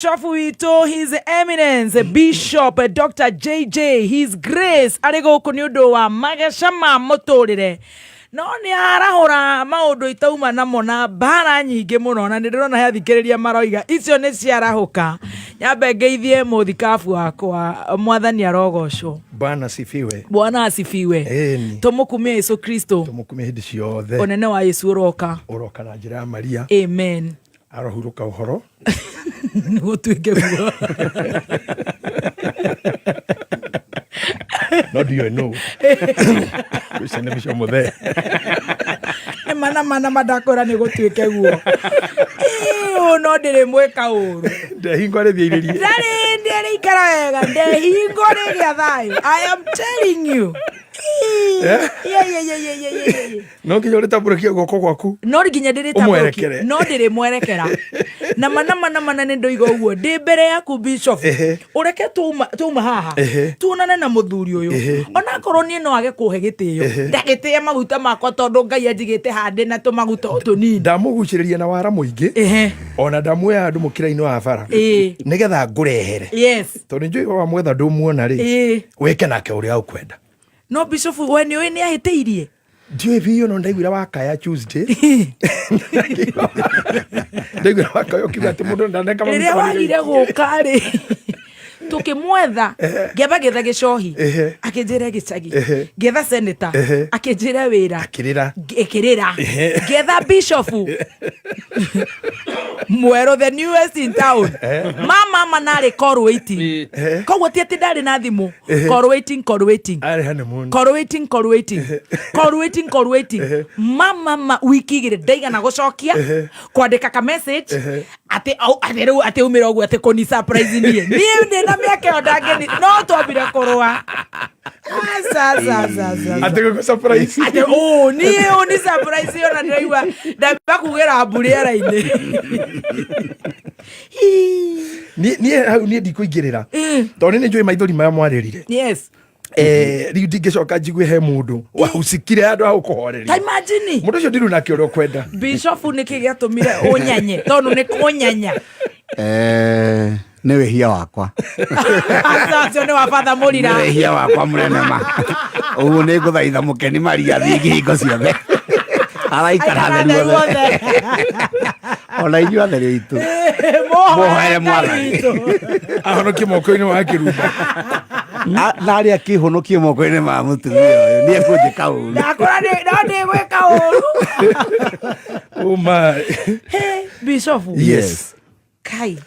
Bishop witũ, His Eminence Bishop Dr. JJ His Grace, arĩ gũkũ nĩ ũndũ wa mageca ma mũtũrĩre, no nĩ arahũra maũndũ itauma namo na mbara nyingĩ mũno, na nĩ ndĩrona he athikĩrĩria maroiga icio nĩ ciarahũka. Nyambe ngeithie mũthikabu wakwa. Mwathani arogocwo. Bwana sifiwe. Bwana asifiwe. Ĩni. Tũmũkumie Yesu Kristo. Tũmũkumie hĩndĩ ciothe. Ũnene wa Yesu ũroka. Ũroka na njĩra ya Maria. Amen. Arohurũka ũhoro. Gũtuĩke guo. No ndiũĩ nũ ũcio, nĩ Bishop Mũthee. Nĩ mana mana mandakwĩra nĩ gũtuĩke guo. Ĩũ, no ndĩrĩ mwĩka ũru. Ndehingo arĩthiĩrĩrie. Ndarĩ ndĩrĩikara wega, ndehingo rĩgĩa thayũ. I am telling you. Yeah, yeah. No nginya ũrĩtambũrũkie guoko gwaku. No nginya ndĩrĩtambũrũkie. Ũmwerekere. No ndĩrĩmwerekera na mana mana mana. Nĩ ndoiga ũguo ndĩ mbere yaku, Bishop. Ũreke twauma haha tuonane na mũthuri ũyũ. Onakorwo niĩ no age kũhe gĩtĩo, ndagĩtĩe maguta makwa, tondũ Ngai anjigĩte handĩ na tũmaguta o tũnini. Ndamũgucĩrĩria na wara mũingĩ. Ona ndamuoya andũ mũkĩra-inĩ wa bara nĩgetha ngũrehere, tondũ njũĩ wamwetha ndũmuona rĩ, wĩke nake ũrĩa ũkwenda. No Bishop, we nĩ ũĩ nĩ ahĩtĩirie? Ndiũĩ biũ, no ndaiguire wakaya Tuesday, ndaiguire wakaya ũkiuga atĩ mũndũ ndaneka maguta. Rĩrĩa wagire gũka rĩ, tũkĩmwetha, ngĩamba ngĩetha gĩcohi, akĩnjĩra gĩcagi. Ngĩetha senator, akĩnjĩra wĩra. Akĩrĩra. Ĩkĩrĩra. Ngĩetha bishop mwerũ, the newest in town, mama mama narĩ call waiting. Koguo ti atĩ ndarĩ na thimũ. Call waiting, call waiting. Arĩ honeymoon. Call waiting, call waiting, call waiting, call waiting. Mama ma wiki 2 ndaigana gũcokia kwandĩka ka message atĩ au, atĩ rĩu atĩ umĩra ũguo atĩ kũni surprise. Niĩ ndĩ na mĩaka ĩyo ndangĩni, no twambire kũrũa. Aca, aca, aca, aca. Atĩ gũkũ surprise. Atĩ ũ niĩ ũ ni surprise, ona ndĩraigua ndamba kugĩra mbu rĩera-inĩ. Niĩ hau niĩ ndikũingĩrĩra, tondũ nĩ njũĩ maithori maya mwarĩrire. Rĩu ndingĩcoka njigue he mũndũ wahucikire handũ ha Ta gũkũhoreria. Imagine. Mũndũ ũcio ndiru nake ũrĩa ũkwenda. Bishop, nĩkĩ gĩatũmire ũnyanye? Tondũ nĩ kũnyanya. Nĩ wĩhia wakwa. Aca, ũcio nĩ wa batha mũrira. Nĩ wĩhia wakwa mũnene ma. Ũguo nĩ ngũthaitha mũkeni Maria thingi hingo ciothe araikara Aikara theru theru othe. othe. Ona inyuĩ atheru aitũ, mũhoere Mũhoere Mwathani. witũ. Ahonokie moko-inĩ wa kĩrumba. Na arĩa akĩhonokie moko-inĩ ma mũtumia ũyũ nĩ ekũnjĩka ũru. Ndakũra no ndĩgwĩka ũru. Oh my. Hey, Bishop. Yes. Kai.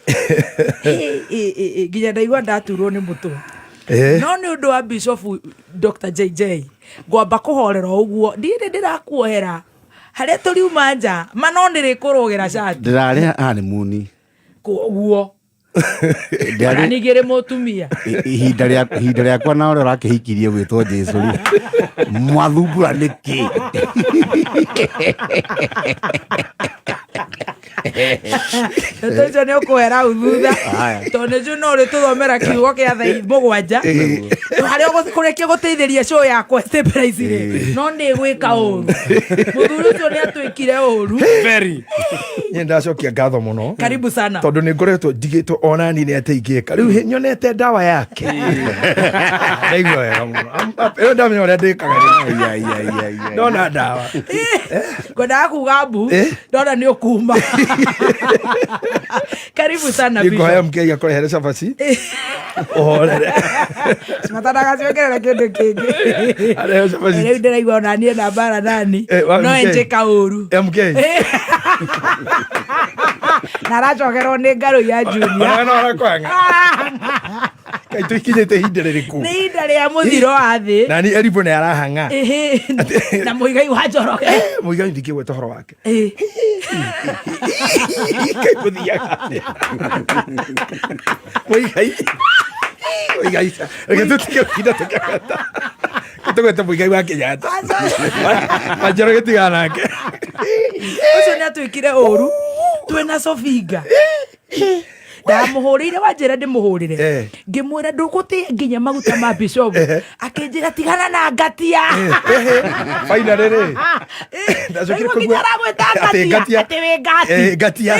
Hey, eh, eh, eh, nginya ndaigua ndaturwo nĩ mũtwe. No nĩ ũndũ wa Bishop Dr. JJ ngwamba kũhorera ũguo, ndirĩ ndĩrakuohera harĩa tũriuma nja ma, no nĩrĩ kũrũgĩra cati. Ndĩrarĩ honeymoon. Koguo Ndĩrarĩ ningĩ rĩ mũtumia. Ihinda rĩakwa na ũrĩa ũrakĩhikirie gwĩtwo Jesu rĩ, mwathumbura nĩkĩ? Ndeto icio nĩ ũkũhera hau thutha. Haya. Tondũ nĩ njũĩ no ũrĩtũthomera kiugo kĩa thaa 7 harĩa kũrĩkia gũteithĩria show yakwa surprise rĩ, no nĩ gwĩka ũru. Mũthuri ũcio nĩ atwĩkire ũru. Very. Niĩ ndacokia ngatho mũno. Karibu sana. Tondũ nĩ ngoretwo ndigĩtwo ona niĩ nĩ atĩ ingĩka rĩu nyonete ndawa yake, ndaigua wega mũno. Ĩyo ndamenya ũrĩa ndĩkaga rĩu. Ai, ai, ai, ai, ai. Ndona ndawa. Ngwendaga kuga mbu. Ndona nĩ ũkuma. Karibu sana, Nĩngũhaya Bishop. MK akũrehere cabaci ũhorere. Matandagaciongerera kĩndũ kĩngĩ. Arehe cabaci. Rĩu ndĩraigua ona niĩ na mbara nani. Wa No MK. enjĩka ũru. MK. Na aracokerwo nĩ ngarũ ya Junior. Ona no arakwanga kaĩ tũikinyĩte ihinda rĩrĩkũ? Nĩ ihinda rĩa mũthiro wa thĩ. Nani Eribo nĩ arahang'a. Ĩhĩ, na Mũigai wa Njoroge. Mũigai ndingĩgweta ũhoro wake. Kaĩ gũthiaga atĩa? Mũigai, Mũigai, reke tũtige ihinda tũkĩgweta, tũgwete Mũigai wa Kenyatta, wa Njoroge tigana nake. Ũcio nĩ atwĩkire ũru twĩna Sofinga. Ndamũhũrĩire, wanjĩra ndĩmũhũrĩre. Ngĩmwĩra ndũgũtĩe nginya maguta ma bishop, akĩnjĩra tigana na ngatia. Finally rĩ, ndacokire Ndaigua nginya kũigua aragwĩta atĩ ngatia, ngatia. atĩ wĩ ngati. Ngatia.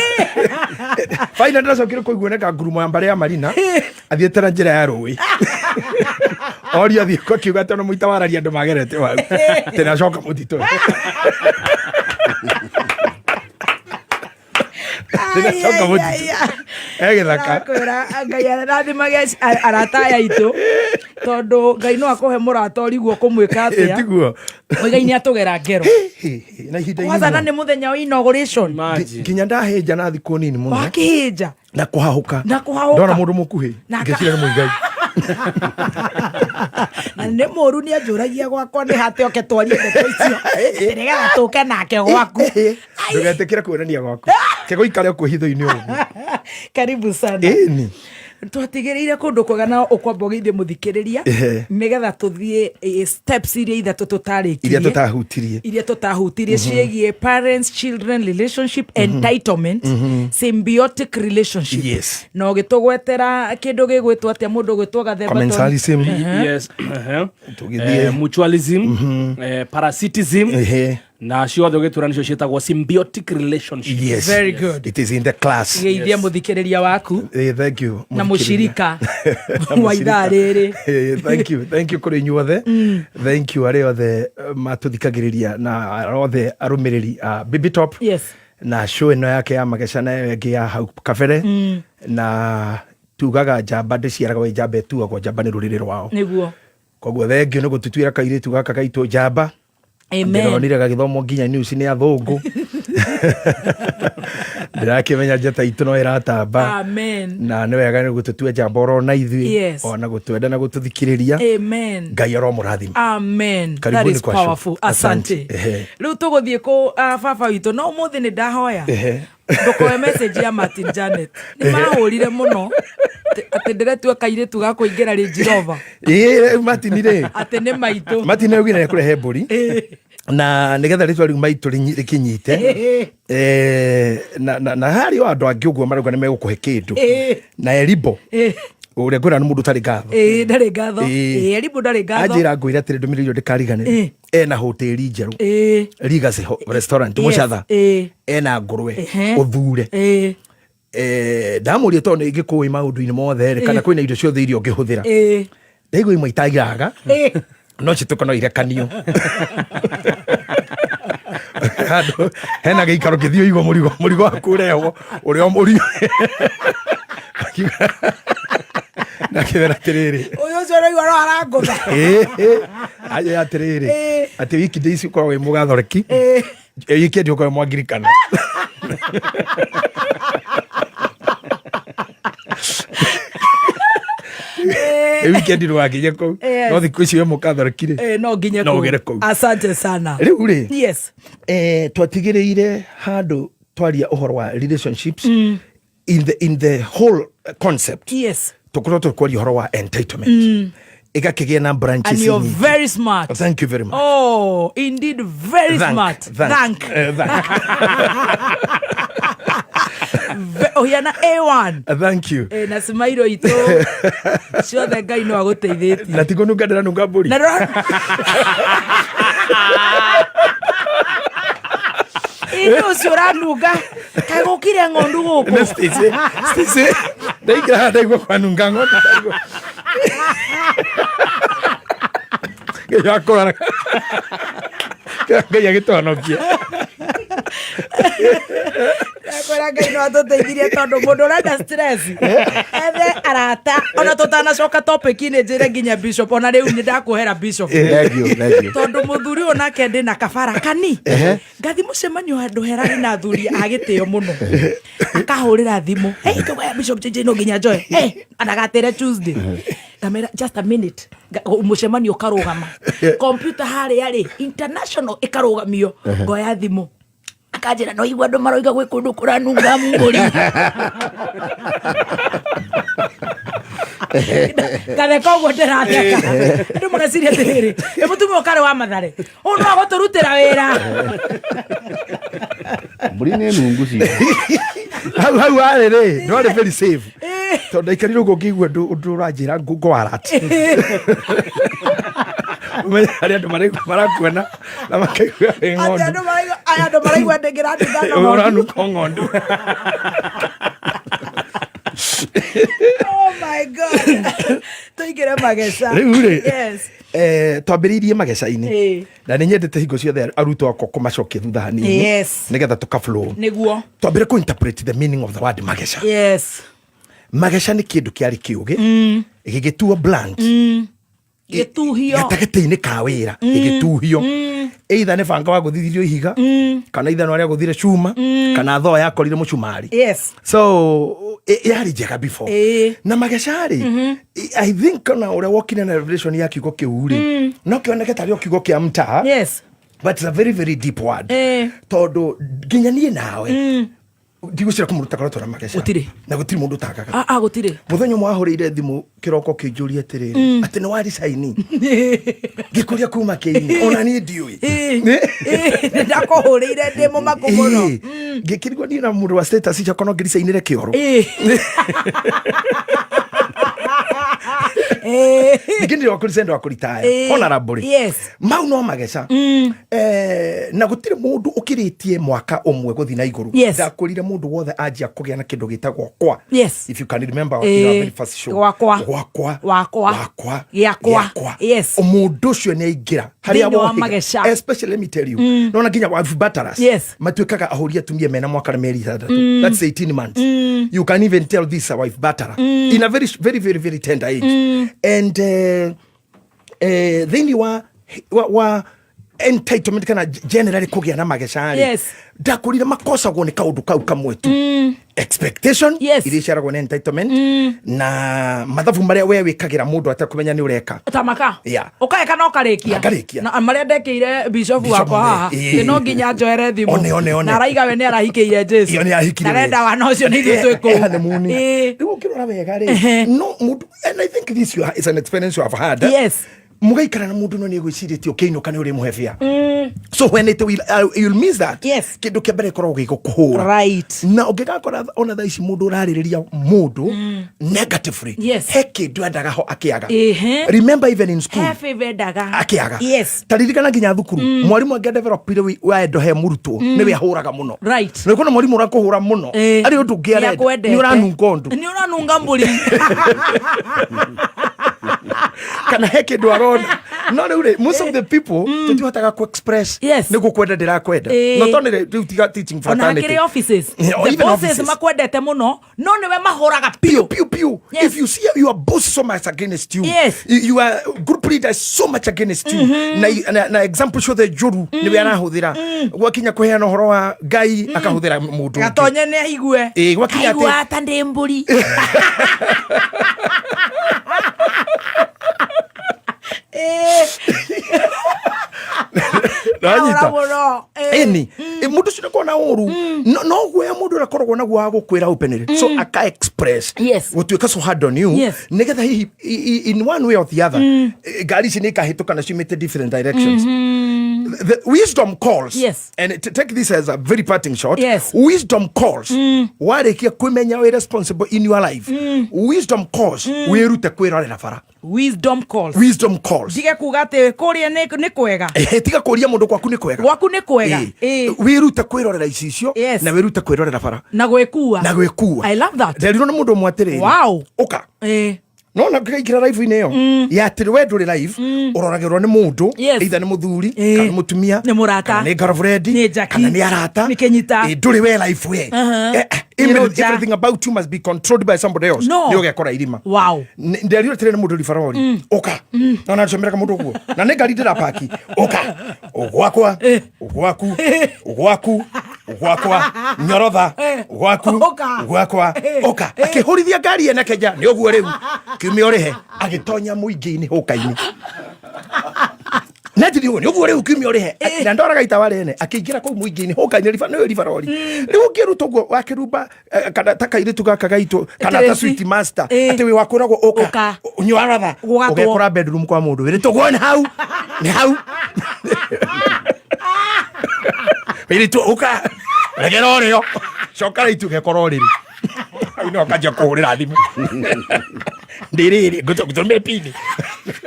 Finally ndacokire kũigua neka ngurumo ya mbarĩ ya Marina athiĩte na njĩra ya rũĩ, oria athiĩ kũ, akiuga atĩ ona mũita wararia andũ magerete hau atĩ nĩacoka mũtitũ. Ndĩracoka mũtitũ. Egĩthaka. Ndakwĩra Ngai arathimage arata aya aitũ, tondũ Ngai no akũhe mũrata ũriguo kũmwĩka atĩa. Tiguo. Mũigai nĩ atũgera ngero. Na ihinda Kwanza na inini nĩ mũthenya wa inauguration. Imagine. nginya ndahĩnja na thikũ nini mũno. Wakĩhĩnja. Na kũhahũka. Na kũhahũka. Ndona mũndũ mũkuhĩ, ngĩciria nĩ Mũigai. Na nĩ mũru, nĩ anjũragia gwakwa nĩ hate oke twarie ndeto icio, atĩ nĩgetha tũke nake gwaku. Ndũgetĩkĩre kuonania gwaku, kĩgũikare kwĩhitho-inĩ ũguo. Karibu sana. Ĩni. Twatigĩrĩire kũndũ kwega, na ũkwamba ũgeithie mũthikĩrĩria nĩgetha tũthiĩ steps iria ithatũ tũtarĩkirie. Iria tũtahutirie. Iria tũtahutirie ciĩgiĩ parents children relationship, entitlement, symbiotic relationship. Na ũgĩtũgwetera kĩndũ gĩgwĩtwo atĩa, mũndũ ũgwĩtwo Gathemba? Commensalism. Yes. Tũgĩthiĩ. Mutualism, parasitism, na ciothe ũgĩtwĩra nĩcio ciĩtagwo symbiotic relationship. Yes. Very good. It is in the class. Geithia mũthikĩrĩria waku. Thank you. Na mũthikĩrĩria. mũcirika wa ithaa rĩrĩ. Thank you, thank you kũrĩ inyuothe. Thank you arĩa othe matũthikagĩrĩria na arĩa othe arũmĩrĩri a Bibi Top na show ĩno yake ya mageca na ĩyo ĩngĩ ya hau kabere. Na tugaga njamba ndĩciaraga wĩ njamba, ĩtuagwo njamba nĩ rũrĩrĩ rwao. Koguo thank you nĩ gũtũtuĩra kairĩtu gaka gaitũ njamba. Amen. Ndĩronire gagĩthomwo nginya news nĩ athũngũ, ndĩrakĩmenya njata itũ no ĩratamba. Amen. Na nĩ wega nĩ gũtũtua njamba oro na ithuĩ, ona gũtwenda na gũtũthikĩrĩria. Amen. Ngai aromũrathima. Amen. That Karibuni is kwa show. powerful. Asante. Asante. Rĩu tũgũthiĩ kũ baba witũ, no ũmũthĩ nĩ ndahoya ndũkoe message ya Martin Janet, nĩ mahũrire mũno atĩ ndĩretua kairĩtu ga kũingĩra Range Rover. Ĩĩ, Martin rĩ. Atĩ nĩ maitũ. Martin augire nĩ kũrehe mbũri na nĩgetha rĩtwa rĩu maitũ rĩkĩnyite. Na harĩ o andũ angĩ ũguo marauga nĩ megũkũhe kĩndũ na Eribo ũrĩa ngwĩra nĩ mũndũ ũtarĩ ngatho. Ĩĩ, ndarĩ ngatho. Ĩĩ, Eribo ndarĩ ngatho. Anjĩra ngwĩre atĩrĩ, ndũmĩrĩri ĩyo ndĩkariganĩre. Ena hoteli njerũ, Legacy Restaurant, Mũcatha. Ena ngũrwe ũthure. Ndamũria tondũ nĩ ngĩkũĩ maũndũ-inĩ mothe rĩ, kana kwĩna indo ciothe iria ũngĩhũthĩra. Ndaigua imwe itairaga, no cituĩka no irekanio handũ hena gĩikaro kĩthiĩ ũigwo mũrigo, mũrigo waku ũrehwo ũrĩa mũrigo. Na kĩmera atĩrĩrĩ, Ũyũ ũcio ũraigua no arangũtha. Anjĩra atĩrĩrĩ, atĩ wiki days ũkoragwo wĩ mũgathoreki, weekend ũkoragwo wĩ mwangirikana. Weekend ndũgakinye kũu. No thikũ ici wĩ mũkathoreki rĩ, No nginye no kũu. ũgere kũu. Asante sana. Rĩu rĩ, twatigĩrĩire handũ twaria ũhoro wa relationships in the whole concept. Tũkorwo tũkwaria ũhoro wa entitlement, ĩgakĩgĩa na branches And you're nyingĩ. very smart. Thank you very much. Oh, indeed, very Thank, smart. thank. Thank. Thank. Ũhiana A1. Thank you. Na cimairo itũ ciothe, Ngai no agũteithĩtie. Na tikũnunga, ndĩranunga mbũri. Na ĩndĩ ũcio ũranunga kaĩ gũkire ng'ondu gũkũ. Na Stacy, Stacy, ndaingĩra haha ndaigua kwanunga ng'ondu, ndaigua gĩcoka kũrara. Ngai agĩtũhonokia. Ndakwĩra Ngai no atũteithirie, tondũ mũndũ ũrenda stress ethe arata. Ona tũtanacoka topic-inĩ, njĩre nginya bishop, ona rĩu nĩ ndakuohera bishop. Thank you, thank you. Tondũ mũthuri ũyũ nake ndĩ na kabara kani ngathi mũcemanio handũ herarĩ na athuri a gĩtĩo mũno, akahũrĩra thimũ, "Hey, tũgoya bishop JJ, no nginya njoe." Hey, anagatere Tuesday, ngamera just a minute. Mũcemanio ũkarũgama, kompiuta harĩa rĩ international ĩkarũgamio, ngoya thimũ, akanjĩra no igua andũ maroiga gwĩ kũndũ kũranunga mbũri. Ngatheka ũguo ndĩratheka, andũ magaciria atĩrĩrĩ, ĩ mũtumia ũkarĩ wa Mathare ũũ no agũtũrutĩra wĩra. Mbũri nĩ nungu cio. Hau hau arĩ rĩ, ndwarĩ very safe, tondũ ndaikarire ũguo ngĩigua ũndũ ũranjĩra ngwarat. Ũmenye harĩa andũ marakuona na makaigua wĩ Atĩ ng'ondu. andũ maraigua, aya andũ maraigua ndĩngĩranunga na ng'ondu. Ũranuka ng'ondu. Oh my God. Tũingĩre mageca. Rĩu rĩ, Yes. Twambĩrĩirie mageca-inĩ na nĩ nyendete hingo ciothe arutwo akwa kũmacokia thutha hanini nĩgetha tũka flow. Nĩguo. Twambĩre kũ interpret the meaning of the word mageca. Mageca nĩ kĩndũ kĩarĩ kĩũgĩ gĩgĩtuo blunt Gĩtuhio. Gatagatĩ-inĩ ka wĩra, gĩgĩtuhio, either nĩ banga wagũthithirio ihiga, kana ithanwa rĩagũthire cuma, kana thoo yakorire mũcumari. So yarĩ njega before. Na mageca rĩ, I think ona ũrĩa wokire na revelation ya kiugo kĩu rĩ, no kĩoneke tarĩ o kiugo kĩa mtaa, but it's a very very deep word, tondũ nginya niĩ nawe ndigwĩciria kũ mũndũ ũtakoretwo na mageca. Gũtirĩ. Na gũtirĩ mũndũ ũtagaga. Ah, ah, gũtirĩ. Mũthenya ũmwe wahũrĩire thimũ kĩroko kĩnjũria atĩrĩrĩ, atĩ nĩ waricaini, ngĩkũria kuma kĩini, ona niĩ ndiũĩ. Nĩ ndakũhũrĩire ndĩ mũmaku mũno. Ngĩkĩrigwo niĩ na mũndũ wa status ciakwa no ngĩricainĩre kĩoro. Ningĩ ndĩ wakũricaini wakũritaya honorable. Mau no mageca. Na gũtirĩ mũndũ ũkĩrĩtie mwaka ũmwe gũthiĩ na igũrũ. Ndakũrire mũndũ wothe anjia kũgĩa na kĩndũ gĩtagwo kwa. If you can remember in our very first show. Gwakwa. Gwakwa. Wakwa. Wakwa. Gĩakwa. Gĩakwa. Mũndũ ũcio nĩ aingĩra harĩa Thĩinĩ wa wohĩga. mageca. Especially, let me tell you, nona nginya wife batterers matuĩkaga ahũri atumia mena mwaka na mĩeri 6, that's 18 months. You can even tell this a wife batterer in a very very very very tender age. And thĩinĩ wa entitlement kana generally kũgĩa na mageca rĩ, ndakũrire makosagwo nĩ kaũndũ kau kamwe tu, expectation iria iciaragwo nĩ entitlement na mathabu marĩa we wĩkagĩra mũndũ atekũmenya nĩ ũreka. Tamaka. Ũkaeka na ũkarĩkia. Ngarĩkia. Na marĩa ndekĩire bishop Bishop wakwa haha, Ĩĩ. atĩ no nginya njoere thimũ. One, one, one. Na araiga we nĩ arahikĩire Jesu. Iyo nĩ ahikire. Arenda wana ũcio nĩ ithuĩ twĩ kũu. Honeymoon. Rĩu ũkĩrora wega rĩ, no mũndũ, and I think this is an experience you have had, mũgaikara na mũndũ no nĩ egwĩcirĩtie ũkĩinũka nĩ ũrĩmũhe bĩa, so when it will, you'll miss that. Kĩndũ kĩa mbere ĩkoragwo gĩgũkũhũra. Na ũngĩgakora ona thaa ici mũndũ ũrarĩrĩria mũndũ negatively, he kĩndũ endaga ho akĩaga. Remember, even in school, He favor endaga. Akĩaga. Ta ririkana nginya thukuru, mwarimũ angĩadevelopire wendo he mũrutwo, nĩwe ahũraga mũno. Na kwĩna mwarimũ ũrakũhũra mũno, arĩ ũndũ ũngĩ arenda. Nĩakwendete. Nĩ ũranunga ũndũ. Nĩ ũranunga mbũri. Kana he kĩndũ arona. No rĩu rĩ, most of the people tũtihotaga ku express nĩ gũkwenda ndĩrakwenda. No tondũ rĩu tiga teaching Ona fraternity. hakĩrĩ offices, Yeah, or the even bosses offices. makwendete mũno, no nĩwe mahũraga piu piũ. Piu piu. If you see your boss so much against you, your group leader is so much against you, na example ciothe njũru nĩwe arahũthĩra, gwakinya kũheana ũhoro wa Ngai akahũthĩra mũndũ ũngĩ. Gatonye nĩ aigue. Ĩĩ, gwakinya Aigua ta ndĩ mbũri. Nanyita. Ahũra mũno. Ĩni mũndũ ũcio ndakorwo na ũru, no guoya mũndũ ũrĩa akoragwo naguo wa gũkwĩra openly, so aka express gũtuĩka so hard on you, nĩgetha hihi in one way or the other, ngari ici nĩ ikahĩtũka na ciumĩte different directions. The wisdom calls, and take this as a very parting shot, wisdom calls, warĩkia kwĩmenya wĩ responsible in your life, wisdom calls wĩrute kwĩrorera bara. Wisdom calls. Wisdom calls. Ndige kuga atĩ kũrĩa nĩ kwega. Ehe, tiga kũria mũndũ gwaku nĩ kwega. Gwaku nĩ kwega. Wĩrute kwĩrorera icicio na wĩrute kwĩrorera bara. Na gwĩkua. Na gwĩkua. I love that. Nderirwo nĩ mũndũ ũmwe atĩrĩrĩ, ũka nona ngĩkaingĩra live-inĩ ĩyo ya atĩrĩ, we ndũrĩ live, ũroragĩrwo nĩ mũndũ, either nĩ mũthuri, kana nĩ mũtumia, Nĩ mũrata. kana nĩ girlfriend, Nĩ Jackie. kana nĩ arata. Nĩ Kĩnyita. Ndũrĩ we live we. Nĩ Roger. Everything about you must be controlled by somebody else. No. Nĩ ũgekora irima. Nderirwo atĩrĩ nĩ mũndũ ribarori, ũka nona ncomeraga mũndũ ũguo na nĩ ngari ndĩrapaki, ũka gwakwa, gwaku, gwaku, gwakwa, nyorotha, gwaku, Ũka. gwakwa, ũka. Akĩhũrithia ngari ene keja nĩ ũguo rĩu kiumia ũrĩhe, agĩtonya mũingĩ-inĩ hũka-inĩ na njiri ũguo nĩ ũguo rĩu kiumia ũrĩhe, na ndoraga itawa rĩene, akĩingĩra kũu mũingĩ-inĩ hũka-inĩ nĩwe ribarori. Rĩu ũngĩruta ũguo wakĩrumba, kana ta kairĩtu gaka gaitũ, kana ta Tracy. sweet master, atĩ wĩ wakwĩragwo ũka, Ũka. nywaratha, Gũgatwo. ũgekora bedroom kwa mũndũ wĩrĩtwo guo nĩ hau, nĩ hau wĩrĩtwo ũka regera ũrĩo. Coka raitu gekorwo rĩrĩ. Hau nĩho kanjia kũhũrĩra thimũ. Ndĩrĩrĩ, ngũtũmĩre pini.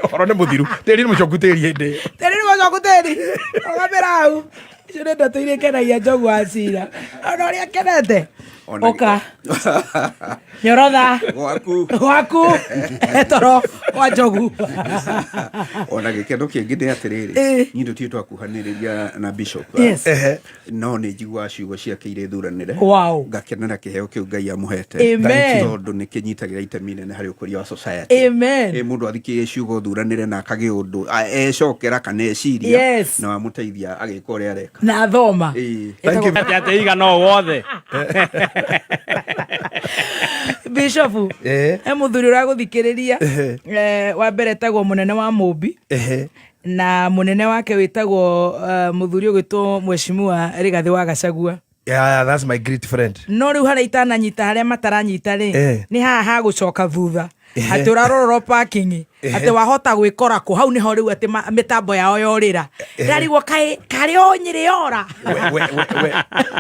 Ũhoro nĩ mũthiru. Tĩri nĩ mũcoku tĩri hĩndĩ ĩyo. Tĩri nĩ mũcoku tĩri. Rũgamĩra hau. Icio nĩ ndeto iria ikenagia Njogu wa Cira. Ona ũrĩa akenete. Ũka. Nyorotha. Gwaku. Gwaku. Toro kwa Njogu. Ona gĩkeno kĩngĩ nĩ atĩrĩrĩ, Ĩ. niĩ tũtirĩ twakuhanĩrĩria na bishop. Yes. Ehe. No nĩ njiguaga ciugo ciake irĩ thuranĩre. Wow. Ngakenera kĩheo kĩu Ngai amũhete. Amen. Tondũ nĩ kĩnyitagĩra itemi inene harĩ ũkũria wa society. Amen. Ĩ mũndũ athikĩrĩria ciugo thuranĩre na akagĩa ũndũ ecokera kana eciria Yes. na wamũteithia agĩka ũrĩa areka. Na thoma. Ĩ. Thank you. Atĩ atĩ igana o wothe. Bishop. Eh. He mũthuri ũragũthikĩrĩria. Ehe. Eh, wa mbere etagwo mũnene wa Mũmbi. Ehe. Na mũnene wake wĩtagwo mũthuri ũgwĩtwo Mheshimiwa Rigathĩ wa Gachagua. Yeah, that's my great friend. No rĩu harĩa itananyita harĩa mataranyita rĩ, nĩ haha ha gũcoka thutha. Atĩ ũrarorwo parking, atĩ wahota gwĩkora kũ, hau nĩho rĩu atĩ mĩtambo yao yorĩra. Ndarigwo kaĩ karĩ o Nyĩrĩ yora. We,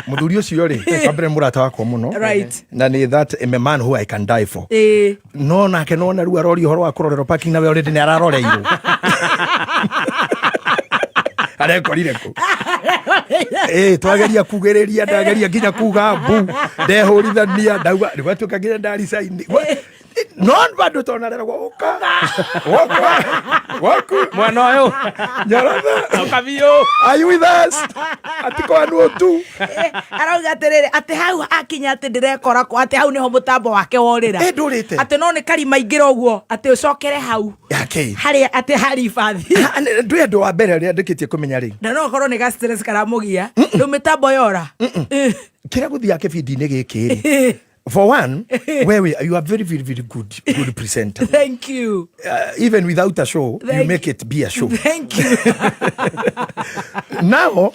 mũthuri ũcio rĩ, wa mbere nĩ mũrata wakwa mũno. Right. Na nĩ that I'm a man who I can die for. Ĩĩ. No nake nona rĩu aroria ũhoro wa kũrorerwo parking nawe already nĩ araroreirwo. Arekorire kũ? Ĩĩ, twageria kugĩrĩria, ndageria nginya kuga mbu, ndehũrithania, ndauga, rĩu atuĩka nginya ndaricaini. No bado tonareragwo ũka. Gwaku. Gwaku. Mwena ũyũ. Nyorotha. Ũka biũ. Are you with us? Atiko anu tu. Arauga atĩrĩrĩ, atĩ hau akinya atĩ ndĩrekora kũ, atĩ hau nĩho mũtambo wake worĩra. Ĩ, ndũrĩte. Atĩ no nĩ karima ingĩra ũguo, atĩ ũcokere hau. Yake. Harĩa atĩ harĩ ibathi. Ndwĩ andũ wa mbere ũrĩa ndĩkĩtie kũmenya rĩ. Na no ũkorwo nĩ ga stress karamũgia. Rĩu mĩtambo yora. Kĩrĩa gũthiaga kĩbindi-inĩ gĩkĩ rĩ. For one, wewe you are very, very, very good presenter. Thank you. Even without a show, you Thank make it be a show. Thank you. Now,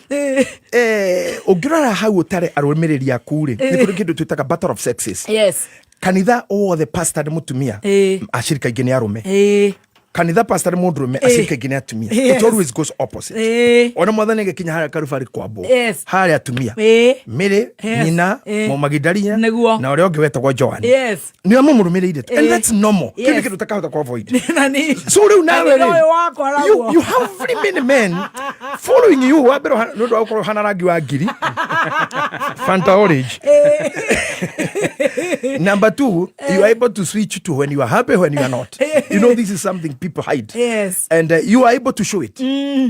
ũngĩrora hau ũtare arũmĩrĩri aku rĩ, nĩ kũrĩ kĩndũ twĩtaga battle of sexes. Yes. Kanitha wothe pastor nĩ mũtumia, acirika aingĩ nĩ arũme. Kanitha pastor nĩ mũndũrũme, acirika aingĩ nĩ atumia. It always goes opposite. Ona mwathani agĩkinya harĩa karubarĩ kwambwo, harĩa atumia. Mary, nyina, Mũmagidaria, Nĩguo. na ũrĩa ũngĩ wetagwo Joan. Yes. Nĩo mamũrũmĩrĩire tu. And that's normal. Kĩu nĩ kĩndũ ũtakahota kũ avoid. Na ni. So rĩu nawe Na rĩ, nĩ wakwa naguo. you have very many men following you. Wa mbere nĩ ũndũ wa gũkorwo ũhana rangi wa ngiri. Fanta orange. Number two, you are able to switch to when you are happy, when you are not. You know, this is something people hide. Yes. And you are able to show it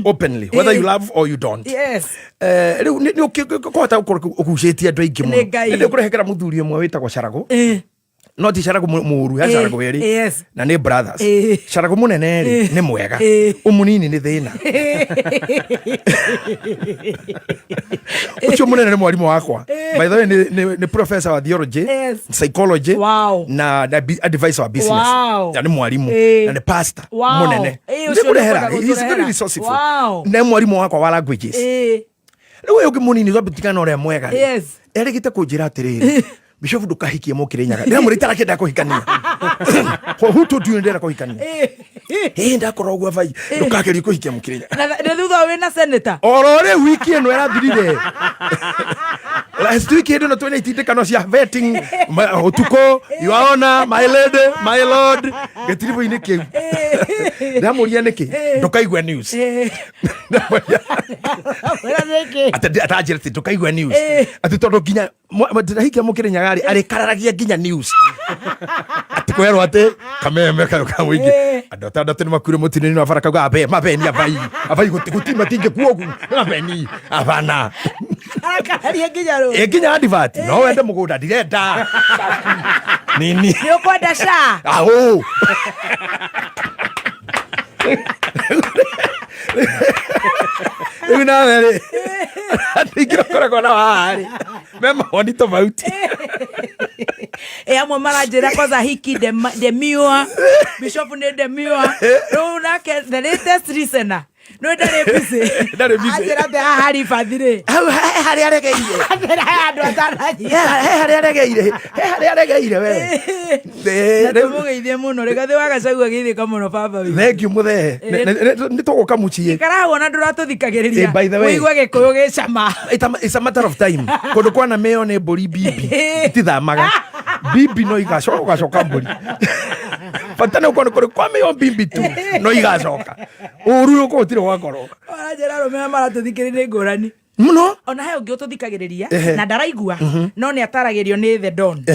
openly, whether you love or you don't. Yes. Rĩu nĩ ũkĩhota gũkorwo ũgucĩtie andũ aingĩ mũno. Nĩ Ngai. Nĩ ndĩkũrehekera mũthuri ũmwe wĩtagwo Caragũ. No ti Caragũ mũũru, he Caragũ erĩ. Yes. Na nĩ brothers. Caragũ mũnene rĩ, nĩ mwega. Ũmũnini nĩ thĩna. Ũcio mũnene nĩ mwarimũ wakwa. By the way, nĩ professor wa theology, Yes. psychology, Wow. na advisor wa business. Wow. Na nĩ mwarimũ. Na nĩ pastor Wow. mũnene. Ũcio Nĩ kũrehera. nĩ He is very kũrehera. resourceful. Wow. Na mwarimũ wakwa wa languages. Rĩu ũyũ ũngĩ mũnini twambitigana ũrĩa mwega rĩ. Yes. Erĩgĩte kũnjĩra atĩrĩrĩ, Bishop ndũkahikie mũkĩrĩ nyaga. Ndĩramwĩra itarakĩenda kũhikania. Who told you ndĩrenda kũhikania? Ĩ, ndakorwo ũguo bai, ndũkagerie kũhikia mũkĩrĩ nyaga. Na nĩ thutha wĩna senator. Oro rĩu wiki ĩno ĩrathirire. Last week hĩndĩ ĩno twĩna itindĩkano cia vetting, ũtukũ, your honor, my lady, my lord, gĩtiribũ-inĩ kĩu. Ndamũria nĩkĩ? Ndũkaigue news. Atĩ atanjĩra atĩ ndũkaigue news. Atĩ tondũ nginya ndĩrahikia mũkĩrĩ nyaga rĩ, arĩkararagia nginya news. Atĩ kwerwo atĩ kameme kayo ka mũingĩ. Andũ atandatũ nĩ makuire mũtino-inĩ wa bara kauga abe mabeni abai. Abai guti matingĩkua ũguo. Mabeni abana. Arakararia nginya rũ. Ĩ nginya advert. No wende mũgũnda ndirenda. Nini. Nĩ ũkwenda SHA? Aũ. Rĩu nawe rĩ, andũ aingĩ makoragwo na haha rĩ, me mawoni tofauti. Amwe maranjĩra kwanza hiki demure, bishop nĩ demure. Rĩu nake the latest listener Nĩ ndarĩ busy. Ndarĩ busy. Anjĩra atĩ haha harĩ bathi rĩ. Hau he harĩa aregeire. Anjĩra he andũ atananyita. He harĩa aregeire. He harĩa aregeire we. Na tũmũgeithie mũno. Rigathĩ wa Gachagua geithĩka mũno baba witũ. Thank you mũthee. Nĩ tũgũka mũciĩ. Ikara hau ona ndũratũthikagĩrĩria. By the way. Ũigue Gĩkũyũ gĩcama. It's a matter of time. Kũndũ kwana mĩo nĩ mbũri bibi. Itithamaga. Bibi no igacoka ũgacoka mbũri. Bata nĩ ũkorwo nĩ kũrĩ kwa mĩo bibi tu no igacoka. Ũru ũkorwo ũtirĩ gwakorwo. Ũranjĩra arũme aya maratũthikĩrĩria nĩ ngũrani. Mũno. Ona he ũngĩ ũtũthikagĩrĩria na ndaraigua no nĩ ataragĩrio nĩ The Don.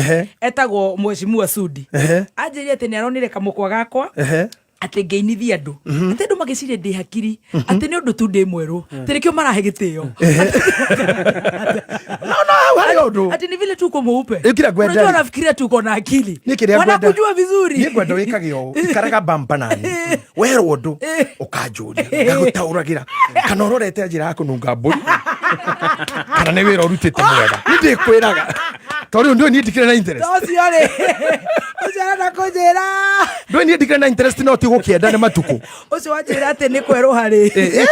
Etagwo Mheshimiwa Sudi. Anjĩrire atĩ nĩ aronire kamũkwa gakwa atĩ ngĩinithia andũ atĩ andũ magĩciria ndĩ hakiri atĩ nĩ ũndũ tu ndĩ mwerũ atĩ nĩkĩo marahe gĩtĩo. No, no, hau harĩ ũndũ. Ati ni vile tu uko mweupe. Kila kwenda. Unajua wanafikiria tuko na akili. Niĩ kĩrĩa ngwenda- Wanakujua vizuri. Niĩ ngwenda wĩkage ũũ ikaraga bampa nani werwo ũndũ ũkanjũria ngagũtaũragĩra kana ũrorete njĩra ya kũnunga mbũri kana nĩ wĩra ũrutĩte mwega nĩ ndĩkwĩraga tondũ rĩu ndũĩ niĩ ndikĩrĩ na interest. Ũcio rĩ. Ũcio arenda kũnjĩra. Ndũĩ niĩ ndikĩrĩ na interest no ti gũkĩenda nĩ matukũ. Ũcio wanjĩra atĩ nĩ kwerũha rĩ.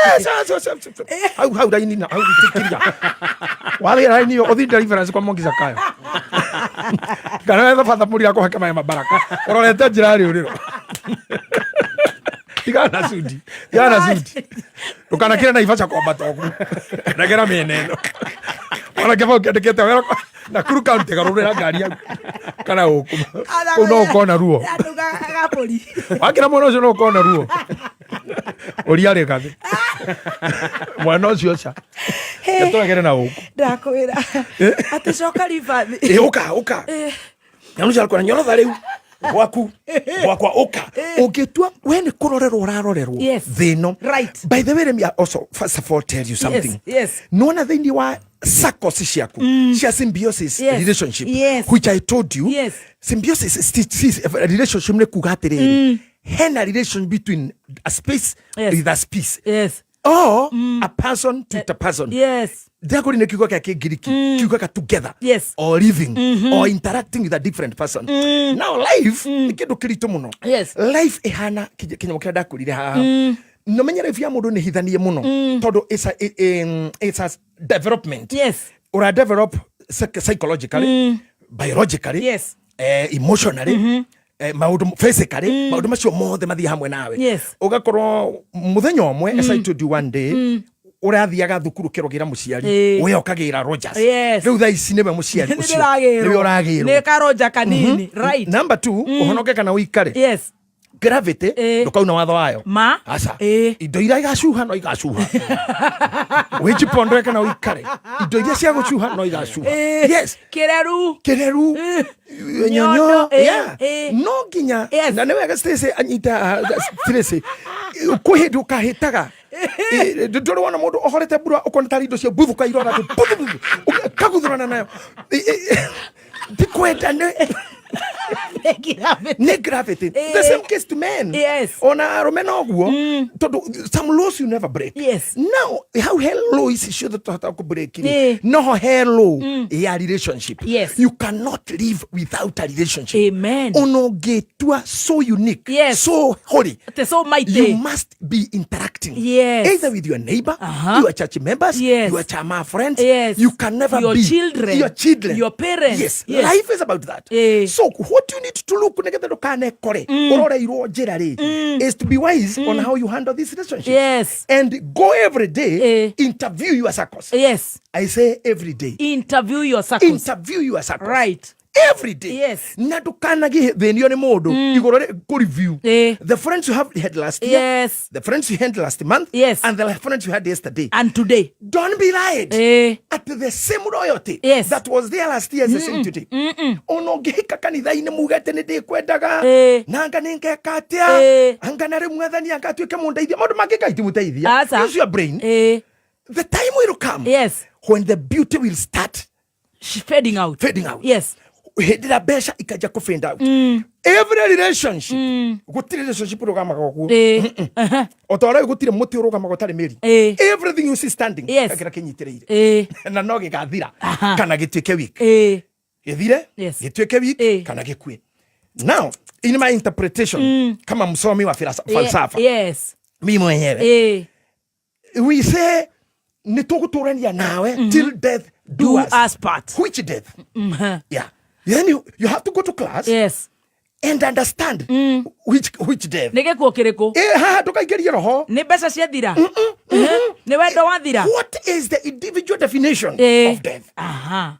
Hau hau raini na hau itikiria wathira raini ĩyo ũthiĩ deliverance kwa Mwangi Zakayo kana wetha batha mũri akũhake maĩ mabaraka ũrorete njĩra ya rĩũrĩro. Tigana na Sudi, tigana na Sudi, ndũkanakĩre Naivasha kwambata ũguo, regera mĩena ĩno. Ona kĩbao kĩandĩkĩte wera Nakuru County, garũrĩra ngari yaku kana gũkũ kũu no ũkona ruo. Andũ gabũri. Wakĩra mwana ũcio no ũkona ruo ũria rĩ gathĩ mwana ũcio ca tũregere na gũkũ. Ndakwĩra atĩ coka ribathi. Ĩ ũka ũka nyamũ cia nyorotha rĩu gwaku gwakwa ũka ũngĩtua we nĩ kũrorerwo ũrarorerwo thĩ ĩno. By the way, let me also first of all tell you something. Nĩwona thĩinĩ wa circles ciaku cia symbiosis relationship, which I told you, symbiosis relationship nĩ kuga atĩrĩrĩ, hena relation between a space with a space or a person to a person. Ndakũri nĩ kiugo gĩa Kĩngiriki, kiugo gĩa together or living or interacting with a different person. Now life nĩ kĩndũ kĩritũ mũno. Life ĩhana kĩnyamũ kĩrĩa ndakũrire haha. No menye life ya mũndũ nĩ hithanie mũno tondũ it's a development. Ũra develop psychologically, biologically, emotionally, maũndũ physically, maũndũ macio mothe mathiĩ hamwe nawe. Ũgakorwo mũthenya ũmwe, as I told you one day, ũrathiaga thukuru ũkĩrogĩra mũciari, we ũkagĩra Rogers. Rĩu thaa ici nĩwe mũciari ũcio, nĩwe ũragĩrwo. Nĩ karoja kanini. Right. Number 2, ũhonoke kana ũikare. Gravity ndũkauna watho wayo. Ma. Aca. Indo iria igacuha no igacuha. Wĩjipondoe kana ũikare. Indo iria cia gũcuha no igacuha. Yes. Kĩreru. Kĩreru. Nyondo, Nyonyo. No nginya. Na nĩ wega Stacy anyita Tracy. Kwĩ hĩndĩ ũkahĩtaga. Ndũrĩ wona mũndũ ohorete mbura ũkona tarĩ indo cia mbuthuka irora atĩ buthu buthu. Ũkaguthũrana nayo. Ti kwenda nĩ nĩ gravity. The same case to men. Ona arũme noguo tondũ some laws you never break. Now hau he law ici ciothe tũhotaga kũ break rĩ, noho he law ya relationship. You cannot live without a relationship. Amen. Ona ũngĩtua so unique, so holy, Te so mighty, you must be interacting either with your neighbor, your church members, your chama friends. You can never Your be children. your children, Your parents. Yes. Life is about that. So what you need to look nigetha ndukanekore uroreirwo njĩra rĩ, is to be wise on how you handle this relationship. And go every day, interview your circles. I say every day. Interview your circles. Interview your circles. Right. Every day. Na ndukanagĩthĩnio nĩ mũndũ igũrũ rĩ kũ review the friends you have had last year, the friends you had last month, and the friends you had yesterday and today. Don't be lied at the same loyalty that was there last year is the same today. Ona ũngĩhika kanitha-inĩ muge atĩ nĩ ndĩkwendaga, na anga nĩ ngeka atĩa, anga na rĩu Mwathani anga atuĩke mũndeithia, maũndũ mangĩ Ngai ti mũteithia. Aca. Use your brain. The time will come when the beauty will start fading out. Fading out. Hĩndĩ ĩrĩa mbeca ikanja kũ fade out. Every relationship, gũtirĩ relationship ũrũgamaga ũguo. O ta ũrĩa gũtirĩ mũtĩ ũrũgamaga ũtarĩ mĩri. Everything you see standing, kĩrĩa kĩnyitĩrĩire. Na no gĩgathira kana gĩtuĩke weak. Gĩthire, gĩtuĩke weak, kana gĩkue. Now, in my interpretation, kama msomi wa falsafa, mimi mwenyewe, We say nä tå gå tå rania nawe till death do, Do us. us part. Which death? Yeah. Then you have to go to class and understand which death. Nä gä kuo kä rä kå? Eh, haha ndũkaingĩrie roho. Nä mbeca ciathira? Nä wendo wathira? What is the individual definition of death? Aha.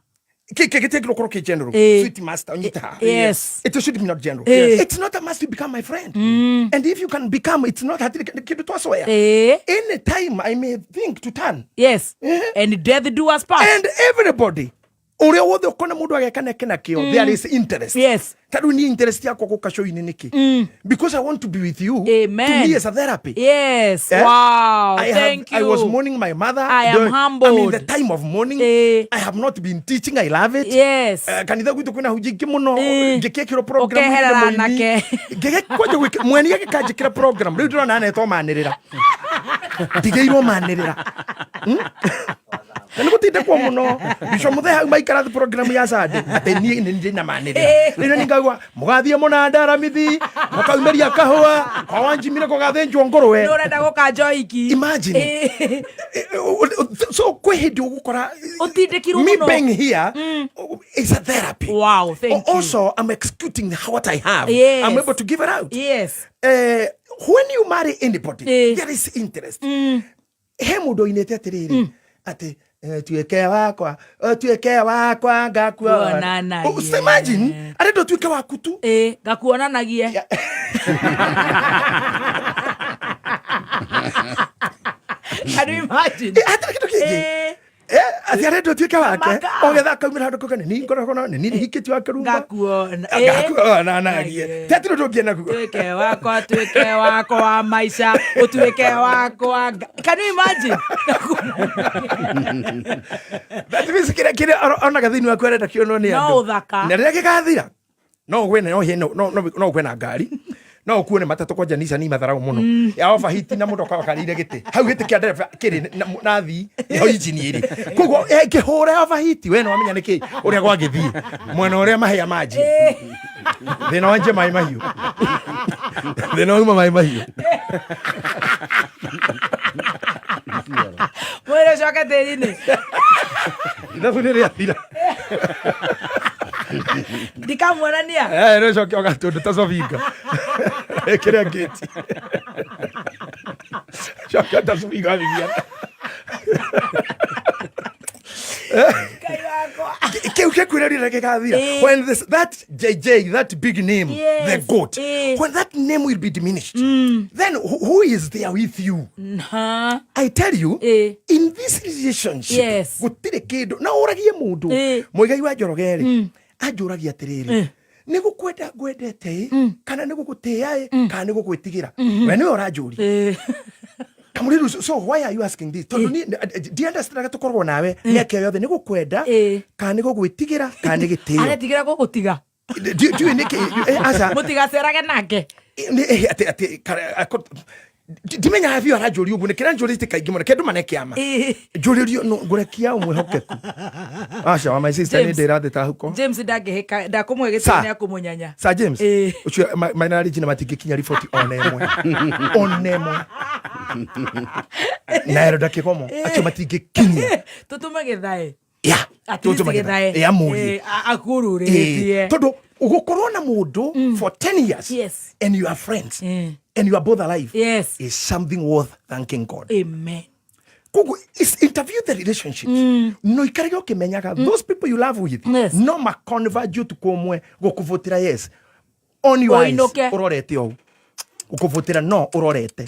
Gĩtiagĩrĩirwo gũkorwo kĩ general. Sweet master, ũnyite haha. It should be not general. It's not a must to become my friend. And if you can become, it's not hatirĩ kĩndũ twacoya. Any time I may think to turn. Yes. And death do us part. And everybody, ũrĩa wothe ũkona mũndũ ageka neke nakĩo, there is interest. Ta rĩu niĩ interest yakwa gũka show-inĩ nĩkĩ? Because I want to be with you. Amen. To me is a therapy. Eh? Wow. I Thank have, you. I was mourning my mother. I am I'm in humbled. the time of mourning. I have not been teaching. I love it. Kanitha gwitũ kwĩna hunjia ingĩ mũno. Ngĩkĩkĩrwo program Ũkeherera nĩ mũini. anake. Kwanja mweni agĩkanjĩkĩra program. Rĩu ndĩrona anetwo manĩrĩra. Ndigĩirwo manĩrĩra. Na nĩ gũtindĩkwo mũno. Bishop Mũthee hau maikara thĩ program ya Sunday. Atĩ niĩ nĩ ndĩ na manĩrĩra. Rĩu nĩ ngaigua mũgathiĩ mũnanda Aramithi, mũkaumĩria kahũa, kwa Wanjimire gũgathĩnjwo ngũrwe. Nä å renda gå kanja iki. Imagine. So kwĩ hĩndĩ ũgũkora Ũtindĩkirwo me mũno. being here is a therapy. Wow, thank you. Also, I'm executing what I have. I'm able to give it out. When you marry anybody, there is interest. He mũndũ oinĩte atĩrĩrĩ atĩ tuĩke wakwa, tuĩke wakwa ngakuona. Kuonanagie. Oh, so imagine arenda ũtuĩke waku tu. Ä ngakuonanagie. Can you imagine? Hatirĩ kĩndũ kĩngĩ. Atĩ arenda ũtuĩke wake. Maka. Ogetha akaumĩra handũ kauga nĩ niĩ ngoragwo na nĩ niĩ hikĩtio wa kĩrumba. Ngakuona. Ngakuonanagie. Ti hatirĩ ũndũ ũngĩ naguo. Tuĩke wakwa, tuĩke wakwa wa maica, ũtuĩke wakwa. Can you imagine? That means kĩrĩa onaga thĩinĩ waku arenda kĩonwo nĩ No andũ. ũthaka. Na rĩrĩa gĩgathira no ũgwe na no ũgwe na ngari, no ũkuo nĩ matatũ, kwanja Nissan matharau mũno ya overheat na mũndũ akorwo akarĩire gĩtĩ hau, gĩtĩ kĩa ndereba kĩrĩ na thii nĩho injini ĩrĩ, koguo ĩngĩhũra overheat we nĩ wamenya nĩkĩ ũrĩa gwagĩthiĩ mwena ũrĩa mahĩa manji thĩna wanjie maĩ mahiũ, thĩna wauma maĩ mahiũ. Mwĩrĩ ũcoke tĩri-inĩ. Ithabu nĩ rĩathira. Ndikamuonania. Rä coke ũgatũndũ ta covinga ĩkĩrĩa ngĩti coke ta covinga bibiana. Ngai wakwa. Kĩu kĩkwĩra rĩrĩa gĩgathira, when that JJ, that big name, the goat, when that name will be diminished, then who is there with you? Ha. I tell you, in this relationship, gũtirĩ kĩndũ no ũragie mũndũ. Mũigai wa Njoroge rĩ, anjũragia atĩrĩrĩ, nĩ gũkwenda ngwendete ĩ, kana nĩ gũgũtĩĩa ĩ, kana nĩ gũgwĩtigĩra? We nĩwe ũranjũria. Kamũrĩru, so why are you asking this? Tondũ niĩ ndiunderstandaga tũkoragwo nawe mĩaka yothe, nĩ gũkwenda kana nĩ gũgwĩtigĩra kana nĩ gĩtĩo? Aretigĩra gũgũtiga. Ndiũĩ nĩkĩ, aca. Mũtigacerage nake. Atĩ ndimenyaga biũ aranjũria ũguo nĩkĩ aranjũrĩtie kaingĩ mũno kĩndũ mane kĩama. Njũrĩrio no ngũrekia mwĩhokeku aca wa my sister nĩ James. ndĩrathĩ ta huko. James ndangĩhĩka, ndakũmwe gĩtĩo Sir. nĩ akũmũnyanya. Sir James ũcio maina Regina matingĩkinya riboti ona ĩmwe, ona ĩmwe, na Elda Kĩgomo acio matingĩkinyia. Tũtũme gĩthaĩ. Ya. At least tũtũme gĩthaĩ. gĩthaĩ. Amũrie. Akururĩtie. Tondũ ũgũkorwo na mũndũ for 10 years and you are friends and you are both alive is something worth thanking God. Amen. Koguo is interview the relationships, no ikarage ũkĩmenyaga those people you love with no maconverge ũtukũ ũmwe gũkũvũtĩra yes on your eyes. Ũinũke. Ũrorete ũũ ũkũvũtĩra no ũrorete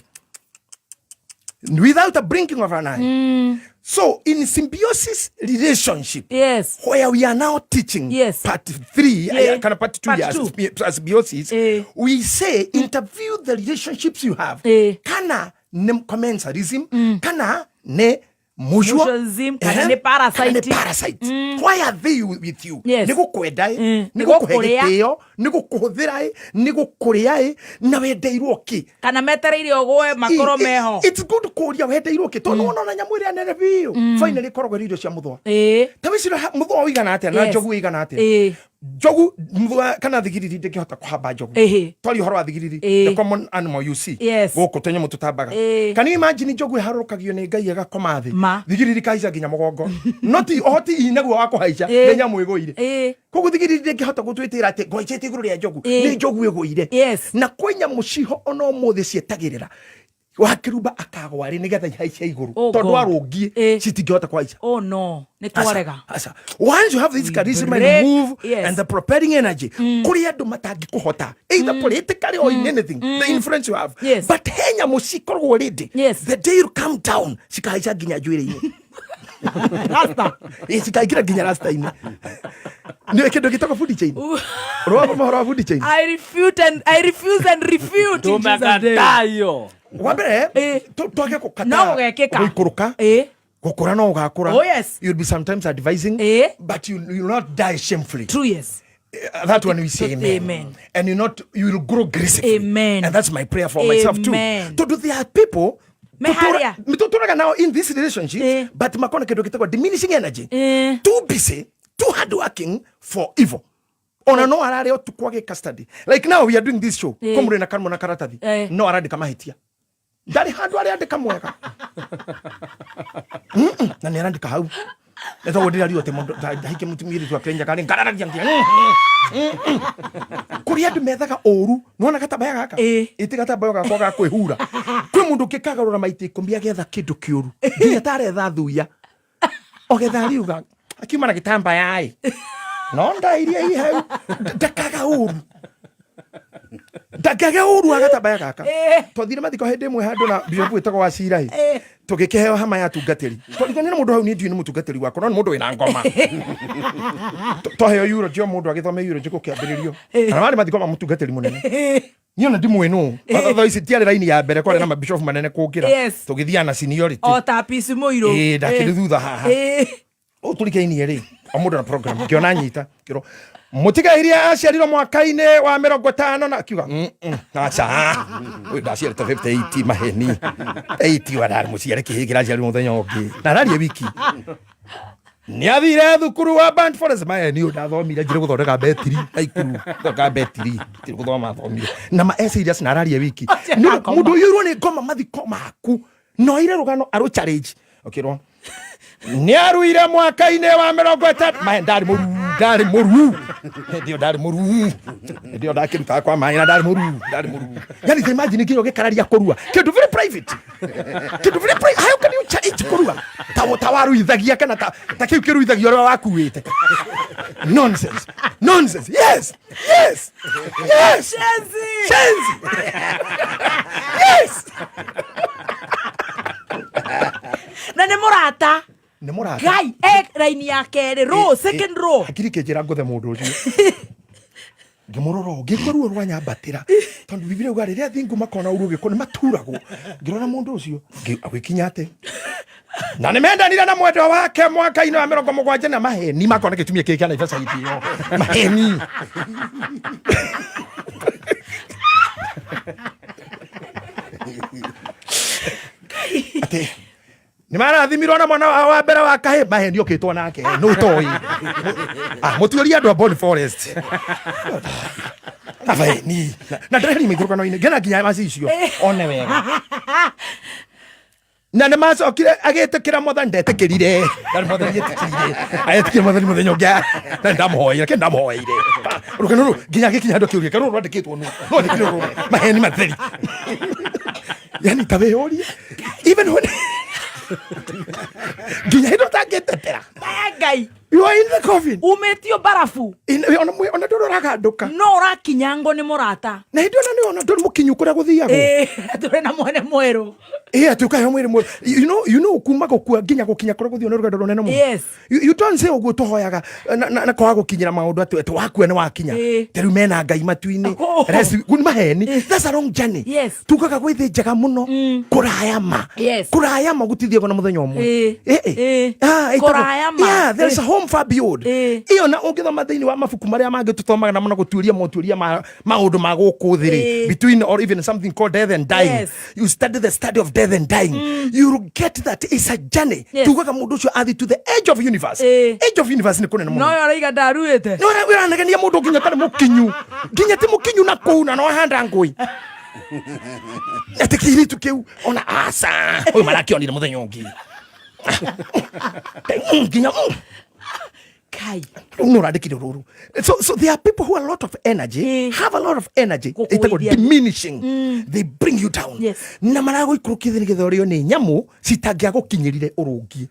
without a blinking of an eye. So in symbiosis relationship, where we are now teaching part 3, kind of part 2, Part yes, two. symbiosis, we say interview the relationships you have, kana ne commensalism, kana ne mutual, Mutualism, kana nĩ parasite. Kana nĩ parasite. Why are they with you? Nĩ gũkwenda ĩ, nĩ Nĩ gũkũhe gũkũrĩa. gĩtĩo, nĩ gũkũhũthĩra ĩ, nĩ gũkũrĩa ĩ, na wendeirwo kĩ? Kana metereire ũgũe makorwo meho. It's good kũria wendeirwo kĩ, tondũ wona nyamũ ĩrĩa nene biũ finally ĩkoragwo ĩrĩ irio cia mũthũa. Ta wĩcira mũthũa ũigana atĩa na njogu ĩigana atĩa. Njogu kana thigiriri ndĩngĩhota kũhamba njogu. Ĩhĩ. Twaria ũhoro wa thigiriri, Ĩĩ. the common animal you see. Yes. Gũkũ tũnyamũ tũtambaga. Ĩĩ. Can you imagine njogu ĩharũrũkagio nĩ Ngai ĩgakoma thĩ? Ma. Thigiriri kahaica nginya mũgongo. No ti ũhoti inaguo wa kũhaica Ĩĩ. nĩ nyamũ ĩgũire. Ĩĩ. Koguo thigiriri ndĩngĩhota gũtwĩtĩra atĩ ngwaicĩte igũrũ rĩa njogu. Ĩĩ. Nĩ njogu ĩgũire. Yes. Na kwĩ nyamũ ciho ona ũmũthĩ cietagĩrĩra wakĩrumba akagwa rĩ nĩgetha ihaice igũrũ Oh, tondũ God. arũngiĩ Ĩĩ. citingĩhota kũhaica. Oh no, nĩ twarega. Aca. Once you have this charisma break, and move yes. and the propelling energy, kũrĩ andũ matangĩkũhota either politically or in anything, the influence you have. Yes. But he nyamũ cikoragwo ready. Yes. The day you come down, cikahaica nginya njuĩrĩ-inĩ. Rasta. Ĩ, cikaingĩra nginya rasta-inĩ. Nĩ kĩndũ gĩtagwo food chain. Ũrĩ mohoro wa food chain? I refute and I refuse and refute in Jesus' name. Tumekataa Wa mbere, Ĩ. twage gũkataa No gũgekĩka. gũikũrũka. Ĩ. Gũkũra no ũgakũra. Oh, yes. You'll be sometimes advising, Ĩ. but you will not die shamefully. True, yes. That one we say amen. Amen. And you not you will grow gracefully. Amen. And that's my prayer for myself too. Amen. Tondu there are people Me haria. tuturaga now in this relationship, Eh. but makona kindu gitagwo diminishing energy. Eh. Too busy, too hard working for evil. Ona no ararĩa ũtukũ agĩka study. Like now we are doing this show. Eh. Ko mũrĩ na kanua na karatathi. Eh. No arandĩka mahĩtia. Ndarĩ handũ arĩandĩka mwega. Na nĩ arandĩka hau. Nĩ tondũ ndĩrario atĩ mũndũ ndahike mũtumia wa Kenya karĩ ngararagia nginya. Kũrĩ andũ methaga ũru. Nĩwona gatambaya gaka? Ĩ. Ĩti gatambaya gakwa ga kwĩhura. Kwĩ mũndũ ũngĩkagarũra maita 10 agetha kĩndũ kĩũru. Nginya taretha thuya. Ogetha ariuga akiuma na gĩtambaya ĩ. No ndairia i hau. Ndakaga ũru. Ndangĩaga ũru wa gatambaya gaka. Ĩ. Twathire mathiko hĩndĩ ĩmwe handũ na bishop wĩtagwo wa Cira ĩ. Ĩ. Tũgĩkĩheo hama ya atungatĩri. Twarigania na mũndũ hau niĩ ndiũĩ nĩ mũtungatĩri wakwa no nĩ mũndũ wĩna ngoma. Twaheo eulogy o mũndũ agĩthome eulogy gũkĩambĩrĩrio. Na marĩ mathiko ma mũtungatĩri mũnene. Niĩ ona ndimũĩ nũ. Thaa ici tiarĩ raini ya mbere kwarĩ na mabishofu manene kũngĩra. Yes. Tũgĩthiaga na seniority. O ta Peace Mũirũ. Ĩ, ndakĩrĩ thutha haha. Ĩ. Ũtũrikainie rĩ o mũndũ na program ngĩona nyita ngĩrwo mũtigairia aciarirwo mwaka-inĩ wa 50 na akiuga aca ũyũ ndaciarĩte 58 maheni 80 wa ndarĩ mũciare kĩhĩ kĩraciarirwo mũthenya ũngĩ na ararie wiki nĩ athire thukuru wa Burnt Forest maheni ũyũ ndathomire njire gũthondeka betiri naikuru gũthondeka betiri ndirĩ gũthoma thomire na ma e serious na ararie wiki Acio Nĩ ũndũ akoma. mũndũ ũiyũirwo nĩ ngoma mathiko maku no ire rũgano arũ challenge ũkĩrwo nĩ aruire mwaka-inĩ wa 30 maĩ ndarĩ mũruu ndarĩ mũruu hĩndĩ ĩyo ndarĩ mũruu hĩndĩ ĩyo ndakĩrutaga kwa maĩ na ndarĩ mũruu ndarĩ mũruu yani ta imagine nginya ũgĩkararia kũrua kĩndũ very private kĩndũ very private how can you challenge kũrua ta waruithagia kana ta kĩu kĩruithagio ũrĩa wakuĩte nonsense nonsense yes yes yes Shenzi. Shenzi. Yes. Na nĩ mũrata. Nĩ mũrata. Ngai e raini ya kerĩ row, second row. Hakiri kĩnjĩra ngũthe mũndũ ũcio. Ngĩmũrora ngĩigua ruo rwanyambatĩra tondũ Bibilia yuga rĩrĩa thingu makona ũru ũgĩkwo nĩ maturagwo. Ngĩrora mũndũ ũcio agĩkinya atĩ na nĩ mendanire na mwendwa wake mwaka-inĩ wa 70 na maheni makona gĩtumia kĩĩ kĩa Naivasha gĩtĩo maheni. Atĩ nĩ marathimirwo na mwana wao wa mbere wa kahĩ maheni okĩtwo nake nũ ũtoĩ. Mũtuĩrie andũ a Boni Forest. Maheni. Na ndĩreheri maithũrũkano-inĩ ngena nginya macicio one wega. Na nĩ macokire agĩtĩkĩra mwathani ndetĩkĩrire. Ndarĩ mwathani etĩkĩrire. Agĩtĩkĩra mwathani mũthenya ũngĩ na ndamũhoeire, kĩ ndamũhoeire. Rũgano rũu nginya agĩkinya handũ akĩũria kana rũrũ rwandĩkĩtwo nũ? Rwandĩkirwo rũrũ. Maheni matheri. Yani ta wĩyũrie. Even when nginya hĩndĩ ũtangĩtetera. Maya Ngai. You are in the coffin. Umĩtio barabu. Ona ndũrĩ ũragandũka. No ũrakinyangwo nĩ mũrata. Na hĩndĩ ona nĩ ona ndũrĩ mũkinyu kũrĩa gũthiagwo. Ĩ, tũrĩ na mwene mwerũ. Ĩ, atĩ ũkaheo mwĩrĩ mwerũ. You know, kuma gũkua nginya gũkinya kũrĩa gũthiagwo nĩ rũgendo rũnene mũno. Yes. You don't say ũguo tũhoyaga na kwaga gũkinyĩra maũndũ atĩ wakua nĩ wakinya. Ĩ. Ta rĩu mena Ngai matu-inĩ. Oh. Rest, nĩ maheni. That's a long journey. Yes. Tugaga gwĩ thĩ njega mũno. Kũraya ma. Yes. Kũraya ma gũtithiagwo na mũthenya ũmwe. Ĩ. Ĩ, ĩ. Ĩ. Ah, ĩtagwo- Kũraya ma. Yeah, there's a Ĩ. hope. Home far beyond. Ĩyo na ũngĩthoma thĩinĩ wa mabuku marĩa mangĩ tũthomaga namo na gũtuĩria motuĩria ma maũndũ ma gũkũ thĩ rĩ, between or even something called death and dying, you study the study of death and dying, you get that it's a journey. Tugaga mũndũ ũcio athi to the edge of universe. Edge of universe nĩ kũnene mũno. No araiga ndaruĩte. Ũranegenia mũndũ nginya tarĩ mũkinyu, nginya ti mũkinyu na kũu na no ahanda ngũi atĩ kĩirĩtu kĩu ona aca ũyũ marakĩonire mũthenya ũngĩ nginya Kai. Rĩu nĩ ũrandĩkire rũrũ. So there are people who are a lot of energy, have a lot of energy. Gũkũithia. Ĩtagwo diminishing. They bring you down na maragũikũrũkia nĩgetha ũrĩo nĩ nyamũ citangĩagũkinyĩrire ũrũngi.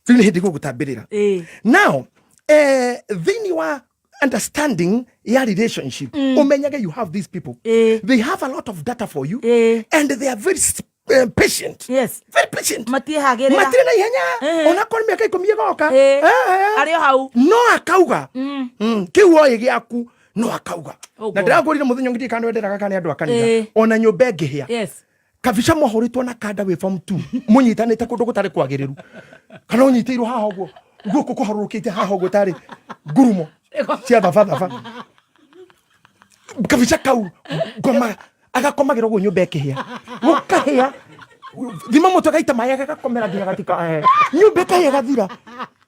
Rĩu nĩ hĩndĩ gũgũtambĩrĩra. Now, thĩinĩ wa understanding ya relationship, umenyage you have these people. They have a lot of data for you and they are very patient. Very patient. Matiehagĩrĩra. Matirĩ na ihenya. Onakorwo nĩ mĩaka 10 ĩgoka. Arĩ o hau. No akauga, kĩu oĩ gĩaku no akauga. Oh, Na God. ndĩrakwĩrire mũthenya ũngĩ, kana wenderaga kana nĩ andũ a kanitha, ona nyũmba ĩngĩhĩa, kabica mwahũrĩtwo na kanda wĩ form 2 mũnyitanĩte kũndũ gũtarĩ kwagĩrĩru, kana ũnyitĩirwo haha ũguo, guoko kũharũrũkĩte haha ũguo tarĩ ngurumo cia thabathaba, kabica kau ngoma agakomagĩra ũguo nyũmba ĩkĩhĩa, gũkahĩa, thima mũtwe gaita maĩ gagakomera nginya gatika nyũmba ĩkahĩa gathira.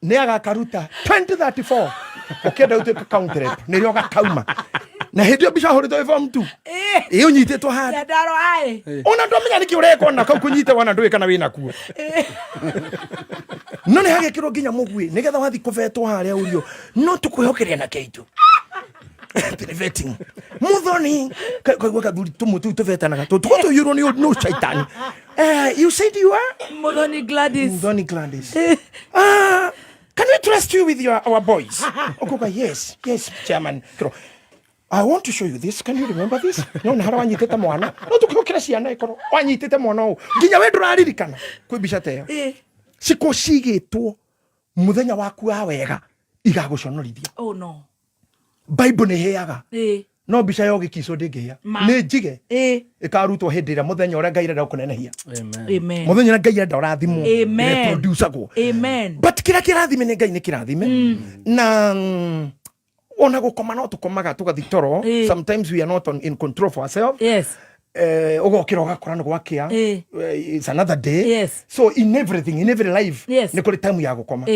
Nĩ agakaruta 2034 ũkĩenda ũtuĩke county rep, nĩrĩo gakauma na hĩndĩ ĩyo mbica hũrĩtwo wĩ form 2 ĩ ũnyitĩtwo handũ. Nyandarua aĩ. Ona ndwamenya nĩkĩ ũreka, ona kau kũnyite wana ndũĩ kana wĩna kuo, no nĩ hagekĩrwo nginya mũguĩ nĩgetha wathi kũbetwo harĩa ũrio no tũkwĩhokeria na keitu. Atĩ vetting muthoni kaigua kathuri tũmwe tũu tũbetanaga tũtuko tũiyũrwo nĩ shaitani. You said you are Muthoni Gladys. Muthoni Gladys. Ah, can we trust you with our boys? Okuga, Yes, chairman." Kiro, "I want to show you this. Can you remember this?" No na harĩa wanyitĩte mwana. No tũkĩhũkĩra ciana ikorwo wanyitĩte mwana ũũ. Nginya we ndũraririkana. Kwĩ mbica ta ĩyo. Ciko cigĩtwo mũthenya waku wa wega igagũconorithia. Oh no. Bible nĩ ĩhĩaga. No mbica ya ũgĩkicwo ndĩngĩhĩa. Nĩ njige. Ĩkarutwo hĩndĩ ĩrĩa mũthenya ũrĩa Ngai arenda gũkũnenehia. Amen. Mũthenya ũrĩa Ngai arenda ũrathimwo. Amen. Reproducagwo. Amen. But kĩrĩa kĩrathime nĩ Ngai nĩ kĩrathime. Na ona gũkoma no tũkomaga tũgathi toro. Sometimes we are not in control for ourselves. Ũgokĩra ũgakora nĩ gwakĩa. It's another day. So in everything, in every life, nĩ kũrĩ time ya gũkoma.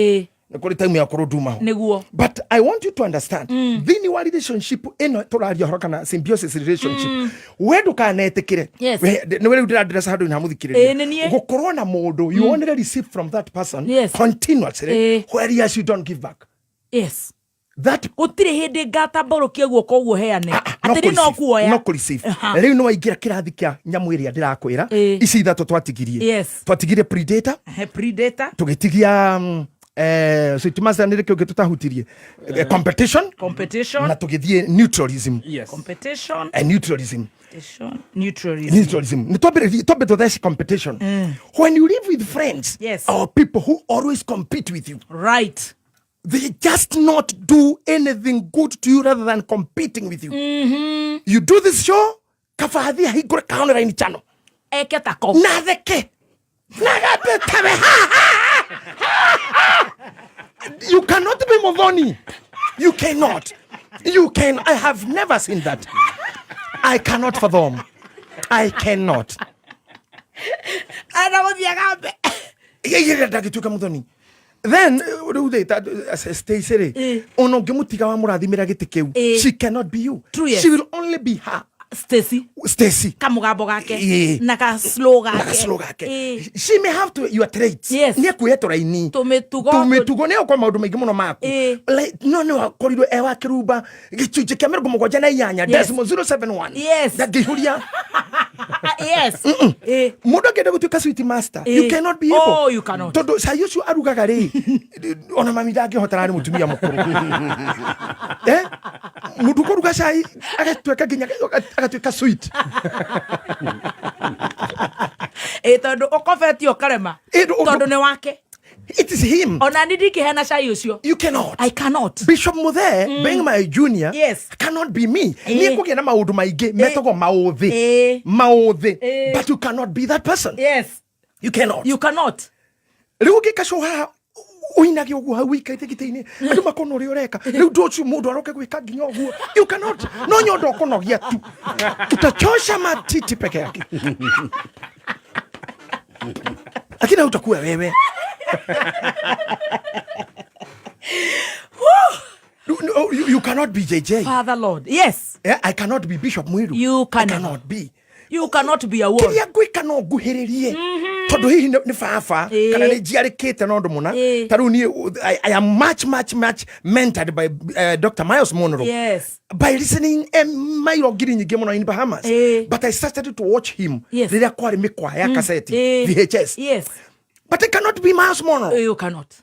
Nĩ kũrĩ time ya kũrwo nduma ho. Nĩguo. But I want you to understand, thĩinĩ wa relationship ĩno tũraria ũhoro kana symbiosis relationship, we ndũkanetĩkĩre. Nĩwe rĩu ndĩrandĩresa handũ-inĩ ha mũthikĩrĩria. Ĩ, nĩ niĩ. Gũkorwo na mũndũ you only receive from that person continuously, whereas you don't give back. That Gũtirĩ hĩndĩ ngatambũrũkia guoko ũguo heane. Ah, ah, Atĩ no kũ-receive, kuoya. no kũ-receive. Rĩu nĩ waingĩra kĩrathi kĩa nyamũ ĩrĩa ndĩrakwĩra. Ici ithatũ twatigirie. Twatigirie predator. He predator. Tũgĩtigia sweet master nĩ rĩkĩ ũngĩ tũtahutirie? Competition. Competition. Na tũgĩthiĩ neutralism. Competition. Neutralism. Competition. Neutralism. Neutralism. Nĩ twambe tũtheci competition. When you live with friends or people who always compete with you, they just not do anything good to you rather than competing with you. You do this show, kabathi ahingũre ka online channel. Eke tako. Na theke. Na gape tawe ha ha ha ha. You cannot be Muthoni. You cannot. You can. I have never seen that. I cannot fathom. I cannot. Ana gũthiĩ agambe. Yeye ndangĩtuĩka Muthoni. Then rĩu rĩ Stacy rĩ, ona ũngĩmũtiga wamũrathimĩra gĩtĩ kĩu, she cannot be you. True, yes. She will only be her. Stacy. Stacy. Kamũgambo gake. Na ka slow gake. Na ka slow gake. She may have to your traits. Nĩ ekuoya tũraini. Tũmĩtugo. Tũmĩtugo nĩ egũkorwo maũndũ maingĩ mũno maku. Like, no nĩ wakorirwo e wa kĩrumba gĩcunjĩ kĩa 78 decimal 071. Ndangĩihũria. Mũndũ angĩenda gũtuĩka sweet master, you cannot be able. Oh, you cannot. Tondũ cai ũcio arugaga rĩ, ona mami ndangĩhota arĩ mũtumia mũkũrũ. Mũndũ kũruga cai agatuĩka nginya agatuĩka sweet. Tondũ ũkobetio ũkarema. Tondũ nĩ wake. It is him. Ona ni ndingĩheana cai ũcio. You cannot. I cannot. Bishop Muthe, being my junior, cannot be me. Niĩ ngũgĩa na maũndũ maingĩ metagwo maũthĩ. Maũthĩ. But you cannot be that person. You cannot. You cannot. Rĩu ũngĩka show haha, Ũinage ũguo hau ũikarĩte gĩtĩ-inĩ, andũ makona ũrĩa ũreka. Rĩu ũndũ ũcio mũndũ aroke gwĩka nginya ũguo, you cannot. No nyondo ũkũnogia tu, utachosha matiti peke yake, lakini hautakuwa wewe. No, no, you cannot be JJ. Father Lord, yes. Yeah, I cannot be Bishop Mwiru. You I cannot. Cannot be. You cannot be a wall. Kĩrĩa ngwĩka no nguhĩrĩrie, tondũ hihi nĩ baba kana nĩ njiarĩkĩte na ũndũ mũna. Ta rĩu niĩ I am much much much mentored by Dr. Miles Monroe by listening mairo ngiri nyingĩ mũno in Bahamas, but I started to watch him rĩrĩa kwarĩ mĩkwa ya kaseti, VHS, but I cannot be Miles Monroe. You cannot.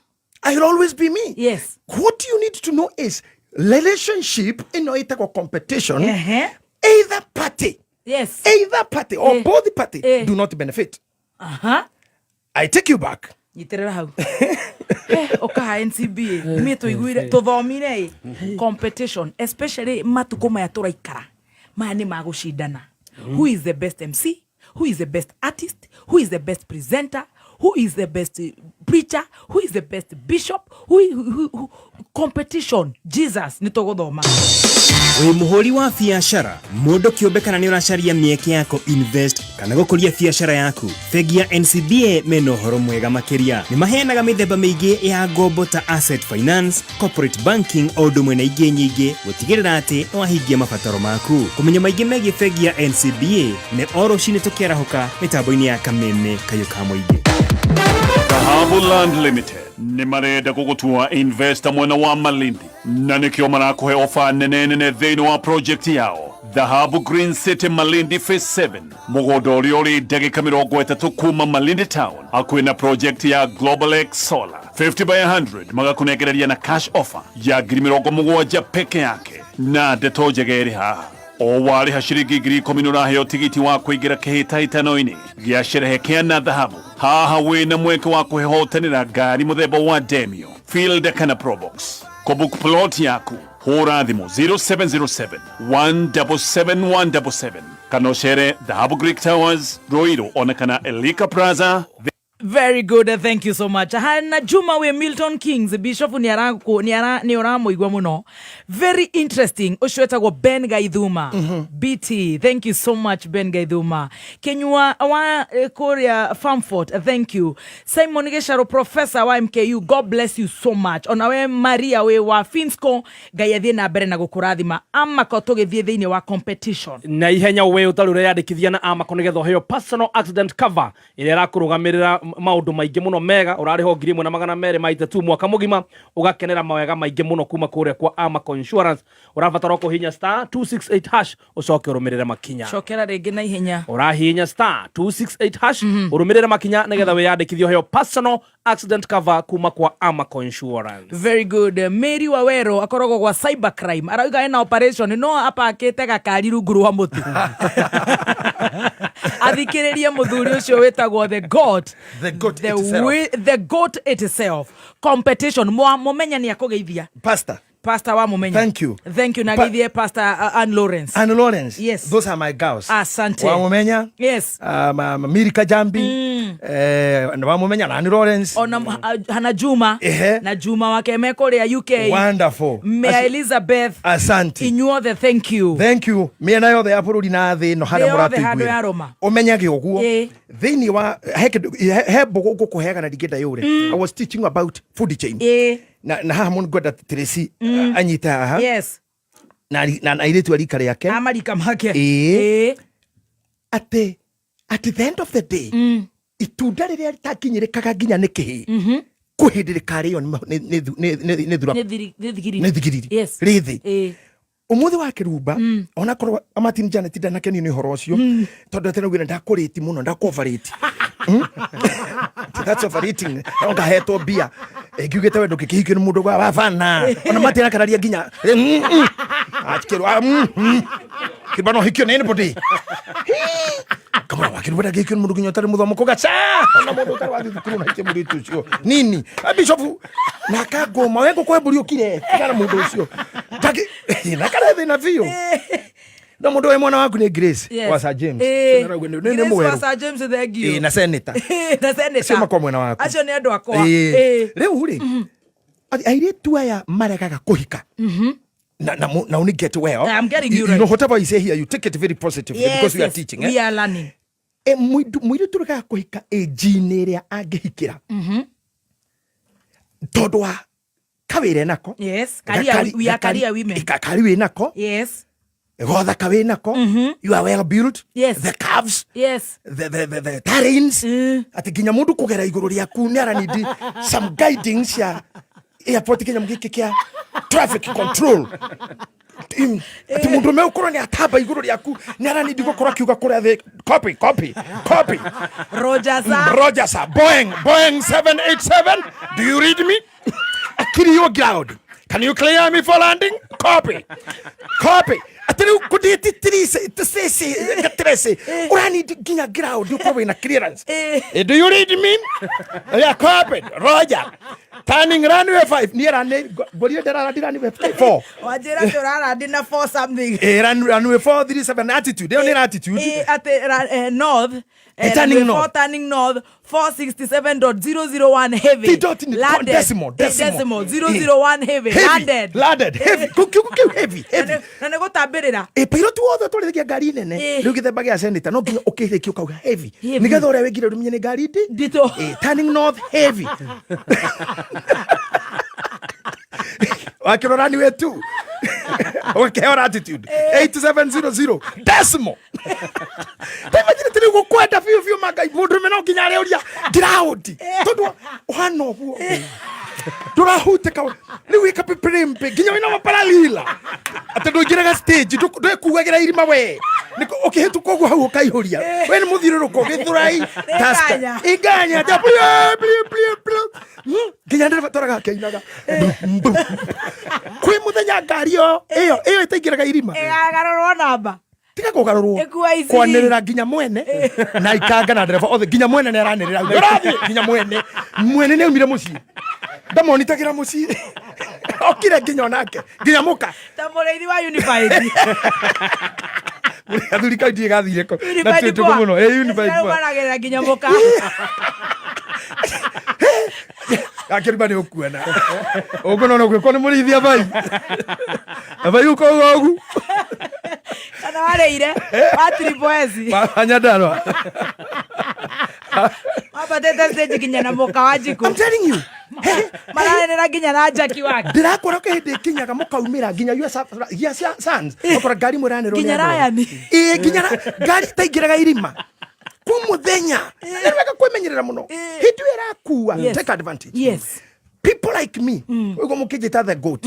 I will always be me. What you need to know is relationship ĩno ĩtagwo competition. Either party, either party or both party do not benefit. I take you back. Nyitĩrĩra hau. Ũkaha NCBA niĩ tũiguire tũthomire ĩ competition, especially matukũ maya tũraikara maya nĩ ma gũcindana. Who is the best MC? Who is the best artist? Who is the best presenter? Who is the best preacher? Who is the best bishop? Who, competition. Jesus, nĩ tũgũthoma. Wĩ mũhũri wa biacara, mũndũ kĩũmbe, kana nĩ ũracaria mĩeke ya invest kana gũkũria biacara yaku, bengi ya NCBA mena ũhoro mwega makĩria. Nĩ maheanaga mĩthemba mĩingĩ ya ngombo ta asset finance, corporate banking, o ũndũ ũmwe na ingĩ nyingĩ gũtigĩrĩra atĩ nĩ wahingia mabataro maku. Kũmenya maingĩ megiĩ bengi ya NCBA nĩ o rũcinĩ tũkĩarahũka mĩtambo-inĩ ya Kameme Kayũ ka Mũingĩ. Dhahabu Land Limited nĩ marenda gũgũtua investor mwena wa Malindi, na nĩkĩo marakũhe ofa nene nene thĩinĩ wa project yao Dhahabu Green City Malindi Phase 7, mũgũnda ũrĩa ũrĩ ndagĩka 30 kuma Malindi Town, hakuhĩ na project ya Global X Solar 50 by 100. Magakũnengereria na cash offer ya 70,000 peke yake. Na ndeto njega ĩrĩ haha, o warĩha ciringi 10,000 nĩ ũraheo tigiti wa kũingĩra kĩhĩtahĩtano-inĩ gĩa sherehe kĩa na dhahabu. Haha wĩna mweke wa kwĩhotanĩra ngari mũthemba wa Demio, Fielder kana Probox. Kũbook plot yaku, hũra thimũ 0707 177 177 kana ũcere Dhahabu Greek Towers, Ruiru, ona kana Elika Plaza. Very good, thank you so much. Hana Juma we Milton Kings, Bishop nĩ ũramũigua mũno. Very interesting. Ũcio wetagwo Ben Gaithuma. BT, thank you so much, Ben Gaithuma. Kenyua wa kũrĩa Famfort, thank you. Simon Gĩcaro, professor wa MKU, God bless you so much. Ona we Maria we wa Finsco, Ngai athiĩ na mbere na gũkũrathima. Amako tũgĩthiĩ thĩinĩ wa competition. Na ihenya we ũtarĩ ũreyandĩkithia na Amaco nĩgetha ũheo personal accident cover ĩrĩa ĩrakũrũgamĩrĩra maũndũ maingĩ mũno mega, ũrarĩhwo 1,230 mwaka mũgima, ũgakenera mawega maingĩ mũno kuma kũrĩa kwa Amaco Insurance. Ũrabatara kũhihinya *268# ũcoke ũrũmĩrĩre makinya. Cokera rĩngĩ na ihenya. Ũrahihinya *268# ũrũmĩrĩre makinya nĩgetha wĩyandĩkithie ũheo personal accident cover kuma kwa Amaco Insurance. Very good. Mary Wawero akoragwo gwa cybercrime, arauga ena operation no apakĩte gakari rungu rwa mũtĩ athikĩrĩrie mũthuri ũcio wĩtagwo the God. The goat the, itself. The goat itself. Competition, mũmenya nĩ akũgeithia. Pastor. Pastor wa mũmenya. Thank you. Thank you. Na geithie Pastor Ann Lawrence. Ann Lawrence. Yes. Those are my girls. Asante. Wamumenya. Miri Kajambi. Wamumenya na Ann Lawrence. Ona Hana Juma. Na Juma wake me kũrĩa UK. Wonderful. Mea Elizabeth. Asante. Inyuothe, thank you. Thank you. Mĩena yothe ya bũrũri na thĩ ĩno harĩa Thĩ yothe handũ mũratũiguĩra. ya Roma. Ũmenyage ũguo. Thĩinĩ wa he mbũgũ ngũkũheaga na ndingĩenda yũre. I was teaching about food chain. Na haha mũno ngwenda Tracy anyite haha. Na airĩtu a rika rĩake. Amarika make. Atĩ at the end of the day, itunda rĩrĩa rĩtakinyĩrĩkaga nginya nĩ kĩhĩ, kwĩ hĩndĩ rĩkarĩo nĩ thura. Nĩ thigiriri. Nĩ thigiriri. Rĩthĩ. Ũmũthĩ wa kĩrumba, onakorwo Martin Janet ndanakenio nĩ ũhoro ũcio, tondũ atĩ naugire ndakũrĩti mũno, ndakũovarĩti. That's overrating. No ngahetwo mbia ngiugĩte we ndũngĩkĩhikio nĩ mũndũ wa bana, ona Martin akararia nginya akĩrwo kĩrumba no hikio nĩ anybody. Kamwana wa kĩrumba ndangĩhikio nĩ mũndũ nginya ũtarĩ mũthomo kũgaca, ona mũndũ ũtarĩ wathiĩ thukuru na hikie mũirĩtu ũcio nini. Bishop na kangũma we ngũkũhe mbũri ũkire tigana mũndũ ũcio. Ndangĩ na kare thĩna biũ. No mũndũ wĩ mwana waku nĩ Grace Yes. wa Sir James. Eh, Nĩ nĩ Grace wa mwerũ. Sir James, thank you. Ĩĩ, na senator. Na senator. Acio makwa mwena waku. Acio nĩ andũ akwa. Ĩĩ. Ĩĩ. Rĩu rĩ, airĩtu aya maregaga kũhika na, na, na only get well. I'm getting you You right. know, whatever I say here, you take it very positively Yes, because we are yes. teaching. We Eh? are learning. E, mũirĩtu ũregaga kũhika ĩnji-inĩ ĩrĩa angĩhikĩra tondũ wa kawĩra enako. Yes. Career, we are career women. Kari wĩ nako. Yes. Gothaka wĩ nako. You are well built. Yes. The calves. Yes. The terrains. Atĩ nginya mũndũ kũgera igũrũ rĩaku nĩ aranindi some guiding cia airport kĩnyamũ gĩkĩ kĩa traffic control. Atĩ mũndũ ũmwe ũkorwo nĩ atamba igũrũ rĩaku nĩ aranindi gũkorwo akiuga kũrĩa thĩ, "Copy, copy, copy." Roger, sir. Roger, sir. Boeing, Boeing 787. Do you read me? Akiri your ground. Can you clear me for landing? Copy. Copy. Atĩ rĩu kũndĩti trisĩ gatireci ũranindi nginya ground ũkorwo wĩna clearance. Eh. Eh, do you read me? Yeah, copy. Roger. Turning runway 5. Niĩ rani ngorire ndararandi runway 4. Wanjĩra atĩ ũrarandi na 4 something. Eh, runway 437 attitude. Ĩyo nĩ attitude. Eh, atĩ north. Eh, turning Runway north. 4 turning north 467.001 heavy. Ti dot ni Landed. decimal, Eh, decimal. decimal 001 heavy. Heavy. Landed. Landed. Heavy. Kiugo kĩu heavy. Heavy. Na nĩ gũtambĩrĩra. Ä pilot wothe twarithagia ngari nene Eh. rä u gä themba gä a senator no nginya å kä rä kia å kauga heavy Heavy. nä getha å rä a wä ngire rå menye nä ngari ndi Nditũ. Eh, turning north heavy wakä rora ni wetu ũgakĩheo latitude 8700 decimal. Taimagine tĩ rĩu gũkwenda biũ biũ mangai mũndũ ũme no nginya arĩũria ground tondũ ũhana ũguo ndũrahutĩka rĩu wĩ kapĩpĩrĩmpĩ nginya wĩna maparalila atĩ ndũingĩraga stage ndwĩkuagĩra irima we ũkĩhĩtũka ũguo hau ũkaihũria we nĩ mũthiũrũrũko gĩthũrai. Nganya. Inganya nginya ndereba twaraga akĩinaga kwĩ mũthenya ngari ĩyo ĩyo ĩyo ĩtaingĩraga irima. Ĩgagarũrwo namba. Tiga kũgarũrwo. Ĩkua iciri. Kwanĩrĩra nginya mwene na ikanga na ndereba othe nginya mwene nĩ aranĩrĩra ũrathiĩ nginya mwene mwene nĩ aumire mũciĩ ndamonitagĩra mũciĩ okire nginya onake nginya mũka. Ta mũrĩithi wa Unified. Athuri kau ndiĩ gathire kau na Unified twĩtũkũ Power. mũno. Ĩ, Unified Power. Ĩrarũmanagĩrĩra nginya mũka. Akĩrima nĩ ũkuona ũguo no gwĩkwo nĩ mũrĩithi abai abai ũkauga ũgu. Kana warĩire wa Triple S. Anyandarua. Wambatĩte stage nginya na mũka wa Njikũ. I'm telling you. Maranĩra nginya na Jackie wake. Ndirakora hĩndĩ ĩkinyaga mũkaumĩra nginya your sons ũkora ngari mwĩranĩrwo nĩ Nginya andũ. Ryan. Ĩĩ, nginya ngari itaingĩraga irima kwĩ mũthenya nĩ wega kwĩmenyerera mũno hĩndĩ ĩyo ĩrakua. Take advantage. People like me ũguo mũkĩnjĩta the goat,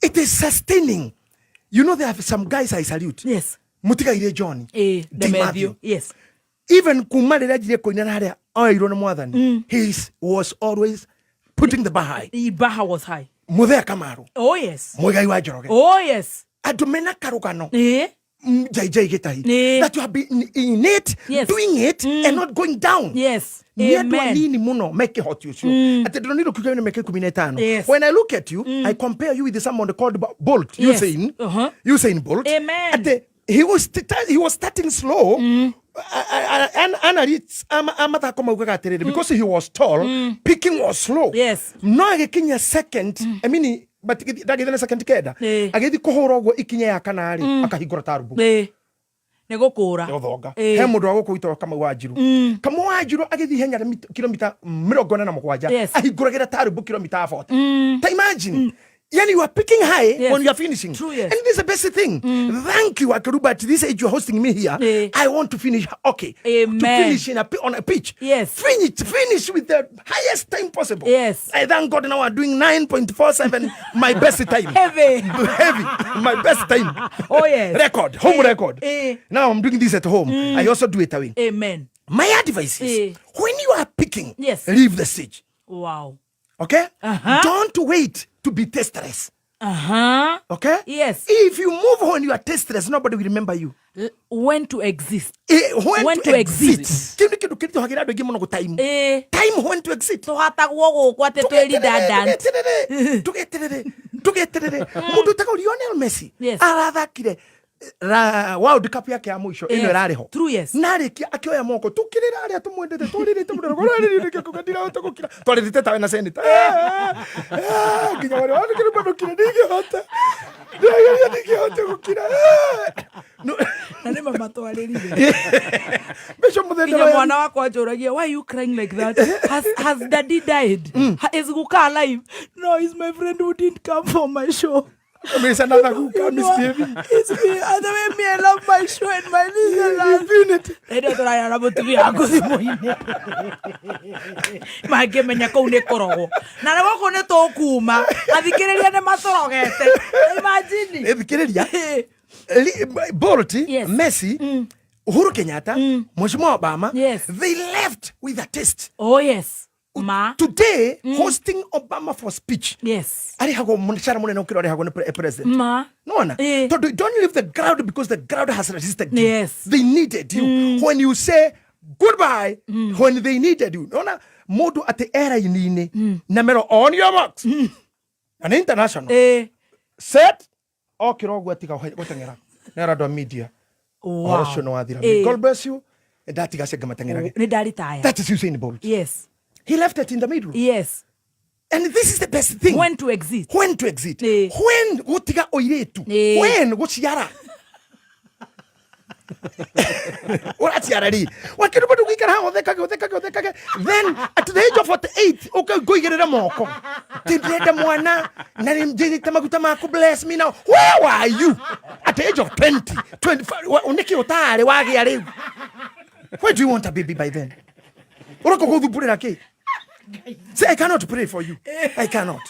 it is sustaining. You know, there are some guys I salute. Mũtigaire John Eh, D. Demetrio. Matthew. Even kuma rĩrĩa anjirie kũina na harĩa oeirwo nĩ mwathani, he was always putting the bar high. The bar was high. Mũthea Kamaru. Oh yes. Mũigai wa Njoroge. Oh yes. Andũ mena karũgano. JJ Gĩtahi. That you have been in it, doing it and not going down. Nĩ andũ Amen. anini mũno me kĩhoti ũcio atĩ ndĩronire ũkiuga wĩna mĩaka 15. When I look at you, I compare you with someone called Bolt. Usain. Usain Bolt. Amen. Atĩ he was starting slow. Analysts a mathako maugaga atĩrĩrĩ, because he was tall, picking was slow. No agĩkinya second, I mean, but ndagĩthiĩ na second 9. Agĩthiĩ kũhũra ũguo ikinya ya kana rĩ, akahingũra tarubu. Nĩ gũkũra. Gũthonga. He mũndũ wa gũkũ wĩtagwo Kamau wa Njiru. Kamau wa Njiru agĩthiĩ ihenya rĩa kilomita 47 ahingũragĩra tarubu kilomita 40. Ta imagine. Yani you are picking high when you are finishing. True, yes. And this is the best thing. Thank you, Akeruba. At this age you are hosting me here. I want to finish okay. To Amen. finish on a pitch. Finish with the highest time possible. I thank God now I'm doing 9.47, my best time. Heavy. Heavy. My best time. Oh, yes. Record. Home record. Now I'm doing this at home. I also do it away. Amen. My advice is, when you are picking, leave the stage. Wow. Okay? Don't wait to be tasteless. Okay? If you move when you are tasteless, nobody will remember you. When to exist. When When to to exit. exit. Kĩu nĩ kĩndũ kĩritũhagĩra andũ aingĩ mũno gũ-time. Time when to exit. Tũhatagwo gũkũ atĩ twĩ redundant. Tũgeterere, tũgeterere, tũgeterere. Mũndũ ũtagwo Lionel Messi arathakire Ra World Cup yake ya mũico ĩno ĩrarĩ ho. True, yes. Narĩkia akĩoya moko tũkĩrĩra arĩa tũmwendete twarĩrĩte mũno rĩrĩrĩte kuga ndirahota gũkira twarĩrĩte tawe na senator. Eh, nginya warĩ wanĩkĩrĩ mandũkire ndingĩhota ndĩrageria ndingĩhota gũkira. No, Na nĩ mamatwarĩrire. Mbeca mũthenya Nginya mwana wakwa anjũragia, why you crying like that? Has daddy died? Is Guka alive? No, he's my friend who didn't come for my show. Mbeca na Guka You know, misbehaving. it's me. And the way me, I love my show and my listeners. Infinity. Hĩndĩ ĩyo tũraria na mũtumia waku thimũ-inĩ mangĩmenya kũu nĩ kũrogwo na nĩ gũkũ nĩ tũkuma athikĩrĩria nĩ matũrogete imagine. Thikĩrĩria. Bolt, Yes. Messi, Uhuru Kenyatta, Mheshimiwa Obama, Yes. they left with a taste. Oh yes, ma. Today, hosting Obama for speech, Yes. arĩhagwo mũcara mũnene ũkĩra arĩhagwo nĩ president. Ma. Nona? Eh. Tondũ don't leave the ground because the ground has resisted you. Yes. They needed you. When you say goodbye, when they needed you. Nona, mũndũ atĩ eraini-inĩ na mero on your marks. Na nĩ international. Set okĩra ũguo atiga gũteng'era. Nĩ andũ a media. Ũhoro ũcio nĩ wathira. Eh. God bless you. Ndatiga cio ngĩmateng'erage. Nĩ ndaritaya. That is Usain Bolt. Yes. He left it in the middle. Yes. And this is the best thing. When to exit. When to exit. Eh. When gũtiga ũirĩtu. Eh. When gũciara. Ũraciara rĩ? Wakĩrĩ bado gũikara haha ũthekage ũthekage ũthekage. Then at the age of 48 ũka ngũigĩrĩre moko. Ti ndĩrenda mwana na nĩ njĩrĩte maguta maku bless me now. Where were you at the age of 20, 25? Nĩkĩ ũtarĩ wagĩa rĩu? Why do you want a baby by then? Ũroka gũthumbũrĩra kĩ? Say, I cannot pray for you. I cannot.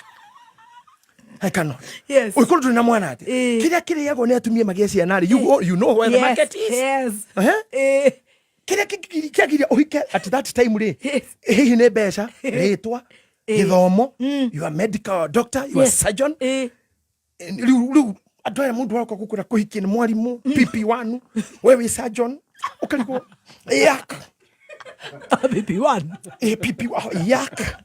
I cannot. Yes. Ũngĩkorwo ndũrĩ na mwana atĩ Eh. kĩrĩa kĩrĩagwo nĩ atumia magĩe ciana rĩ, you know where the Yes. market is. Yes. Eh? Kĩrĩa kĩagiria ũhike at that time rĩ, Yes. hihi nĩ mbeca, rĩtwa, gĩthomo, you are medical doctor, you are Yes. surgeon. Rĩu rĩu andũ aya mũndũ waroka gũkwĩra kũhikia nĩ mwarimũ PP1, we wĩ surgeon, ũkarigwo yak. Baby one. APP yak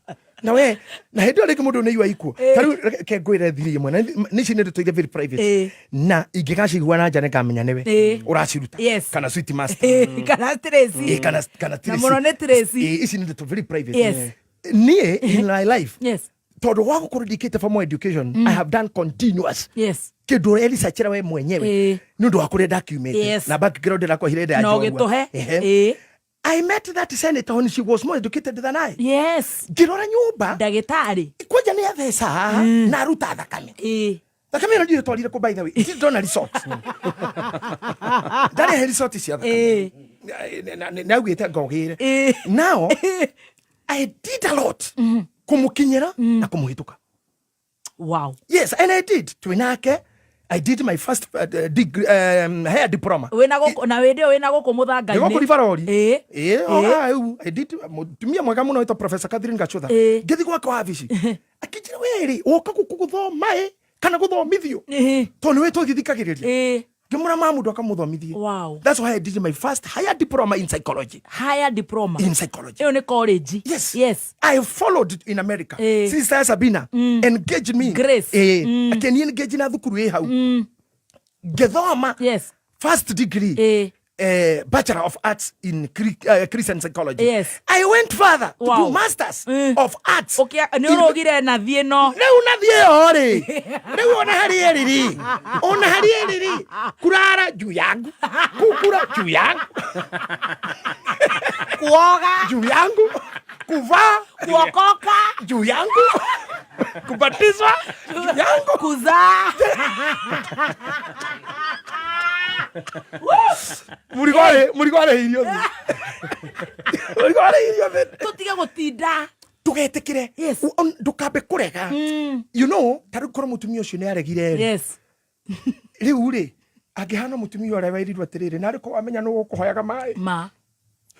na we na hĩndĩ ĩyo rĩngĩ mũndũ nĩ igua ikuo ta rĩu reke ngwĩre thiri ĩmwe na nĩ ici nĩ ndeto iria very private na ingĩgacigua na nja nĩngamenya nĩwe ũraciruta Yes. kana sweet master. Kana Tracy. Kana Na Tracy. mũno nĩ Tracy. Ici nĩ ndeto very private. Yes. Niĩ in my life Yes. tondũ wa gũkorwo ndikĩte formal education, I have done continuous Yes. kĩndũ ũreresearchera we mwenyewe nĩ ũndũ wa kũrĩa ndakiumĩte na background ĩrakwa hĩrĩa Na ndĩranjorua. ũgĩtũhe. Ehe. I met that senator when she was more educated than I. Yes. Ngĩrora nyũmba Ndagĩtarĩ. kwanja nĩ atheca haha na aruta thakame. Thakame ĩno ndirĩ twarire kũ, by the way ndirĩ ndona resort, ndarĩ he resort cia thakame. Nĩ augĩte ngogĩre. Now I did a lot kũmũkinyĩra na kũmũhĩtũka. Yes, and I did twĩ nake. I did my first degree, higher diploma. Wĩna gũkũ na wĩndĩ ĩyo wĩna gũkũ mũthanga-inĩ. Nĩgũkũ Rivarori. Ĩĩ. I did mũtumia mwega mũno wĩtwo Professor Catherine Gachutha. Ngĩthiĩ gwake wabici akĩnjĩra, we rĩ, woka gũkũ gũthoma ĩ kana gũthomithio? Tondũ nĩwe tũgĩthikagĩrĩria. Ngĩmũra ma mũndũ akamũthomithie. That's why I did my first higher diploma in psychology. Higher diploma. In psychology. Ĩyo nĩ college. Yes. Yes. I followed in America. Sister Sabina engaged me. Grace. Akĩni engage na thukuru ĩ hau ngĩthoma first degree, Bachelor of Arts in Christian Psychology. I went further to do Masters of Arts. Nĩ ũrũgire na thiĩ no. Rĩu na thiĩ ĩyo rĩ, rĩu ona harĩ ĩrĩ rĩ, ona harĩ ĩrĩ rĩ, kurara juu yangu, kukura juu yangu, Kuoga juu yangu, kuvaa kuokoka juu yangu, kubatizwa juu yangu, kuzaa. Mũrigo arĩ mũrigo arĩhirio thĩ, mũrigo arĩhirio thĩ. Tũtige gũtinda. Ndũgetĩkĩre. Ndũkambe kũrega, ta rĩu korwo mũtumia ũcio nĩ aregire rĩ, rĩu rĩ angĩhana mũtumia ũrĩa werirwo atĩrĩrĩ, narĩ korwo amenya nũ ũkũhoyaga maĩ Ma.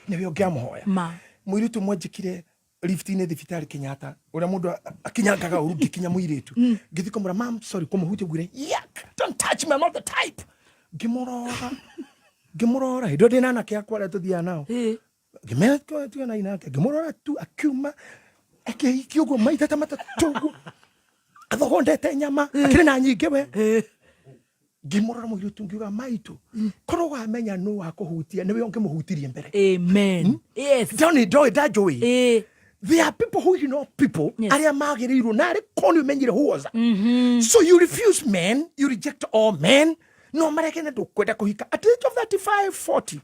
Nĩwe ũngĩamũhoya. Ma. Mũirĩtu ũmwe njĩkire lift-inĩ thibitarĩ Kenyatta, ũrĩa mũndũ akinyangaga ũru, ngĩkinya mũirĩtu ngĩthiĩ kũmũra, "Mam, sorry," kũmũhutia ngwĩre, "Yak, don't touch me, I'm not the type." Ngĩmũrora, ngĩmũrora hĩndĩ ĩyo ndĩ na anake akwa arĩa tũthiaga nao. Ngĩmera tiganai nake, ngĩmũrora tu, akiuma akĩhikia ũguo maita ta matatũ ũguo athogondete nyama akĩrĩ na nyingĩ we. Ngĩmũrora mũirĩtu ngiuga, "Maitũ, korwo wamenya nũ wakũhutia nĩwe ũngĩmũhutirie mbere." Amen, yes. Ndoni ndoĩ ndanjũĩ. There are people who, you know, people arĩa magĩrĩirwo na arĩ korwo nĩ ũmenyire who was that. So you refuse men, you reject all men, no mareke na ndũkwenda kũhika. At age of 35, 40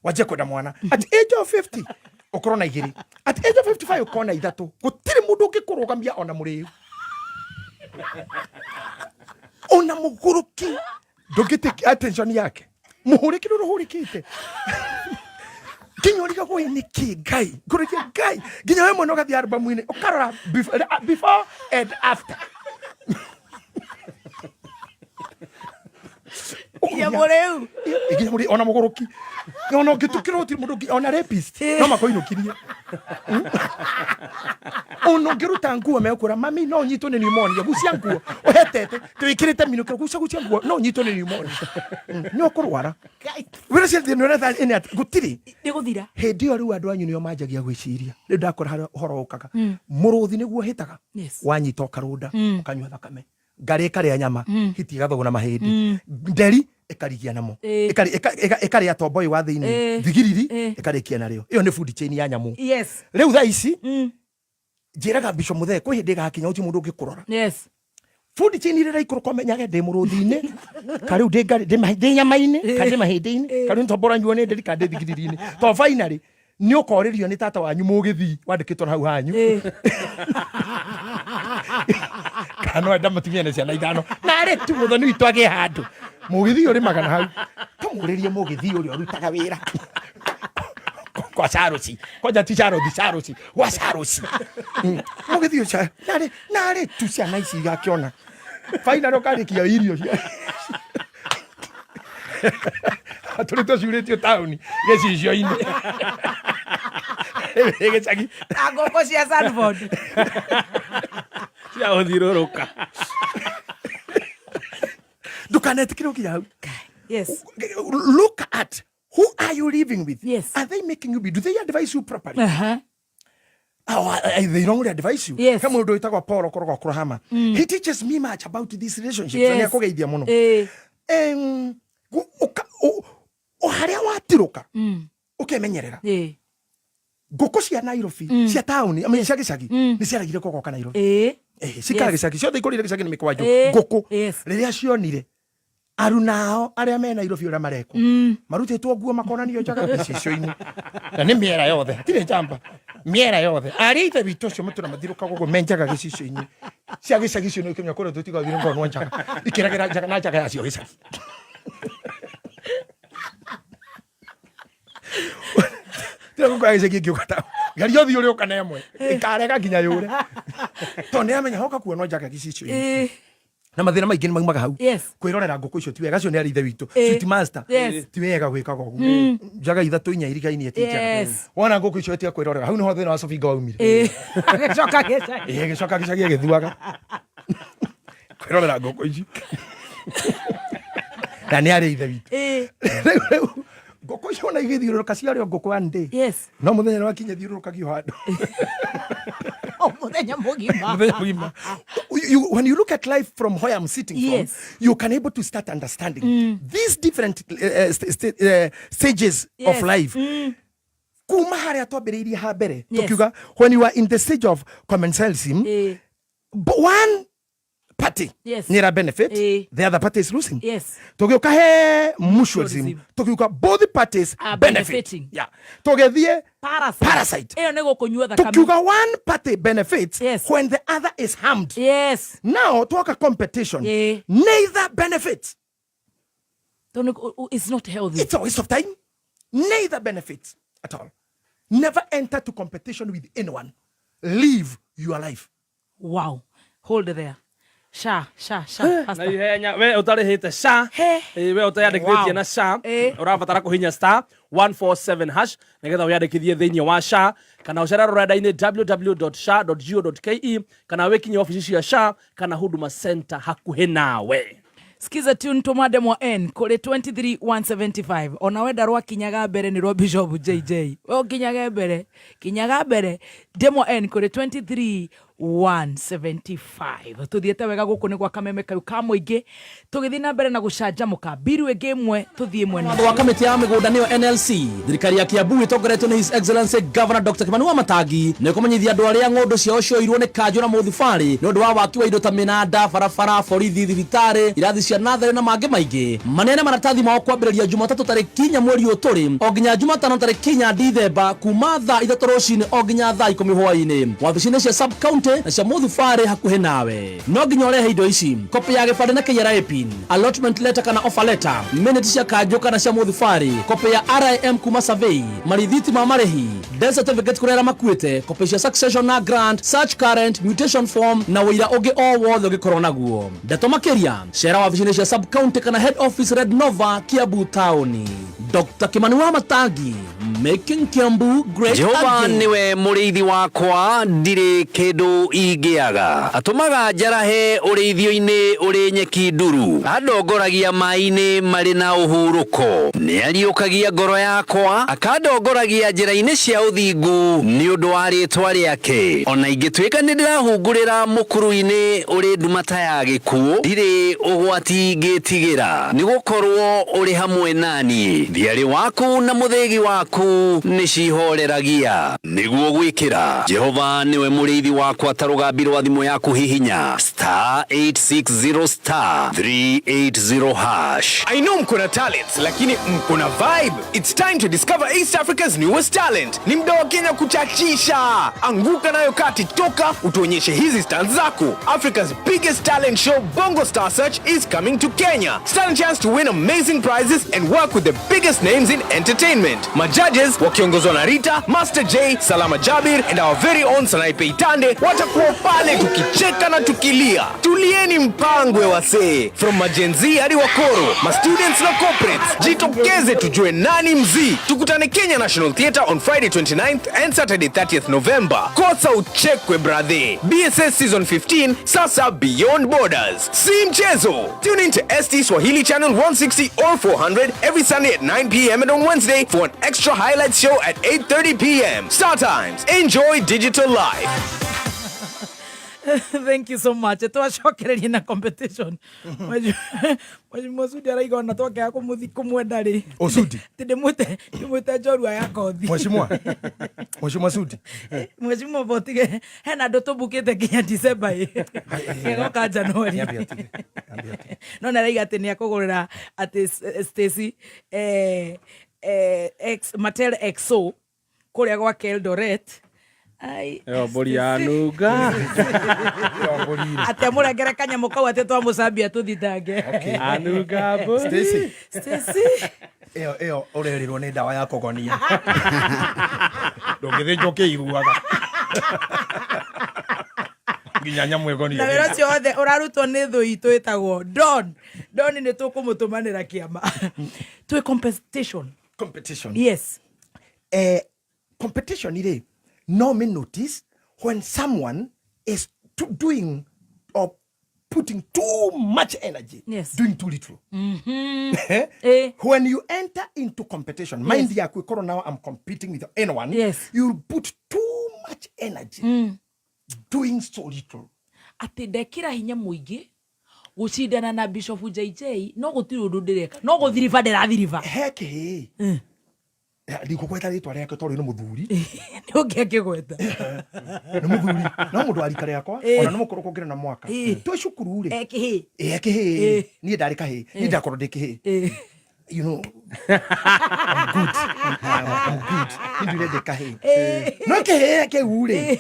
wanjie kwenda mwana, at age of 50 ũkorwo na igĩrĩ, at age of 55 ũkorwo na ithatũ. Gũtirĩ mũndũ ũngĩkũrũgamia, ona mũrĩu, ona mũgũrũki ndũngĩtake attention yake. Mũhũrĩki rũrũ hũrĩkĩte nginya ũrigagwo, "Ĩ nĩkĩ Ngai ngũrĩkia Ngai?" Nginya we mwene ũgathiĩ albamu-inĩ ũkarora before and after. Nginya mũrĩu. Nginya mũrĩ ona mũgũrũki, ona ũngĩtukĩrwo gũtirĩ mũndũ ona rapist no makũinũkirie. Ona ũngĩruta nguo mekwĩra, "Mami, no ũnyitwo nĩ pneumonia. Gucia nguo ũhetete twĩkĩrĩte minũkĩro, gucia, gucia nguo, no ũnyitwo nĩ pneumonia. Nĩ ũkũrwara." Wĩra cia thĩna ũrĩa ĩnĩ atĩ gũtirĩ Nĩ gũthira. Hĩndĩ ĩyo rĩu andũ anyu nĩo manjagia gwĩciria. Rĩu ndakora harĩa ũhoro ũkaga, mũrũthi nĩguo hĩtaga. Wanyita ũkarũnda, ũkanyua thakame, ngarĩ ĩkarĩa nyama, hiti ĩgathũgũna mahĩndĩ, nderi ĩkarigia namo, ĩkarĩa tombo ũyũ wa thĩinĩ, thigiriri ĩkarĩkia narĩo. Ĩyo nĩ food chain ya nyamũ. Rĩu thaa ici njĩraga Bishop Muthee, kwĩ hĩndĩ ĩgakinya ũti mũndũ ũngĩkũrora. Food chain ĩrĩa ĩraikũrũka, ũmenyage ndĩ mũrũthi-inĩ ka rĩu ndĩ ngarĩ, ndĩ nyama-inĩ ka ndĩ mahĩndĩ-inĩ ka rĩu nĩ nyuo nĩ nderi ka ndĩ thigiriri-inĩ, to finally nĩ ũkorĩrio nĩ tata wanyu mũgĩthii wandĩkĩtwo na hau hanyu, kana no enda mũtumia na ciana ithano narĩ tu mũthoni witũ agĩe handũ mũgĩthii ũrĩmaga na hau. Tũmũrĩrie mũgĩthii ũrĩa ũrutaga wĩra kwa Caroci, kwanja ti Carothi, Caroci, gwa Caroci. Mũgĩthii ũcio narĩ tu ciana ici igakĩona finally ũkarĩkia irio cia tũrĩ tũcurĩtio taũni gĩcicio-inĩ gĩcagi. Na ngũkũ cia Sanford. Cia gũthiũrũrũka. Ndũkanetĩkĩre ũkinya hau. Look at who are you living with. Are they making you be, do they advise you properly? Oh, they wrongly advise you. He mũndũ wĩtagwo Paul ũkoragwo Kũrahama. He teaches me much about these relationships. Na nĩakũgeithia mũno. O harĩa watirũka ũkemenyerera. Ngũkũ cia Nairobi, cia taũni, I mean, cia gĩcagi nĩ ciaragire kũgoka Nairobi. Cikara gĩcagi ciothe ikũrĩire gĩcagi nĩ mĩkwanjũ ngũkũ. Rĩrĩa cionire arunao arĩa me Nairobi ũrĩa marekwo, marutĩtwo nguo makonanio njaga gĩcicio-inĩ, na nĩ mĩera yothe, hatirĩ njamba, mĩera yothe arĩ ithe witũ ũcio matũra mathirũkaga ũguo menjaga gĩcicio-inĩ cia gĩcagi icio nĩ ũkĩmenya kũrĩa tũtigathire ngonwo njaga ikĩragĩra njaga na njaga yacio gĩcagi. Tiga ngũkũ ya gĩcagi ĩngĩũka ta geria ũthiĩ ũrĩa ũka na ĩmwe ĩkarega nginya yũre, tondũ nĩ yamenya hoka kuonwo njaga gĩcicio-inĩ. Na mathĩna maingĩ nĩ maumaga hau. Kwĩrorera ngũkũ icio ti wega. Acio nĩ arĩ ithe witũ. Sweet master. Ti wega gwĩkaga ũguo, njaga ithatũ inya irigainie ti njega. Wona ngũkũ icio tiga kwĩrorera. Hau nĩho thĩna wa Sofinga waumire. Agĩcoka gĩcagi. Ĩĩ, gĩcoka gĩcagi agĩthuaga kwĩrorera ngũkũ ici, na nĩ arĩ ithe witũ. Rĩu ngũkũ icio ona igĩthiũrũrũka ciarĩ o ngũkũ one day. No mũthenya nĩ wakinya thiũrũrũkagio handũ. O mũthenya mũgima. Mũthenya mũgima. When you look at life from where I'm sitting from, you can able to start understanding these different stages of life. Kuma harĩa twambĩrĩirie ha mbere, tukiuga when you are in the stage of commensalism, but one party nĩ ĩra benefit, the other party is losing. Tũgĩũka he mutualism, Mutualism. tũkiuga both parties Are benefit. benefiting. Yeah. Tũgĩthiĩ Parasite. Parasite. Ĩyo nĩ gũkũnyua thakame. Tukiuga one party benefits when the other is harmed. Now twaka competition, neither benefits. Tondũ it's not healthy. It's a waste of time. Neither benefits at all. Never enter to competition with anyone. Live your life. Wow, hold there. Sha sha sha na Pastor. Ihenya we ũtarĩhĩte SHA. He. We ũteyandĩkithĩtie na SHA, ũrabatara kũhinya *147# nĩgetha wĩyandĩkithie thĩinĩ wa SHA, kana ũcere rũrenda-inĩ www.sha.go.ke, kana wĩkinye obici cia SHA kana Huduma Center hakuhĩ nawe. Skiza tune tumande mwa n kũrĩ 23175. Ona wenda rwakinyaga mbere nĩ rwa Bishop JJ, we ũkinyage mbere, kinyaga mbere ndemwa n kũrĩ 23. 175. Tuthiĩte wega gũkũ nĩ gwa kameme kau ka mũingĩ, tũgĩthiĩ na mbere na gũcanjamũka. Mbiru ĩngĩ ĩmwe tũthiĩ mwena Watho wa kamĩtĩ ya mĩgũnda nĩyo NLC. Thirikari ya Kiambu ĩtongoretio nĩ His Excellency Governor Dr. Kimani Wamatangi nĩ kũmenyithia andũ arĩa ng'ũndũ ciao cioirwo nĩ kanjũ na mũthibarĩ nĩ ũndũ wa waki wa indo ta mĩnanda, barabara, borithi, thibitarĩ, irathi cia natharĩ na mangĩ maingĩ. Maneane maratathi mao kwambĩrĩria Jumatatũ tarĩki 4 mweri ũyũ tũrĩ o nginya Jumatano tarĩki 4 Dithemba kuma thaa 3 rũcinĩ o nginya thaa 10 hwaĩ-inĩ wabici-inĩ cia sub county na cia mũthibarĩ hakuhĩ nawe. No nginya ũrehe indo ici: copy ya gĩbandĩ na KRA pin, allotment letter kana offer letter, minute cia kanjũ kana cia mũthibarĩ, copy ya RIM kuma survey, marithiti ma marĩhi, death certificate kũrĩ arĩa makuĩte, copy cia succession na grant, search current, mutation form na ũira ũngĩ o wothe ũngĩkorwo naguo. Ndeto makĩria, cera wabici-inĩ cia sub county kana head office Red Nova, Kiambu taũni. Dr. Kimani Wamatangi, making Kiambu great Jehova again. Nĩwe mũrĩithi wakwa, ndirĩ kĩndũ ingĩaga. Atũmaga njarahe ũrĩithio-inĩ ũrĩ nyeki nduru, andongoragia maĩ-inĩ marĩ na ũhurũko. Nĩariũkagia ngoro yakwa, akandongoragia njĩra-inĩ cia ũthingu nĩ ũndũ wa rĩĩtwa rĩake. Ona ingĩtuĩka nĩ ndĩrahungurĩra mũkuru-inĩ ũrĩ nduma ta ya gĩkuũ, ndirĩ ũgwati ingĩtigĩra, nĩ gũkorwo ũrĩ hamwe naniĩ. Thiarĩ waku na mũthĩgi waku nĩ cihoreragia. Nĩguo gwĩkĩra Jehova nĩwe mũrĩithi wakwa ta rũgambi rwa thimũ yaku, hihinya *860 *380#. I know mko na talents, lakini mko na vibe. It's time to discover East Africa's newest talent. Ni mda wa Kenya kuchachisha. Anguka nayo kati, toka utuonyeshe hizi stunts zako. Africa's biggest talent show, Bongo Star Search, is coming to Kenya. Stand a chance to win amazing prizes and work with the biggest names in entertainment. Majudges wakiongozwa na Rita, Master J, Salama Jabir and our very own Sanaipei Tande watakuwa pale tukicheka na tukilia. Tulieni mpangwe wasee, from maGen Z hadi wakoro, ma students na corporates. Jitokeze tujue nani mzii. Tukutane Kenya National Theatre on Friday 29th and Saturday 30th November. Kosa uchekwe brother. BSS Season 15 sasa beyond borders. Si mchezo. Tune in to ST Swahili channel 160 or 400 every Sunday at 9 p.m. and on Wednesday for an extra highlights show at 8:30 p.m. Star Times. Enjoy digital life. Thank you so much. Twacokererie na competition. Mheshimiwa Sudi araiga ona twakĩaga kũmũthi kũmwenda rĩ. O Sudi. Ti ndĩmwĩte njorua ya kothi. Mheshimiwa Sudi. Mheshimiwa botige hena andũ tũbukĩte nginya December ĩ ĩgoka January. Niambie atige. Niambie atige. No nĩ araiga atĩ nĩ akũgũrĩra atĩ Stacy ex, Mattel XO kũrĩa gwake Eldoret. Ai, Ĩyo mbũri ya nunga. Ĩyo mbũri rĩ. Atĩ amũrengere kanyamũ kau atĩ twamũcambia tũthitange. Anunga mbũri. Stacy. Stacy. Ĩyo ũrerirwo nĩ ndawa ya kũgonia. Ndũngĩthĩnjwo ũkĩiguaga. Nginya nyamũ ĩgonie. Na wĩra ũcio wothe ũrarutwo nĩ thũ itũ ĩtagwo Don. Don nĩ tũkũmũtũmanĩra kĩama. Twĩ competition. Competition. Yes. Competition rĩ, no me notice when someone is doing or putting too much energy doing too little. When you enter into competition, mind yaku ĩkorwo now I'm competing with anyone, you'll put too much energy doing so little. Atĩ ndekĩra hinya mũingĩ gũcindana na Bishop JJ no gũtirĩ ũndũ ndĩreka no gũthiriba ndĩrathiriba. He kĩhĩ ndikũgweta rĩtwa rĩake tondũ nĩ mũthuri. Nĩ ũngĩakĩgweta. Nĩ mũthuri no mũndũ wa rika rĩakwa, ona nĩ mũkũrũ kũngĩra na mwaka. Twĩ cukuru rĩ, Eh, kĩhĩ. Ĩ, kĩhĩ. Niĩ ndarĩ kahĩ, niĩ ndakorwo ndĩ kĩhĩ. I'm good. I'm good. Niĩ nduire ndĩ kahĩ. No kĩhĩ kĩu rĩ,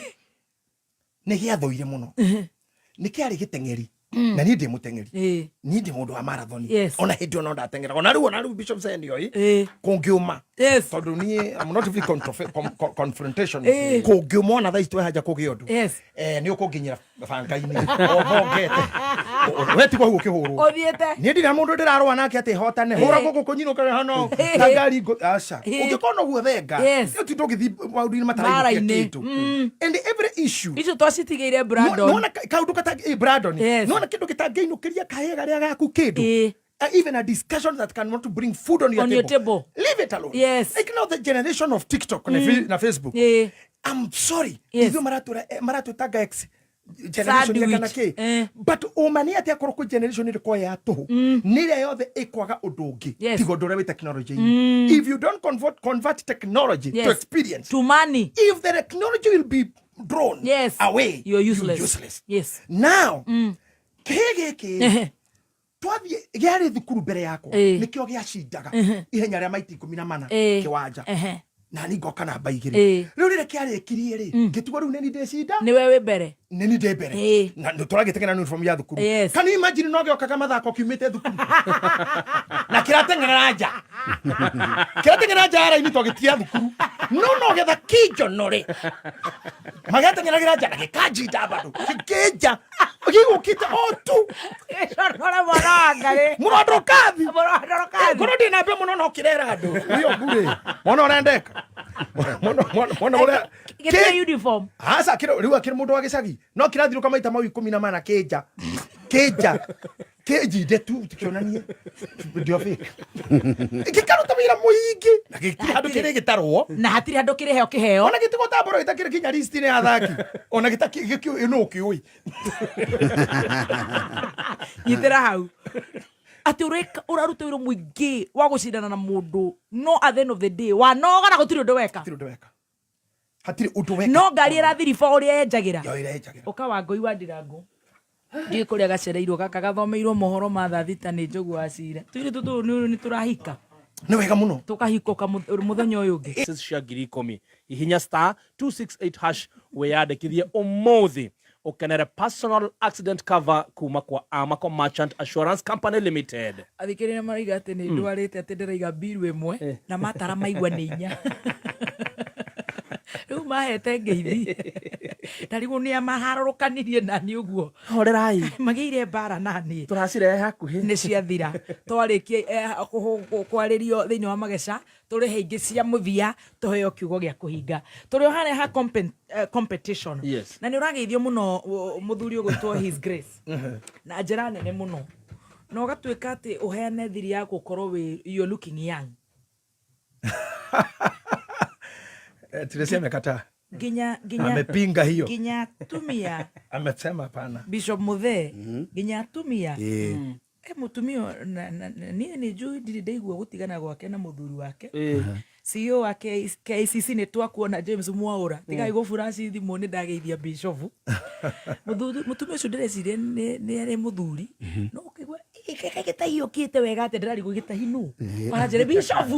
nĩ gĩathũire mũno. Nĩ kĩarĩ gĩteng'eri. Na niĩ ndĩ mũteng'eri. Niĩ ndĩ mũndũ wa marathon. Ona hĩndĩ ĩyo no ndateng'eraga. Ona rĩu Bishop Senio ĩ, kũngĩũma. Tondũ niĩ I'm not really confrontation. Kũngĩũma ona thaa ici twĩ haja kũgĩa ũndũ. Nĩ ũkũnginyĩra banga-inĩ. Ũhongete. We tigwo hau ũkĩhũrwo. Ũthiĩte. Niĩ ndirĩ na mũndũ ndĩrarũa nake atĩ hotane. Hũra gũkũ kũnyinũka hano. Ta ngari aca. Ũngĩkorwo noguo thenga. Ĩyo ti ndũngĩthiĩ maũndũ-inĩ matarainũkia Mara-inĩ. kĩndũ. And every issue. Icio twacitigĩire Brandon. Nona kaũndũ Brandon. Nona kĩndũ gĩtangĩinũkĩria kahĩĩ karĩa gaku kĩndũ. Even a discussion that cannot bring food on your On your table. table. Leave it alone. Like now the generation of TikTok na Facebook. I'm sorry. Ithuĩ maratwĩtanga ex. Generation ya kana Sandwich. kĩ. Eh. But ũma nĩ atĩ akorwo kwĩ generation ĩrĩkũ ya tũhũ, nĩ ĩrĩa yothe ĩkwaga ũndũ ũngĩ Yes. tiga ũndũ ũrĩa wĩ technology-inĩ. If you don't convert technology Yes. to experience, To money. if the technology will be drawn Yes. away, You're useless. You're useless. Yes. Now, kĩhĩ gĩkĩ Ehe. twathiĩ gĩarĩ thukuru mbere yakwa, Ĩĩ. nĩkĩo gĩacindaga ihenya rĩa maita 14 Ĩĩ. kĩwanja, Ehe. na ni ngoka namba 2. Ĩĩ. Rĩu rĩrĩa kĩarĩkirie rĩ, ngĩtigwo rĩu nĩ ndĩcinda. Nĩwe wĩ mbere. Nĩ ni ndĩ mbere. Ĩĩ. Na nĩ tũragĩteng'era na uniform ya thukuru. Yes. Can you imagine, no gĩokaga mathako kiumĩte thukuru na kĩrateng'erera nja, kĩrateng'erera nja ya raini twagĩtia thukuru, no getha kĩnjonore magateng'eragĩra nja na gĩkanjinda bado gĩkĩnja gĩgũkĩte o tu. Gĩconore mwana wa ngarĩ. Mũrondũkathi. Mũrondorokathi. Korwo ndĩ na mbia mũno no kĩrera andũ io ngurĩ mwana ũrendeka mwana ũrĩa Gĩtirĩ uniform. Aca, kĩro rĩu akĩrĩ mũndũ wa gĩcagi no kĩrathirũka maita mau 14, kĩnja kĩnja kĩnjinde tu kĩonanie ndio fake, gĩkaruta wĩra mũingĩ na gĩtirĩ handũ kĩrĩ gĩtarwo. Na hatirĩ handũ kĩrĩheo kĩheo. Ona gĩtigwo tambũro gĩtakĩrĩ kinya list-inĩ ya athaki, ona gĩtakĩũĩ no kĩũĩ. Nyitĩra hau atĩ ũreka ũraruta wĩra mũingĩ wa gũcindana na mũndũ, no at the end of the day wanoga na gũtirĩ ũndũ weka. Hatirĩ ũndũ weka, hatirĩ ũndũ weka. No ngari ĩrathiriba ũrĩa yenjagĩra. Yo ĩrenjagĩra. Ũka wa ngũi wa ndirango, ndiũĩ kũrĩa gacereirwo gaka gathomeirwo mohoro ma thaa thita nĩ njogu wa cira tũirĩtu tũtũ nĩ tũrahika. Nĩ wega mũno. Tũkahikũka mũthenya ũyũ ũngĩ. Cia 10,000, hihinya *268# wiyandĩkithie ũmũthĩ ũkenere personal accident cover kuma kwa Amaco Merchant Assurance Company Limited. Athikĩrĩria maraiga atĩ nĩ ndwarĩte, atĩ ndĩraiga mbiru ĩmwe na matara maigua nĩ inya. Rĩu mahete ngeithi ndarigwo nĩ maharũrũkanirie nani ũguo. Horerai. Magĩire mbara nani. Tũracirehe hakuhĩ. Nĩ ciathira, twarĩkia kwarĩrio thĩinĩ wa mageca, tũrĩhe ingĩ cia mũthia, tũheo kiugo gĩa kũhinga. Tũrĩ o harĩa ha competition. Yes. Na nĩ ũrageithio mũno mũthuri ũgwĩtwo His Grace na njĩra nene mũno, na ũgatuĩka atĩ ũheane thiri ya gũkorwo wĩ you're looking young. Tracy amekataa. Nginya nginya Amepinga hiyo. Nginya atumia. Amesema hapana. Bishop Muthee, nginya atumia. Ĩĩ. E mũtumia niĩ nĩ njũĩ, ndirĩ ndaigua gũtigana gwake na mũthuri wake. CEO wa KICC nĩ twakuona James Mwaũra, tigai gũburaci thimũ, nĩ ndageithia bishop. Mũtumia ũcio ndĩreciria nĩ arĩ mũthuri no ũkĩigua gĩtahi ũkĩte wega atĩ ndĩrarigwo gĩtahi nũ aranjĩra bishop.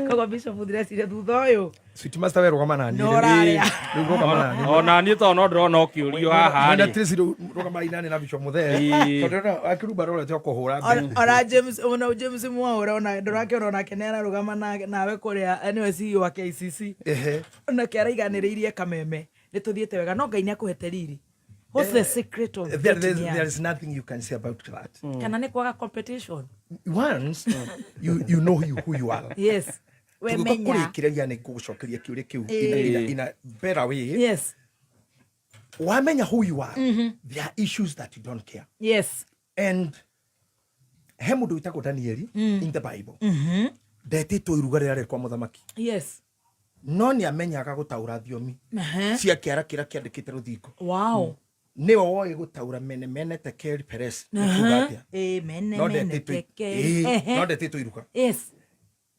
Koguo bishop ndĩreciria thutha ũyũ Sweet master, we rũgama nani. No ũrarĩa. Rĩu rũgama nani. Ona niĩ tondũ no ndĩrona ũkĩũrio haha Mwena rĩ. Tracy, rĩu rũgama inani na Bishop Muthee. Ĩĩ. Tondũ ndĩrona akĩrumba rorete o kũhũra mbere. Ona James, ona James Mwaũra, ona ndũrakĩona onake nĩ ararũgama nawe kũrĩa nĩwe CEO wa KICC. Ehe. Onake araiganĩrĩirie kameme nĩ tũthiĩte wega, no Ngai nĩ akũhete riri. What's the secret of getting There young? is nothing you can say about that. Kana nĩ kwaga competition? Once you know who you are. Yes, Tũgĩũka wemenya. kũrĩkĩrĩria nĩ ngũgũcokeria kĩũria kĩu in a better way. Yes. Wamenya who you are, there are issues that you don't care. And he mũndũ wĩtagwo Danieli in the Bible, ndetĩtwo iruga rĩrĩa rĩrĩ kwa mũthamaki, no nĩ amenyaga gũtaũra thiomi cia kĩara kĩrĩa kĩandĩkĩte rũthingo. Nĩwe woĩ gũtaũra mene mene tekeri peres nĩ kuuga atĩa. Ĩ, mene No mene ndetĩtwo teke. ĩĩ, no ndetĩtwo iruga.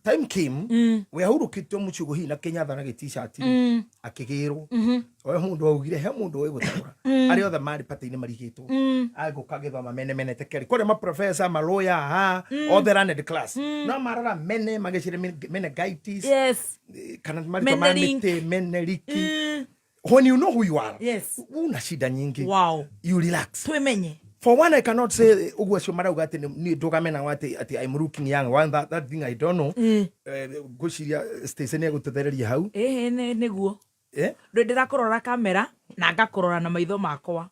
Time came we ahurũkĩtio mũcigo hihi na kĩnyatha na gĩtishati akĩgĩrwo oe mũndũ augire he mũndũ ũĩ gũtaũra, arĩa othe marĩ patĩ-inĩ marigĩtwo agũka gĩthoma mene mene tekeri kũrĩa maprofesa maloya ha othe learned class no marora mene magĩcire meningitis, kana marĩtwa ma Menelink. mĩtĩ meneliki. When you know who you are, una shida nyingĩ. You relax. Twĩmenye. For one, I cannot say ũguo acio marauga atĩ niĩ ndũgame nao atĩ I'm looking young. One, that thing I don't know. Ngwĩciria Stacey nĩ egũtũthereria hau. Ĩhĩ, nĩguo. Eh? Ndĩ ndĩrakũrora kamera na ngakũrora na maitho makwa.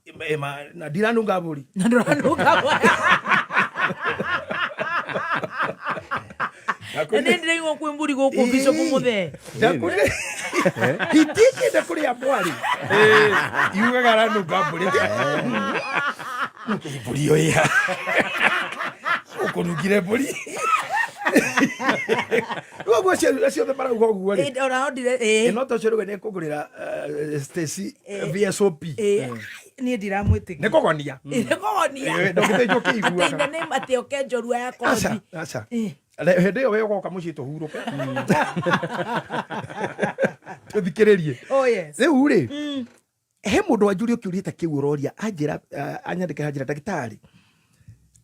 Na ndiranunga mbũri. Na ndũranunga. Na nĩ ndĩraigua kwĩ mbũri gũkũ, Bishop Muthee. Ndakũrĩ itingĩenda kũrĩa mbwari yugaga aranunga mbũri, mbũri ĩyo ĩha ũkũnungire mbũri. Rĩu ũguo acio othe marauga ũguo rĩ. Ĩ, onao ndire ĩ Ĩ, no ta ũcio rĩu nĩ kũgũrĩra Stacy VSOP. Ĩ, niĩ ndiramwĩtĩkia. Nĩ kũgonia. Ĩ, nĩ kũgonia. Ĩ, ndũngĩteithio ũkĩiguaga. Atĩ in the name atĩ oke njorua ya Aca, kothi. aca. Ĩ. Hĩndĩ ĩyo we ũgoka mũciĩ tũhurũke. Tũthikĩrĩrie. Oh, yes. Rĩu rĩ, he mũndũ wanjũria kĩũria ta kĩu ũroria anjĩra anyandĩkĩra anjĩra ndagĩtarĩ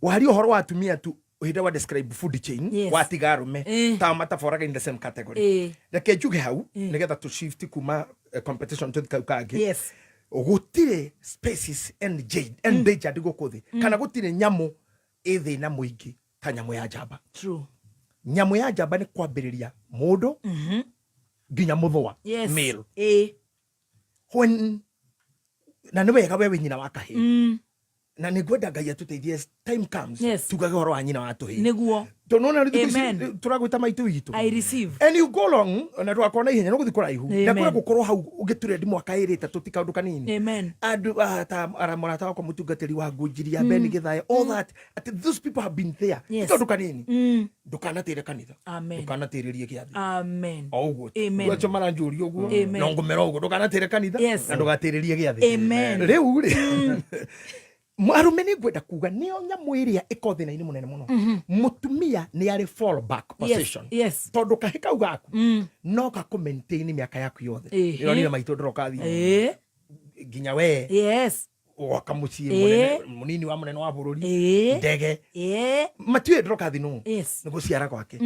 waria ũhoro wa atumia tu hĩndĩ wa describe food chain Yes. watiga arũme Eh. ta mataboraga in the same category Eh. reke njuge hau nĩgetha tũ shift kuma competition tũthi kau kangĩ Yes. gũtirĩ species endangered gũkũ thĩ kana gũtirĩ nyamũ ĩ thĩna mũingĩ ta nyamũ ya njamba. True. Nyamũ ya njamba nĩ kwambĩrĩria mũndũ nginya mũthũa Yes. male. Ĩ. When na nĩ wega we wĩ nyina wa kahĩĩ na nĩ ngwenda Ngai atũteithie as time comes Yes. tugage ũhoro wa nyina wa tũhĩĩ Nĩguo. tondũ nona rĩu thikũ ici Amen. tũragwĩta maitũ witũ. I receive. And you go long na ndũgakorwo na ihenya nĩũgũthiĩ kũraihu Amen. na kũrĩa gũkorwo hau ũgĩturendi mwaka ĩrĩ ĩtatũ ti kaũndũ kanini. Amen. Andũ ta mũrata wakwa mũtungatĩri wa ngũnjiri ya Ben Gĩthaya, all that atĩ those people have been there Yes. ti kaũndũ kanini. Ndũkanatĩre kanitha. Amen. Ndũkanatĩrĩrie gĩathĩ. Amen. O ũguo tu. Amen. Rĩu acio maranjũria ũguo Amen. no ngũmera ũguo ndũkanatĩre kanitha Yes. na ndũgatĩrĩrie gĩathĩ. Amen. Rĩu rĩ, arũme nĩ ngwenda kuga nĩo nyamũ ĩrĩa ĩko thĩna-inĩ mũnene mũno. Mũtumia nĩ arĩ fall back position. Yes. Tondũ kahĩ kau gaku no gakũ maintain mĩaka yaku yothe. Ĩhĩ. Ĩronire maitũ ndũroka thiĩ Ĩ. nginya we Yes. gwaka mũciĩ Ĩĩ. mũnene mũnini wa mũnene wa bũrũri Ĩĩ. ndege Ĩ. matiũĩ ndũroka thi nũ Yes. nĩ gũciara gwake.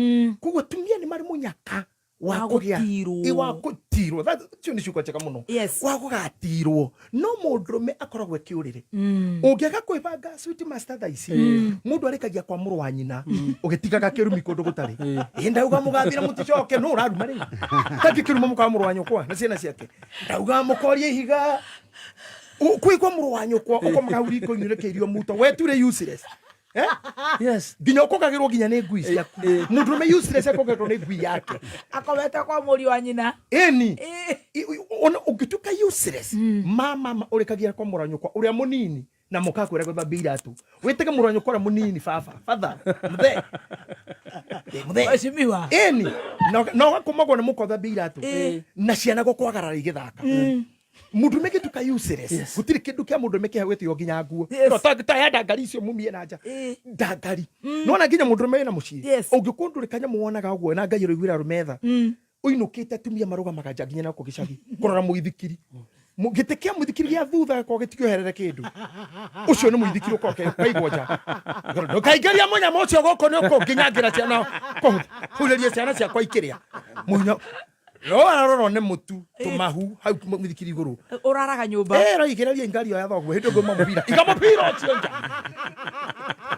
Koguo atumia nĩ marĩ mũnyaka wa Wa kũgĩa gũtirwo. Ĩ, wa gũtirwo. Icio nĩ ciugo njega mũno. Yes. Wa gũgatirwo no mũndũrũme akoragwo ekĩũrĩrĩ ũngĩaga kwĩbanga sweet master thaa ici mũndũ arĩkagia kwa mũrũ wa nyina ũgĩtigaga kĩrumi kũndũ gũtarĩ. Ĩ, ndauga mũgathira mũticoke no ũraruma rĩu tangĩ kĩruma mũkawa mũrũ wa nyũkwa na ciana ciake ndauga mũkorie ihiga kwĩ kwa mũrũ wa nyũkwa ũkomaga hau riko-inĩ ũrekeire muto we ture useless. Eh? Yes. Nginya ũkongagĩrwo nginya nĩ ngui ciaku. Mũndũrũme useless akongagĩrwo nĩ ngui yake. Akomete kwa mũriũ wa nyina. Ĩni. Ĩ. Ũngĩtuĩka useless ma ũrĩkagia kwa mũrũ wa nyũkwa ũrĩa mũnini na mũkakwĩra gũthambia iratũ wĩtage mũrũ wa nyũkwa ũrĩa mũnini baba father mũthee. Ĩ, mũthee. Mheshimiwa. Ĩni. Na ũgakomagwo nĩ mũka ũthambia iratũ Ĩ. na ciana gũkwagarara igĩthaka. Mũndũrũme gĩtuka useless gũtirĩ kĩndũ kĩa mũndũrũme kĩheo gĩtĩo nginya nguo. Yes. No, ta ndangari icio mumie na nja. Ĩ. Ndangari nona nginya mũndũrũme wĩna mũciĩ Yes. ũngĩkũndũrĩka nyamũ wonaga ũguo na Ngai ũroiguĩra arũme tha ũinũkĩte atumia marũgamaga nja nginya nako gĩcagi kũrora mũithikiri gĩtĩ kĩa mũithikiri gĩa thutha gĩkorwo gĩtikĩoherere kĩndũ ũcio nĩ mũithikiri ũkorwo kaigwo nja ndũkaingĩria mũnyamũ ũcio gũkũ nĩ ũkũnginyangĩra ciana kũhurĩria ciana ciakwa ikĩrĩa mũnya no ararorwo nĩ mũtu tũmahu hau mũithikiri igũrũ. Ũraraga nyũmba. Eh, roigĩrĩria ngari ĩyo ya thoguo hĩndĩ ĩngĩ mũbira iga mũbira ũcio nja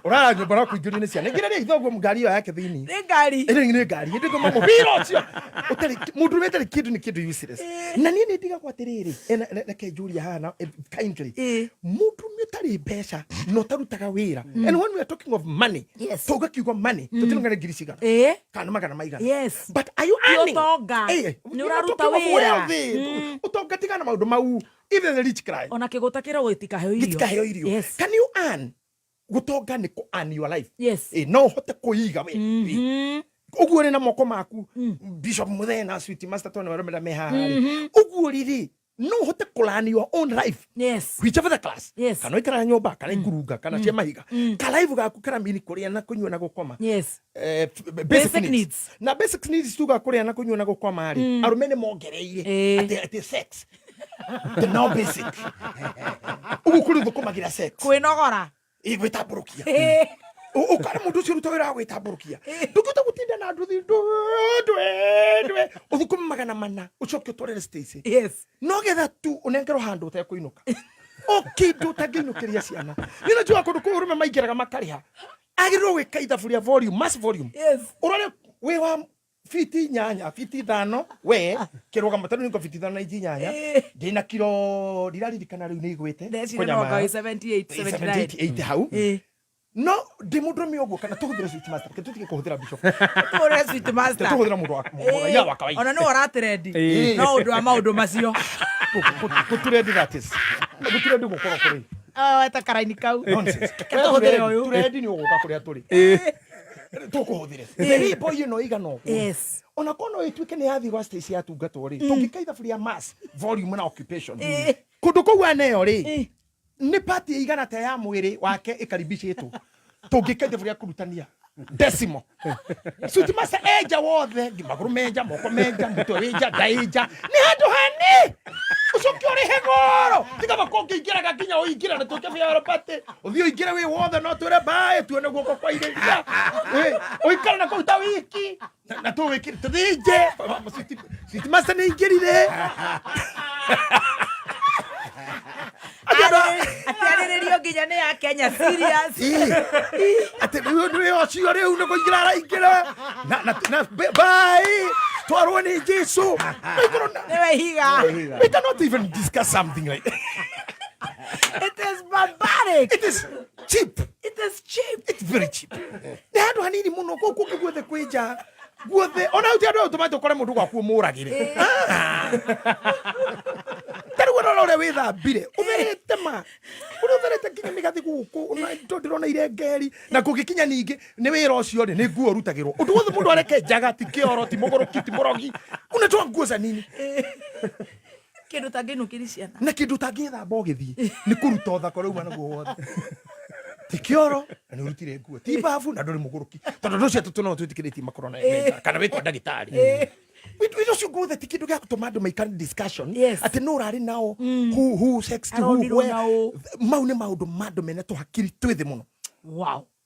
ũrara nyũmba no kũingĩrio nĩ ciana ingĩrĩria ithoguo ngari ĩyo yake thĩinĩ. Nĩ ngari. Ĩrĩ nĩ ngari hĩndĩ ĩngĩ mũbira ũcio ũtarĩ mũndũ ũtarĩ kĩndũ nĩ kĩndũ useless na niĩ nĩ ndigagwo atĩrĩrĩ reke njũrie haha na kindly Ĩ. mũndũ ũmwe ũtarĩ mbeca na ũtarutaga wĩra and when we are talking of money Yes. tauga kiugo money tũtirauga nĩ ngiri cigana Ĩ. kana magana maigana. Yes. But are you Ti earning? ũtonga. Eh, Nĩ you're not ũraruta talking of wĩra. wealth. Ũtonga tigana maũndũ mau even the rich cry. Ona kĩgũta kĩragwo gĩtikaheo irio. Gĩtikaheo irio. Yes. Can you earn? Gũtonga nĩ kũ earn your life. Yes. Eh, no ũhote kũiga we. Ũguo ũrĩ na moko maku Bishop Mũthee na Sweet Master tondũ nĩwe me haha rĩ ũguo rĩrĩ no ũhote kũ learn your own life. Yes. Whichever the class. Yes. Kana ũikaraga nyũmba kana ikurunga kana cia mahiga kalaivu gaku karamini kũrĩa na kũnyua na gũkoma. Yes. Basic Basic needs. needs. Na basic needs tuga kũrĩa na kũnyua na gũkoma rĩ arũme nĩ mongereire Ĩ. atĩ sex the now basic ũguo kũrĩ thũkũmagĩra sex. Kwĩnogora. Ĩ, gwĩtambũrũkia. Ĩ. Ũkare mũndũ ũcio ũruta wĩra wa gwĩtambũrũkia ndũngĩhota gũtinda na nduthi ndwe ndwe ũthũkũme magana mana ũcoke ũtwarĩre Stacy. Yes. No getha tu ũnengerwo handũ ũtekũinũka o kĩndũ ũtangĩinũkĩria ciana nĩ najua kũndũ kũu arũme maingĩraga makarĩha agĩrĩirwo gwĩka ithabu rĩa volume mass volume. Yes. Ũrore wĩ wa fiti 8 fiti 5 we kĩrũgamo tondũ nĩngũ fiti 5 na inji 8 Ĩ. ndĩna kiro ndiraririkana rĩu nĩ igwĩte Ndeciria no anga wĩ 78, 79. 78 hau. Ĩ. No ndĩ mũndũrũme ũguo kana tũhũthĩre sweet master reke tũtige kũhũthĩra bishop. Tũhũthĩre sweet master. Tũhũthĩra mũndũ wa mũraia wa kawaida. Ona nĩwe ũratrendi. Ĩ. No ũndũ wa maũndũ macio. Gũturendi that is gũturendi gũkorwo kũrĩ Ah, weta karaini kau. Nonsense. Reke tũhũthĩre ũyũ. Turendi nĩ ũgũka kũrĩa tũrĩ. Tũkũhũthĩre the boy ĩno ĩigana ũguo. Yes. Ona korwo no ĩtuĩke nĩ yathiĩ gwa stage yatungatwo rĩ, tũngĩka ithabu rĩa mass volume na occupation kũndũ kũu aneo rĩ, nĩ pati ĩigana ta ya mwĩrĩ wake ĩkaribicĩtwo. Tũngĩka ithabu rĩa kũrutania decimal, suit master enja wothe, magũrũ menja, moko menja, mũtwe wĩnja, nda ĩnja, nĩ handũ hani ũcoke ũrĩhe goro. Tiga makũngĩingĩraga nginya ũingĩre na tuĩke biaro pati ũthiĩ ũingĩre wĩ wothe, no twĩre mbaĩ tuone guoko kwa irĩria. Ũikare na kũu ta wiki na tũwĩkĩre tũthĩnje. Suit master nĩ ingĩrire. Atiarĩrĩrio nginya nĩ ya Kenya serious. Atĩ rĩu nĩ ũcio rĩu nĩ kũingĩra araingĩra na bye twarwo nĩ Jesu. Nĩwe higa. We cannot even discuss something like It is barbaric. It is cheap. It is cheap. It's very cheap. Nĩ handũ hanini mũno kũu kũngĩ guothe kwĩnja guothe, ona hau ti andũ tũmate ũkore mũndũ gwaku ũmũragĩre. Ta rĩu ũrora ũrĩa wĩthambire ũtherete, ma ũrĩa ũtherete nginya mĩgathĩ gũkũ, ona indo ndĩrona irengeri na kũngĩkinya. Ningĩ nĩ wĩra ũcio rĩ, nĩ nguo ũrutagĩrwo ũndũ wothe mũndũ areke njaga, ti kĩoro, ti mũgũrũki, ti mũrogi, unatoa nguo za nini? Kĩndũ tangĩinũkĩri ciana. Na kĩndũ ũtangĩthamba ũgĩthiĩ nĩ kũruta ũthaka ũrĩa uma naguo wothe. Ti kĩoro na nĩ ũrutire nguo, ti babu na ndũrĩ mũgũrũki, tondũ andũ ũcio atatũ no twĩtĩkĩrĩtie makorwo na menja kana wĩ kwa ndagĩtarĩ. Wĩra ũcio guothe ti kĩndũ gĩa gũtũma andũ maikare discussion atĩ nũ ũrarĩ nao, who sex to who, Aronirwo where. na ũ. Mau nĩ maũndũ ma andũ mena tũhakiri twĩ thĩ mũno.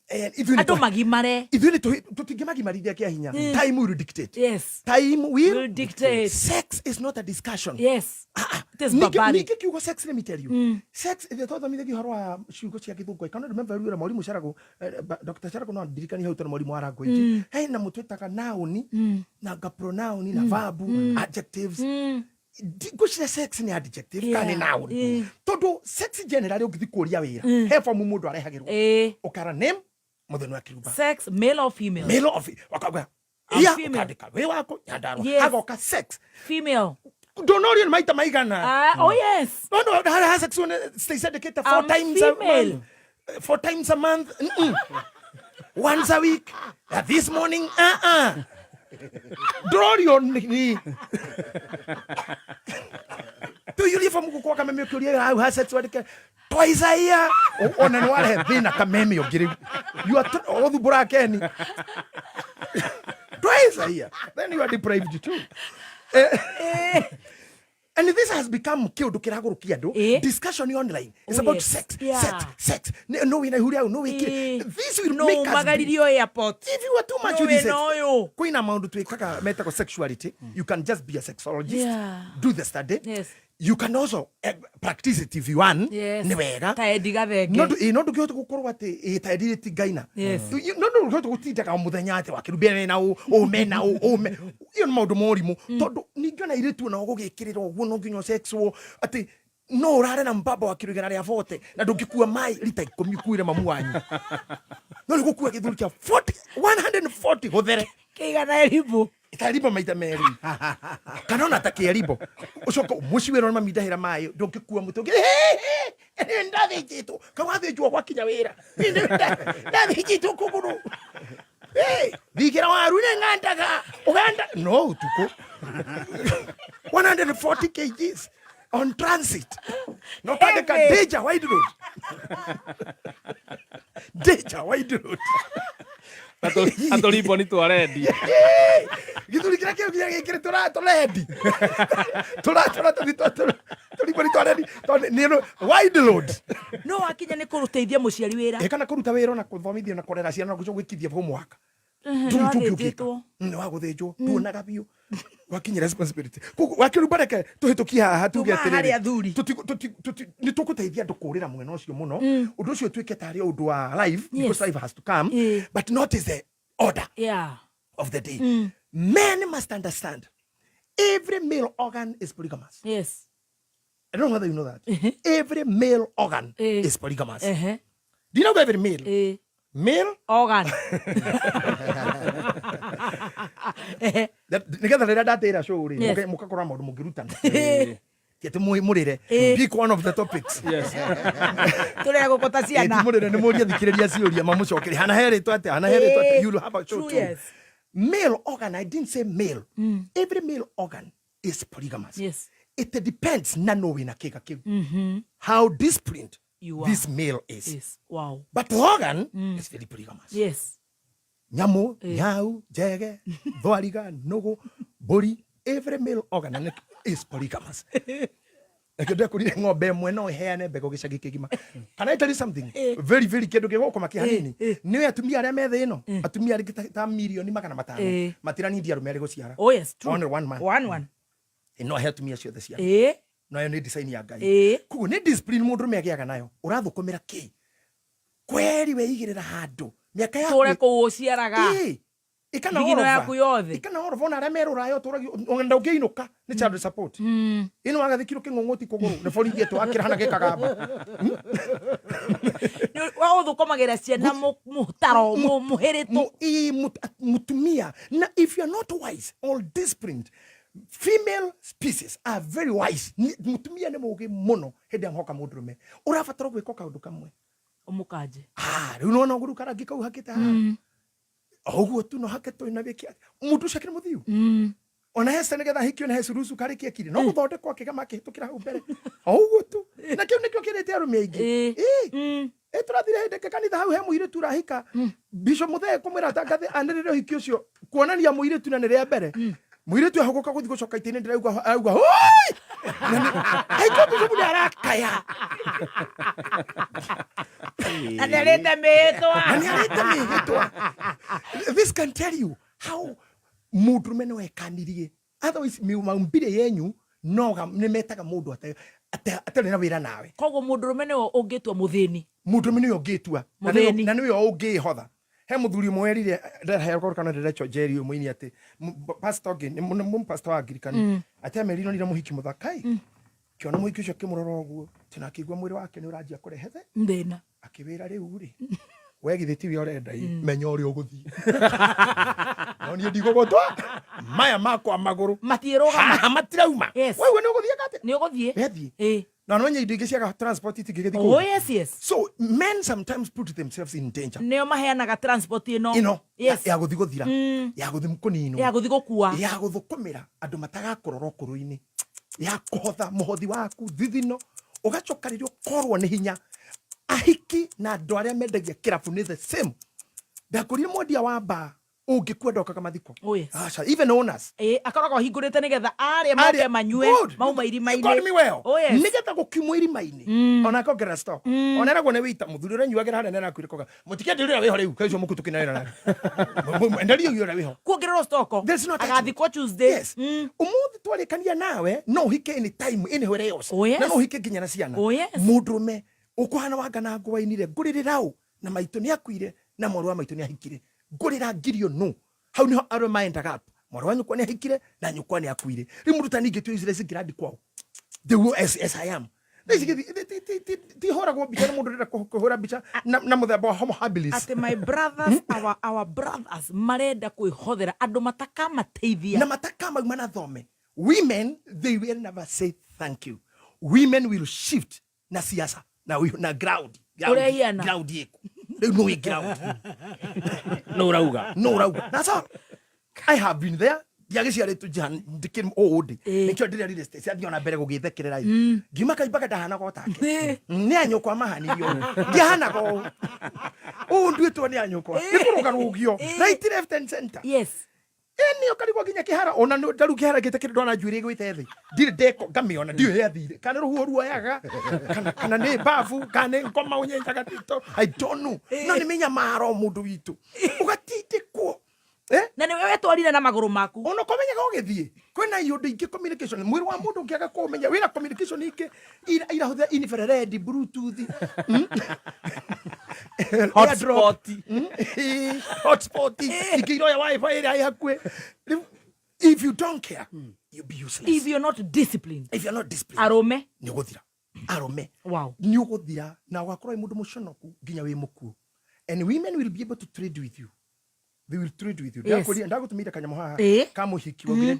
Ithuĩ nĩ Andũ magimare. Ithuĩ nĩ tũtingĩmagimarithia kĩa hinya. Time will dictate. Time will, Will dictate. Sex is not a discussion. Yes, it is Ningĩ barbaric. ningĩ kiugo sex, let me tell you, sex ĩrĩa twathomithagia ũhoro wa ciugo cia gĩthũngũ, I cannot remember rĩu mwarimũ Carago, Dr. Carago no andirikanie hau, tondũ mwarimũ wa language hena mũtwĩtaga noun na nga pronoun na verb, adjectives. Ngwĩciria sex nĩ adjective kana nĩ noun, tondũ sex generally ũngĩthiĩ kũria wĩra he fomu mũndũ arehagĩrwo, ũkara name, mũthoni wa kĩrumba. Sex, male or female? Male of wakauga I'm iya female. ũkandĩka wĩ wako Nyandarua. Agoka sex. Female. Ndũnorio nĩ maita maigana? Ah, oh yes. No, harĩa ha sex one Stacey andĩkĩte four I'm times a female. month. Four times a month. Once a week. This morning. Ndũrorio nĩ tuyurie bomu gũkwa kameme ũkĩũria hau ha sex wandĩke twice a year. Ona nĩ warehe thĩna kameme ũngĩ rĩu. You are ũthumbũra Keni twice a year, then you are deprived too. And this has become kĩũndũ kĩragũrũkia andũ. Discussion online is Oh, about sex, sex, sex. No wĩna ihu rĩau, no wĩkire. This will No make us magaririo airport. If you are too much No with this wĩna ũyũ. Kwĩna maũndũ twĩkaga metagwo sexuality. You can just be a sexologist, do the study. You can also practice it if you want. Nĩ wega. Ta Eddie Gathenge. No no ndũngĩhota gũkorwo atĩ ta Eddie ti ngaina. No ndũngĩhota gũtindaga o mũthenya atĩ wakĩrumbia mena ũ ũ mena ũ ũ me iyo nĩ maũndũ morimũ, tondũ ningĩ ona airĩtu onao gũgĩkĩrĩra ũguo no nginya sexual atĩ no ũrare na mbamba wa kiro 140 na ndũngĩkua maĩ rita 10 ukuire mamu wanyu, no nĩ gũkua gĩthuri kĩa 40 140 gũthere. Kĩigana erimũ. Ĩkarimbo maita merĩ kana ona ta kĩerimbo, ũcoke mũciĩ wĩra mami ndahĩra maĩ, ndũngĩkua mũtĩ ũngĩ ndathĩnjĩtwo kau wathĩnjwo gwakinya wĩra ndathĩnjĩtwo kũgũrũ. Thigĩra waru nĩ ng'andaga ũganda no ũtukũ 140 kgs on transit no kandĩka Heavy. Danger wide road, danger wide road. Atå ni twa rendi. Gĩthuri kĩrĩa kĩu nginya gĩkĩrĩ tũrendi tũratũra tũriboni twa rendi tondũ nĩ wide load. No wakinya nĩ kũteithia mũciari wĩra. Ĩ, kana kũruta wĩra na kũthomithia na kũrera ciana na gwĩkithia homework. Nĩ Ndũrĩ tũngĩ ũngĩka. wathĩnjĩtwo. Nĩ wa gũthĩnjwo tuonaga biũ wakinya responsibility. Koguo wakĩrumba reke tũhĩtũkie haha tuge Tuma harĩ atĩrĩrĩ, athuri. Nĩ tũgũteithia andũ kũrĩra mwena ũcio mũno, ũndũ ũcio ũtuĩke tarĩ ũndũ wa life, because life has to come, but not is the order of the day. Men must understand every male organ is polygamous. I don't know whether you know that. Every male organ is polygamous. Do you know every male? Male Organ. Nĩgetha rĩrĩa ndatĩra show rĩ, mũgakora maũndũ mũngĩrutana. Ti atĩ mũrĩre. Pick one of the topics. Yes. Tũrĩa gũkũ ta Ĩ, ti ciana. mũrĩre nĩ mũrie thikĩrĩria ciũria mamũcokerie. Hana herĩtwo atĩa? Hana herĩtwo atĩa? You'll have a show True, too. yes. Male organ, I didn't say male. Every male organ is polygamous. It depends na no wĩna kĩga kĩu. How disciplined You are. this male is. Yes. Wow. But the organ is very polygamous. Nyamũ, nyau, njege, thwariga, nũgũ, mbũri, every male organ is polygamous. Nakĩo ndekũrire ng'ombe ĩmwe no ĩheane mbegũ gĩcagi kĩgima. Can I tell you something? Very, very kĩndũ gĩgũkũmakia hanini. Nĩ atumia arĩa me thĩ ĩno, atumia arĩa ta 500,000,000 matiranindi arũme arĩ gũciara. Oh yes, true. Only one man. One one. No ahe atumia ciothe ciana. No ĩyo nĩ design ya Ngai. Koguo nĩ discipline mũndũrũme agĩaga nayo. Ũrathũkũmĩra kĩ? Kweri weigĩrĩra handũ. Mĩaka yaku. Tũre kũu ũciaraga. Ikana Thigino yaku yothe. Ikana oroba ona arĩa me rũraya ũtũragio ona ũngĩinũka nĩ child support. Ĩno wagathikirwo kĩng'ũng'ũti kũgũrũ nĩ borithi etwakĩra hana gĩkagamba. Wa ũthũkũmagĩra ciana mũtaro mũhĩrĩtũ. Mutumia. Na if you are not wise or disciplined, female species are very wise. Mutumia nĩ mũũgĩ mũno hĩndĩ ĩrĩa hoka mũndũrũme. Ũrabatara gwĩka kaũndũ kamwe. Ũmũkanje. Rĩu nĩwona ũguo rĩu karangi kau hakĩte haha. Ũguo tu no hake tũina wĩke atĩa. Mũndũ ũcio akĩrĩ mũthiu. Ona he nĩgetha ahikio na he curucu karĩ kĩekire. No gũthondekwo akĩgama akĩhĩtũkĩra hau mbere. O ũguo tu. Na kĩu nĩkĩo kĩrĩte arũme aingĩ. Tũrathire hĩndĩ ĩngĩ kanitha hau he mũirĩtu ũrahika. Bishop Muthee kũmwĩra atangathe anĩrĩre ũhiki ũcio kuonania mũirĩtu na nĩ rĩa mbere. Mũirĩtu ahũgũka gũthiĩ gũcoka itĩ-inĩ ndĩraigua arauga hoi. Aigua Bishop nĩ arakaya. Na nĩ arĩte mĩhĩtwa. Na nĩ arĩte mĩhĩtwa. This can tell you how mũndũrũme no ekanirie. Otherwise maumbire yenyu no nĩ metaga mũndũ atarĩ na wĩra nawe. Koguo mũndũrũme nĩwe ũngĩtua mũthĩni. Mũndũrũme nĩwe ũngĩtua. Mũthĩni. Na nĩwe ũngĩhotha. He mũthuri ũmwe werire nderaheo kana ndĩrecho Jerry ũyũ mũini atĩ pastor ũngĩ nĩ pastor wa Angirikani atĩ amerirwo nire mũhiki mũthaka ĩ. Kĩona mũhiki ũcio akĩmũrora ũguo tena akĩigua mwĩrĩ wake nĩ ũranjia kũrehe thĩna. Akĩwĩra rĩu rĩ we githĩ tiwe ũrenda ĩ menya ũrĩa ũgũthiĩ. No niĩ ndigũgũtwa maya makwa magũrũ Matiĩrũgama. Haha matirauma. Yes. Wewe nĩ ũgũthiĩ atĩa? Nĩ ũgũthiĩ. Wethiĩ. Na no indo ingĩ ciaga transport itingĩgĩthiĩ Oh, kũu. yes, yes. So men sometimes put themselves in danger. Nĩo maheanaga transport ĩno. Ĩno. Yes. Ya gũthiĩ gũthira. Ya gũthiĩ kũninwo. Ya gũthiĩ gũkua. Ya gũthũkũmĩra andũ matagakũrora ũkũrũ-inĩ. Ya kũhotha mũhothi waku thithino. Ũgacoka rĩrĩa ũkorwo nĩ hinya. Ahiki na andũ arĩa mendagia kĩrabu nĩ the same. Ndakũrire mwendia wa bar ũngĩkua ndokaga mathiko. Oh, yes. Aca, even owners. Akoragwo ahingũrĩte nĩgetha arĩa moke manyue Good. mauma irima-inĩ. You got me well. Oh, yes. Nĩgetha gũkiumwo irima-inĩ. Ona akongerera stock. Ona eragwo nĩ wĩita mũthuri ũrĩa nyuagĩra harĩa nĩarakuire koga. Mũtikĩenderio ũrĩa wĩho rĩu, kaĩ ũcio mũkutu kĩna wĩra nake. Enderio ũrĩa wĩho. Kuongererwo stock. There's no touch. Agathikwo Tuesday. Yes. Ũmũthĩ twarĩkania nawe no ũhike any time anywhere else. Oh, yes. Na no ũhike nginya na ciana. Oh, yes. Mũndũrũme ũkũhana wanga na ngũa inire ngũrĩrĩra ũ na maitũ nĩakuire na mwarĩ wa maitũ nĩahikire. Ngũrĩra ngirio nũ. Hau nĩho arũme maendaga up. Mwarĩ wa nyũkwa nĩahikire na nyũkwa nĩakuire. Rĩu mũndũ ta niĩ ingĩtua useless ingĩrandi kwao. The way as I am. Thaa ici tihũragwo mbica nĩ mũndũ ũrenda kũhũra mbica na mũthemba wa homo habilis. Atĩ my brothers, our brothers marenda kwĩhothera andũ matakamateithia. Na matakamauma na thome. Women, they will never say thank you. Women will shift na siasa na ground. Ũrĩa ĩhiana. Ground ĩku. Rĩu nĩ wĩ ground. No ũrauga. No ũrauga. That's all. I have been there. Ndiagĩciarĩtwo ndikĩrĩ ũũ ndĩ. Nĩkĩo ndĩrerire Stacy athiĩ ona mbere gũgĩthekerera ĩ. Ngiuma kaimbaga ndahanaga o take. Nĩ anyũkwa mahanirio ũũ. Ndiahanaga ũũ. Ũũ nduĩtwo nĩ anyũkwa. Nĩ kũrũgarũgio. Right, left and center. Yes. Ĩni ũkarigwo nginya kĩhara ona ndaru kĩhara gĩte kĩrĩ ndona njuĩrĩ ĩgwĩte thĩ. Ndirĩ ndeko ngamĩona ndiũĩ yathire. Kana rũhuho ruoyaga kana nĩ babu kana nĩ ngoma ũnyenjaga tito. I don't know. No nĩ mĩnyamaro mũndũ witũ. Ũgatindĩkwo. Na nĩwe wetwarire na magũrũ maku. Ona ũkomenyaga ũgĩthiĩ. Kwĩna iũndũ ingĩ communication. Mwĩrĩ wa mũndũ ũngĩaga kũũmenya, wĩna communication ingĩ irahũthĩra infrared, bluetooth. Hotspot. Hotspot. Ingĩ iroya wifi ĩrĩa ĩ hakuhĩ. Rĩu, if you don't care, you'll be useless. If you're not disciplined. If you're not disciplined. Arũme. Nĩ ũgũthira. Arũme. Wow. Nĩ ũgũthira na ũgakorwo wĩ mũndũ mũconoku nginya wĩ mũkuũ. And women will be able to trade with you. They will trade with you. Yes. Ndagũtũmĩire kanyamũ haha ka mũhiki waugire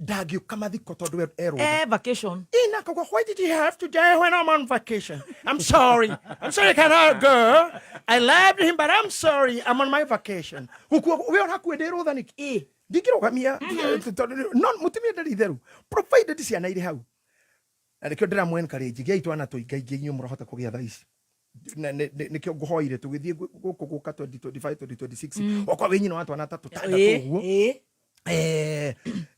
Ndangĩũka mathiko tondũ we erũtha. Eh, vacation. Ina kagwa, why did you have to die when I'm on vacation? I'm sorry. I'm sorry I cannot go. I loved him, but I'm sorry. I'm on my vacation. Gũkua we ũrakuĩ ndĩ rũtha nĩkĩ? Ĩ. Ndingĩrũgamia tondũ no mũtumia ndarĩ itheru provided ciana irĩ hau. Na nĩkĩo ndĩramũ encourage gĩai twana tũingaingĩ inyuĩ mũrahota kũgĩa thaa ici. Na nĩkĩo ngũhoire tũgĩthiĩ gũkũ gũka 2025 2026 okorwo wĩ nyina wa twana ta tũtandatũ ũguo.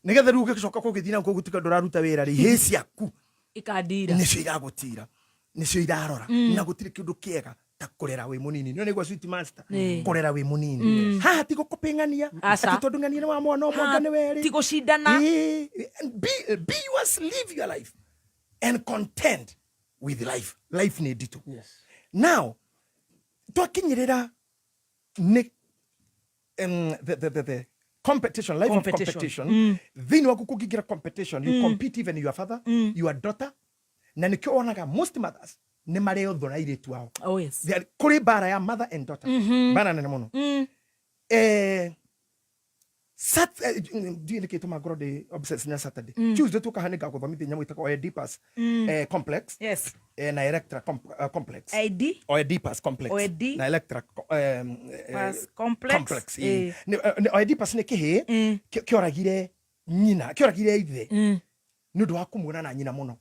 Nĩgetha rĩu ũgĩcoka kũgĩthiĩ na kũu gũtuĩka ndũraruta wĩra rĩ, hĩ ciaku Ikandira. Nĩcio iragũtira, nĩcio irarora, na gũtirĩ kĩndũ kĩega ta kũrera wĩ mũnini. Nĩ nĩgua sweet master, kũrera wĩ mũnini haha ti gũkũpĩng'ania Aca. atĩ tondũ ng'ania nĩ wa mwana ũmwe anga nĩ werĩ. Ti gũcindana. Ĩĩ, and be yours, live your life and content with life. Life nĩ nditũ. Now twakinyĩrĩra nĩ the competition, life Competition. of competition. Thĩinĩ waku kũngĩingĩra competition, you compete even your father, your daughter, na nĩkĩo wonaga most mothers nĩ marĩ ũthũ na airĩtu ao. Oh yes. Kũrĩ mbara ya mother and daughter, mbara nene mũno. Ndiũĩ nĩkĩ tũma ngorwo ndĩ obsessed na Saturday. Tuesday tũkaha nĩ ngagũthomithia nyamũ ĩtagwo Oedipus complex na Electra complex. ID. Oedipus complex. Na Electra Pass complex. Complex, ĩĩ. Oedipus nĩ kĩhĩĩ kĩoragire nyina, kĩoragire ithe nĩ ũndũ wa kũmuona na nyina mũno.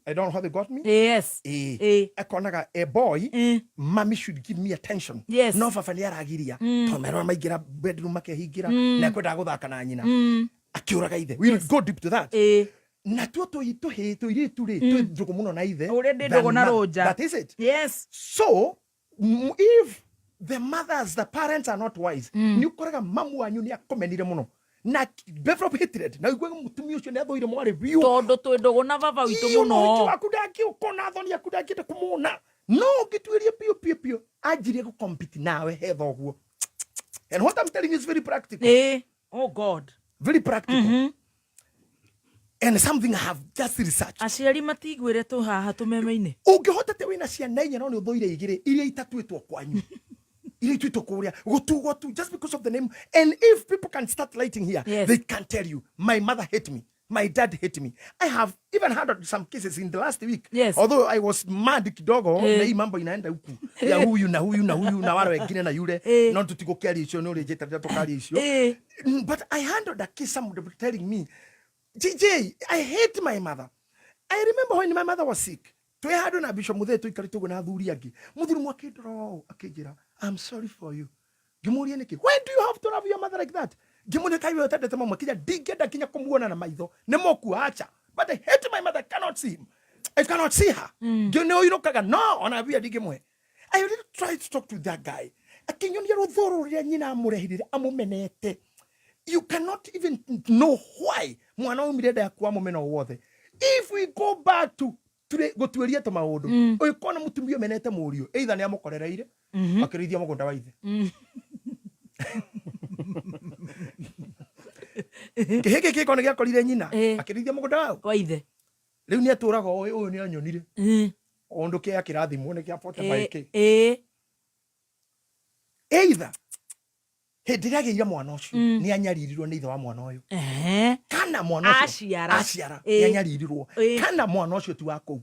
I don't know how they got me. Ĩĩ. Akonaga a boy, mommy should give me attention. No baba nĩ aragiria tondũ merora maingĩra bedroom makehingĩra na ekwendaga gũthaka na nyina, akĩũraga ithe. We will go deep to that. Natuo tũhĩĩ tũirĩtu rĩ, twĩ ndũgũ mũno na ithe Ũrĩa ndĩ than ndũgũ na mother. Rũnja. That is it. So if the mothers, the parents are not wise, nĩ ũkoraga mamu wanyu nĩ akũmenire mũno na develop hatred na ũiguaga mũtumia ũcio nĩ athũire mwarĩ biũ. Tondũ twĩ ndũgũ na baba witũ Iyo, no mũno. ũhiki waku ndangĩũkona, thoni yaku ndangĩenda kũmuona, no ũngĩtuĩria biũ biũ biũ anjirie gũcompete nawe he thoguo. And what I'm telling you is very practical. Oh God. Very practical and something I have just researched. Aciari matiguĩre tũ haha tũmeme-inĩ. Ũngĩhota te wĩna ciana inya no nĩ ũthũire igĩrĩ iria itatuĩtwo kwanyu, iria ituĩtwo kũrĩa gũtugwo tu just because of the name. And if people can start lighting here, they can tell you, my mother hate me, my dad hate me. I have even had some cases in the last week, although I was mad kidogo na hii mambo inaenda huku ya huyu na huyu na huyu na wale wengine na yule, no tutigũkĩaria icio nĩ ũrĩnjĩta rĩrĩa tũkaria icio. But I handled a case, somebody telling me, "JJ, I hate my mother. I remember when my mother was sick." Twĩ handũ na Bishop Muthee tũikarĩte ũguo na athuri angĩ. Mũthuri ũmwe akĩndora ũũ akĩnjĩra, "I'm sorry for you." Ngĩmũria nĩkĩ? "Why do you have to love your mother like that?" Ngĩmũria kaĩ we ũtendete mama kinya ndingĩenda kinya kũmuona na maitho. Nĩ mũkua acha. "But I hate my mother, I cannot see him. I cannot see her." Ngĩ nĩ ũinũkaga no ona mbia ndingĩmũhe. I already tried to talk to that guy. Akĩnyonia rũthũro rũrĩa nyina amũrehirire amũmenete. You cannot even know why mwana aumire nda yaku amũmena o wothe. If we go back to gũtuĩria tũ maũndũ, ũngĩkona mũtumia ũmenete mũriũ, either nĩ amũkorereire akĩrĩithia mũgũnda wa ithe, kĩhĩ gĩkĩ gĩkorwo nĩ gĩakorire nyina akĩrĩithia mũgũnda wao wa ithe. Rĩu nĩ atũraga ũyũ ũyũ nĩ anyonire ũndũ kĩa kĩrathimwo nĩ kĩa 40 by K. Either hĩndĩ ĩrĩa agĩire mwana ũcio nĩ anyaririrwo nĩ ithe wa mwana ũyũ, kana mwana ũcio Aciara. Aciara nĩ anyaririrwo, kana mwana ũcio ti wa kũu.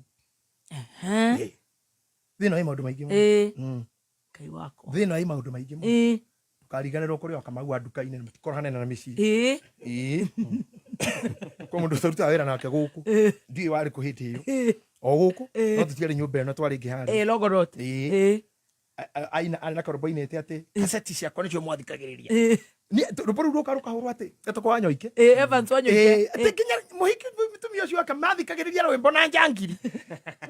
Thĩna wĩ maũndũ maingĩ mũno. Ngai wakwa. Thĩna wĩ maũndũ maingĩ mũno. Ndũkariganĩrwo kũrĩ o Kamau wa nduka-inĩ matikorwo hanene na mĩciĩ. Ĩĩ, kwa mũndũ tũrutaga wĩra nake gũkũ, ndiũĩ warĩ kũ hĩndĩ ĩyo, o gũkũ no tũtiarĩ nyũmba ĩno, twarĩ ĩngĩ harĩa. Longonot. Ĩĩ. Aina arĩ na karũmbo ainĩte atĩ kaseti ciakwa nĩcio mwathikagĩrĩria. Rũmbo rũu rũka rũkahũrwo atĩ etagwo Wanyoike. Evans Wanyoike. Ĩĩ, atĩ nginya mũhiki mũtumia ũcio wake mathikagĩrĩria rwĩmbo na njangiri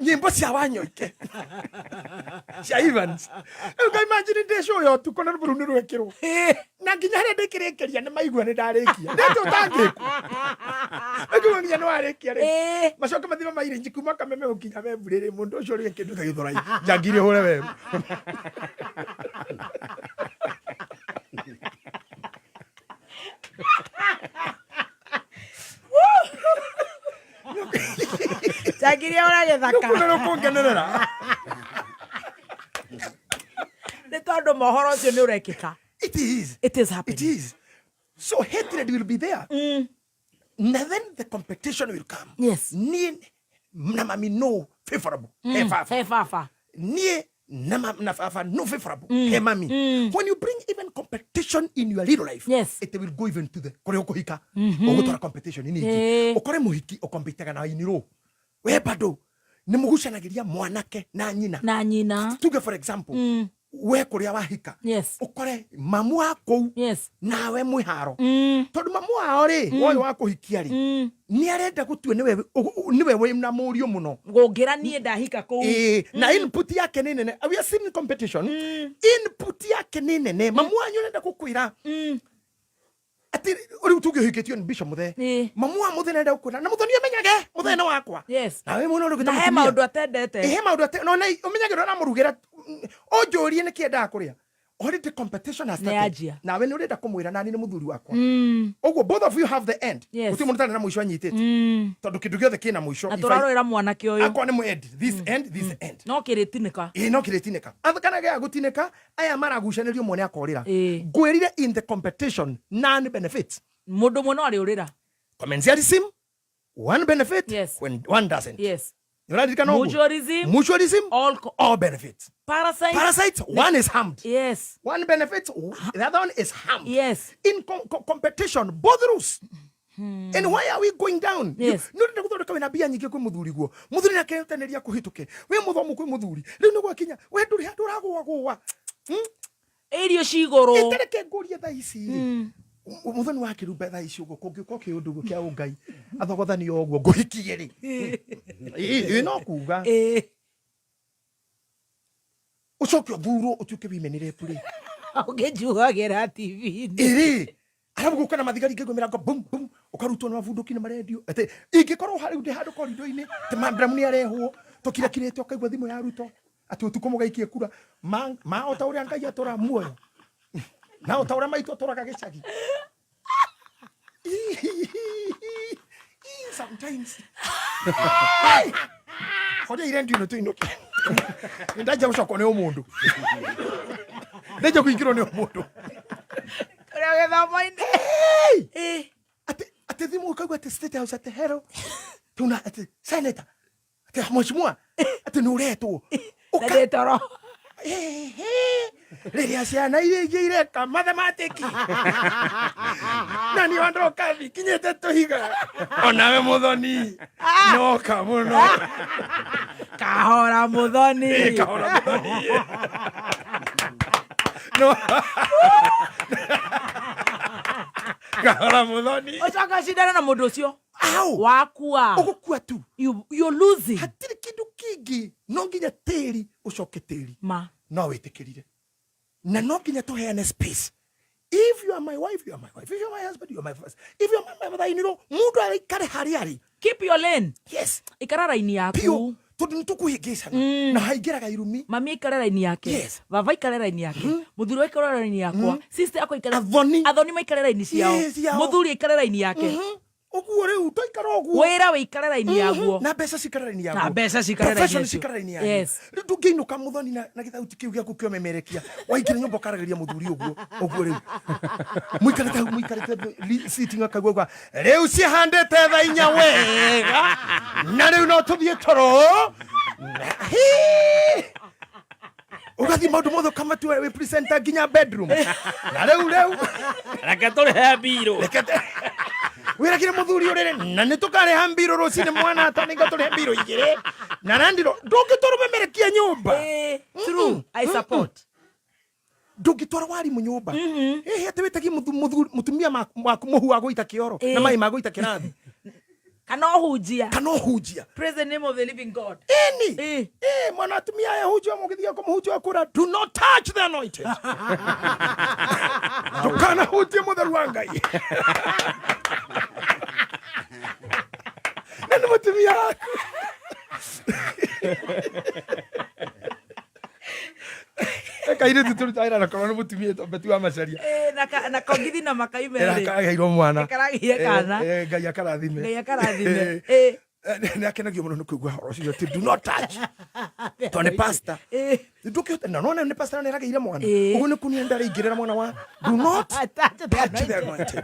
nyĩmbo cia Wanyoike cia Evans. Rĩu nga imagine ndĩ cũya ũtukũ na rũmbo rũu nĩ rwekĩrwo na nginya harĩa ndĩkĩrĩkĩria nĩ maigua nĩ ndarĩkia ndĩtĩ ũtangĩkwo ĩkiuga nginya nĩ warĩkia rĩ, macoke mathime mairĩnji kuma Kameme gũkinya Wembley rĩ, mũndũ ũcio ũrĩa kĩndũ ta Gĩthũrai njangiri hũre weru. Njangiri ora gĩthaka. Nĩkuona nĩ ũkũngenerera. Nĩ tondũ mohoro ũcio nĩ ũrekĩka. It is. It is happening. It is. So hatred will be there. Na then the competition will come. Niĩ na mami no favorable he baba. He baba. Niĩ na baba no favorable he mami. When you bring even competition in your little life, it will go even to the kũrĩa ũkũhika. Ũgũtwara competition ningĩ ũkore mũhiki ũkompitaga na inirũ we bado nĩ mũgucanagĩria mwanake na nyina. Na nyina. Tuge for example, we kũrĩa wahika, ũkore mamu wa kũu nawe mwĩ haro, tondũ mamu wao rĩ, woyũ wa kũhikia rĩ, nĩ arenda gũtua nĩwe wĩ na mũriũ mũno. Gũngĩra niĩ ndahika kũu. Ĩĩ, na input yake nĩ nene. We are seeing competition. Input yake nĩ nene. Mamu wanyu arenda gũkwĩra atĩ rĩu tuge ũhikĩtio nĩ Bishop Mũthee, mamu wa Mũthee nĩarenda gũkwĩra na Mũthoni amenyage Mũthee nĩ wakwa. Nawe mũno rĩu Na he maũndũ atendete. He maũndũ ate no na ũmenyage ũrĩa ũramũrugĩra, ũnjũrie nĩkĩ endaga kũrĩa. Already competition has started. Yanjia. Nawe nĩ ũrenda kũmwĩra nani nĩ mũthuri wakwa. Ũguo both of you have the end. Gũtirĩ mũndũ ũtarĩ na mũico anyitĩte, tondũ kĩndũ gĩothe kĩna mũico. Na If I- tũrarũĩra mwanake ũyũ. Akorwo nĩ mũ end, this end, this end. No kĩrĩtinĩka. Ĩ, no kĩrĩtinĩka. Kana gĩa gũtinĩka, aya maragucanĩrio mwene akorĩra. Ĩĩ. Ngwĩrire in the competition none benefits. Mũndũ ũmwe no arĩũrĩra. Commensalism, one benefit when one doesn't. Ũraririkana ũguo? Mutualism. Mutualism, all, all benefits. Parasites. Parasites, one is harmed. One benefits, the other one is harmed. In competition, both rules. And why are we going down? Yes. Nĩ ũrenda gũthondeka wĩna mbia nyingĩ kwĩ mũthuri guo. Mũthuri nake erutanĩria kũhĩtũke. Wĩ mũthomu kwĩ mũthuri. Rĩu nĩ gwakinya, we ndũrĩ handũ ũragũagũa. Irio cigũrũ. Ĩtareke ngũrie thaa ici rĩ. Mũthoni wa kĩrumba thaa ici ũguo kũngĩũka kĩũndũ ũguo kĩa ũngai athogothanio ũguo ngũhikie rĩ. Ĩ no kuga. Ũcoke ũthurwo ũtuĩke women rep rĩ. Ũngĩnjuagĩra TV-inĩ. Ĩrĩ. Arabu gũka na mathigari ngĩgwo mĩrango bum bum, ũkarutwo na mabunduki na marendio atĩ ingĩkorwo rĩu ndĩ handũ korido-inĩ atĩ mambramu nĩ arehwo tũkirakirĩte, ũkaigua thimũ ya Ruto atĩ ũtukũ mũgaikie kura ma o ta ũrĩa Ngai atũra muoyo na o ta ũrĩa maitũ atũraga gĩcagi. Sometimes. Hey! Horia irendio ĩno tũinũke. Nĩ ndanjia gũcokwo nĩ ũmũndũ, ndanjia kũingĩrwo nĩ ũmũndũ. Ũrĩa gĩthomo-inĩ. Hey! Atĩ thimũ ũkaigua atĩ State House atĩ hello tuna atĩ senator atĩ mheshimiwa atĩ nĩ ũretwo. Na ndĩ toro. Rĩrĩa ciana iria ingĩ ireka mathematiki na niĩ wandoka thikinyĩte tũhiga, onawe Mũthoni noka mũno. Kahora Mũthoni. Ĩ, kahora Mũthoni. No. Kahora Mũthoni. Ũcoke ũcindane na mũndũ ũcio. Au. Wakua. Ũgũkua tu. You're losing. Hatirĩ kĩndũ kĩngĩ, no nginya tĩri ũcoke tĩri. Ma. No wĩtĩkĩrire. Na no nginya tũheane space. If you are my wife, you are my wife. If you are my husband, you are my husband. If you are my mother-in-law, mũndũ aikare harĩa arĩ. Keep your lane. Yes. Ikara raini yaku. Piũ. Tondũ nĩ tũkũhĩngĩcana. Na haingĩraga irumi. Mami aikare raini yake. Baba aikare raini yake. Mũthuri aikare raini yakwa. Sister akwa aikare. Athoni. Athoni maikare raini ciao. Yes, ciao. Mũthuri aikare raini yake. Ũguo rĩu twaikara ũguo. Wĩra wĩikare raini yaguo. Na mbeca cikare raini yaguo. Na mbeca cikare raini Profession yacio. cikare raini yaguo. Rĩu ndũngĩinũka Mũthoni na gĩthauti kĩu gĩaku kĩomemerekia. Waingĩra nyũmba ũkaragĩria mũthuri ũguo. Ũguo rĩu. Mũikarĩte hau, mũikarĩte sitting akaigua ũguo. Rĩu cihandĩte thaa inya wega. Na rĩu no tũthiĩ toro. Na, hii. Ũgathiĩ maũndũ mothe ũkamatua wĩ presenter nginya bedroom. Na rĩu rĩu. Reke tũrĩhe mbirũ. Reke wĩragire mũthuri ũrĩrĩ na nĩ tũkarĩha mbirũ rũcinĩ mwana atanĩnga tũrĩhe mbirũ igĩrĩ na randiro ndũngĩtwara ũmemerekia nyũmba. True. I support. Ndũngĩtwara warimũ nyũmba. Ĩhĩ atĩ wĩtagie mũtumia waku mũhu wa gũita kĩoro na maĩ ma gũita kĩrathi. Kana ũhunjia. Kana ũhunjia. Praise the name of the living God. Ĩni. Mwana atumia aya hunjia mũgĩthiĩ kũmũhunjia kũra, do not touch the anointed. Ndũkanahunjie mũtheru wa Ngai. Na nĩ mũtumia waku. Kairĩtu tũrutaga wĩra nako nĩ mũtumia wĩtwo Betty wa Macharia. Na kongithi na makaime rĩ. Ĩra kagĩirwo mwana. Karagĩire kana. Ngai akarathime. Ngai akarathime. Nä akenagio må no nä kå igua horo å cio do not touch tondå nä pastor. Ndũkĩhota na nona nĩ pastor nĩ aragĩire mwana. Ũguo nĩ kunia ndaraingĩrĩra mwana wa do not Touch the touch the anointed.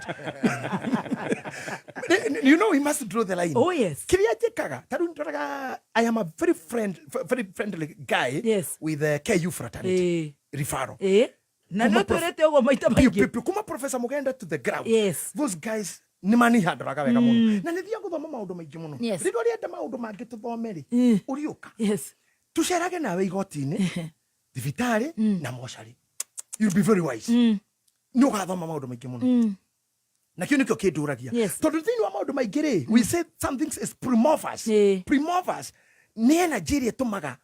You know we must draw the line. Oh, yes. Kĩrĩa njĩkaga ta rĩu ndoraga, I am a very friend very friendly guy with the KU fraternity referral. Na Kuma nä twä rä te å guo maita Piu, maingä. piu, piu. Kuma Professor Mugenda to the ground. Those guys nĩ manihandoraga wega mũno na nĩ thiaga gũthoma maũndũ maingĩ mũno. Rĩrĩa ũrenda maũndũ mangĩ tũthome rĩ, ũriũka tucerage nawe igoti-inĩ, thibitarĩ na mocarĩ. You'll be very wise. Nĩ ũgathoma maũndũ maingĩ mũno na kĩu nĩkĩo kĩndũragia tondũ thĩinĩ wa maũndũ maingĩ rĩ, we say something is primorphous. Primorphous nĩ energy ĩrĩa ĩtũmaga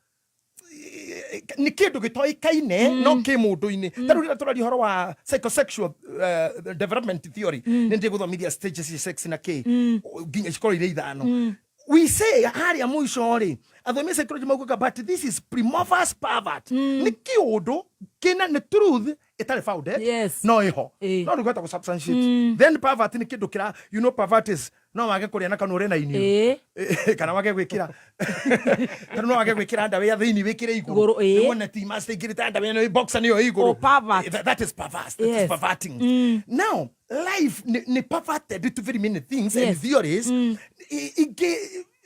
nĩ kĩndũ gĩtoĩkaine no kĩ mũndũ-inĩ. Ta rĩu rĩrĩa tũraria ũhoro wa psychosexual development theory, nĩ ndĩgũthomithia stages cia sex na kĩ nginya cikorwo irĩ ithano. We say harĩa mũico rĩ, athomi a psychology maugaga, but this is primorphous pervert. Nĩ kĩũndũ kĩna nĩ truth ĩtarĩ founded no ĩho no ndũngĩhota gũ substantiate. Then pervert nĩ kĩndũ kĩra, you know, pervert is no wage kũrĩa na kanua ũrĩ na iniũrũ kana wage gwĩkĩra kana no wage gwĩkĩra underwear thĩinĩ wĩkĩre igũrũ. Igũrũ, ĩĩ. Wone ti master igĩrĩte underwear nĩ boxer nĩyo ĩ igũrũ. Oh, pervert. That is perverse. That is perverting. Now life nĩ perverted to very many things and theories ingĩ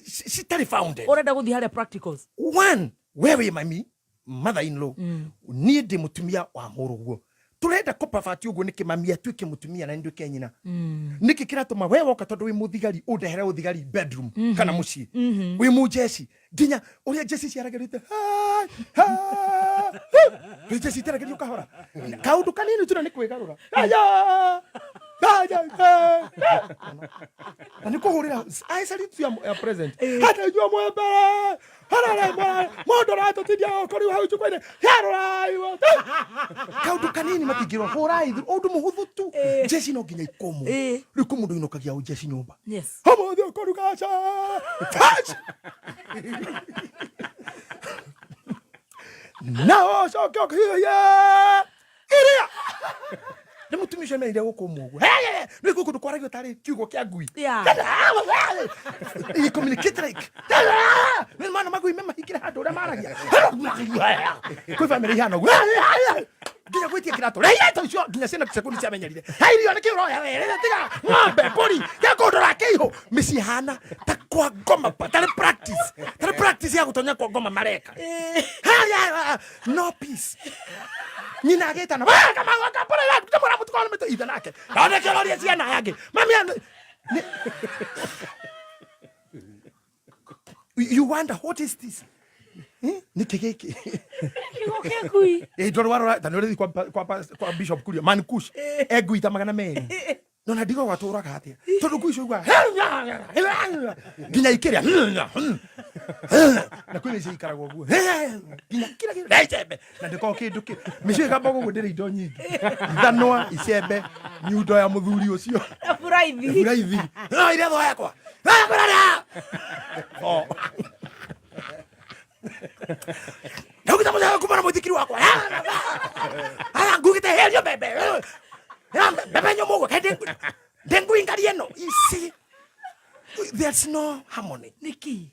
citarĩ founded. Å renda gå thiä harä a practicals. One, we wĩ mami, mother in law, niĩ ndĩ mũtumia wa mũrũguo, tũrenda kũpabati ũguo nĩkĩ? Mami atuĩke mũtumia na nduĩke nyina nĩkĩ? Kĩratũma we woka tondũ wĩ mũthigari ũndehere ũthigari bedroom kana mũciĩ? Wĩ mũjeci nginya ũrĩa njeci ciaragĩrĩte wĩ njeci itaragĩrio kahora kaũndũ kanini tu na nĩ kwĩgarũra. Aya! Aya! Aya! Na nĩ kũhũrĩra I salute you, ya present hata inyuĩ mwĩ mbere harare mũndũ ũratũtindia gũkũ rĩu hau njukwa-inĩ yarorai kaũndũ kanini matingĩrwo hũrai ũndũ mũhũthũ tu. Njeci no nginya ikũmũ rĩu kũ mũndũ inũkagia ũnjeci nyũmba. Ũmũthĩ ũkũruga cabaci na ũcoke ũhiũhie iria nĩ mũtumia ũcio merire gũkũmwo ũguo nĩ kũndũ kũndũ kwaragio tarĩ kiugo kĩa ngui. He communicate like nĩ mana magui me mahingĩre handũ ũrĩa maragia kwĩ bamĩrĩ ihana ũguo nginya gwĩtia kĩratũ rĩa icio nginya ciana cekuni ciamenyerire he irio nĩkĩ ũroya were tiga ng'ombe mbũri gĩa kũndũ ra kĩihũ mĩciĩ hana ta kwa ngoma tarĩ practice ya gũtonya kwa ngoma mareka. Haya, no peace. Nyina agĩtana ithe nake noneke ũroria ciana yangĩ mami you wonder what is this. Eh? Nĩkĩ gĩkĩ? Kiugo kĩa ngui. Ĩ ndwarĩ warora ta nĩ ũrĩthi kwa Bishop Kuria man Kush e ngui ta 200 nona ndigo gwatũraga atĩa tondũ ngui icio igua nginya ikĩrĩa na kwĩ mĩciĩ ikaragwo ũguo nginya kira kĩndũ na icembe na ndĩkoragwo kĩndũ kĩ mĩciĩ ĩkamba ũguo ndĩrĩ indo nyingĩ, ithanwa, icembe, nyundo ya mũthuri ũcio. Na buraithi. Buraithi no ire tho yakwa. Oh. Ndaugĩte mũthenya kuma na mũithikiri wakwa aya ngugĩte herio mbembe. Ya, mbembe nyũmũ ũguo kaĩ ndĩ ngui ngari ĩno. You see, there's no harmony. Nĩkĩ?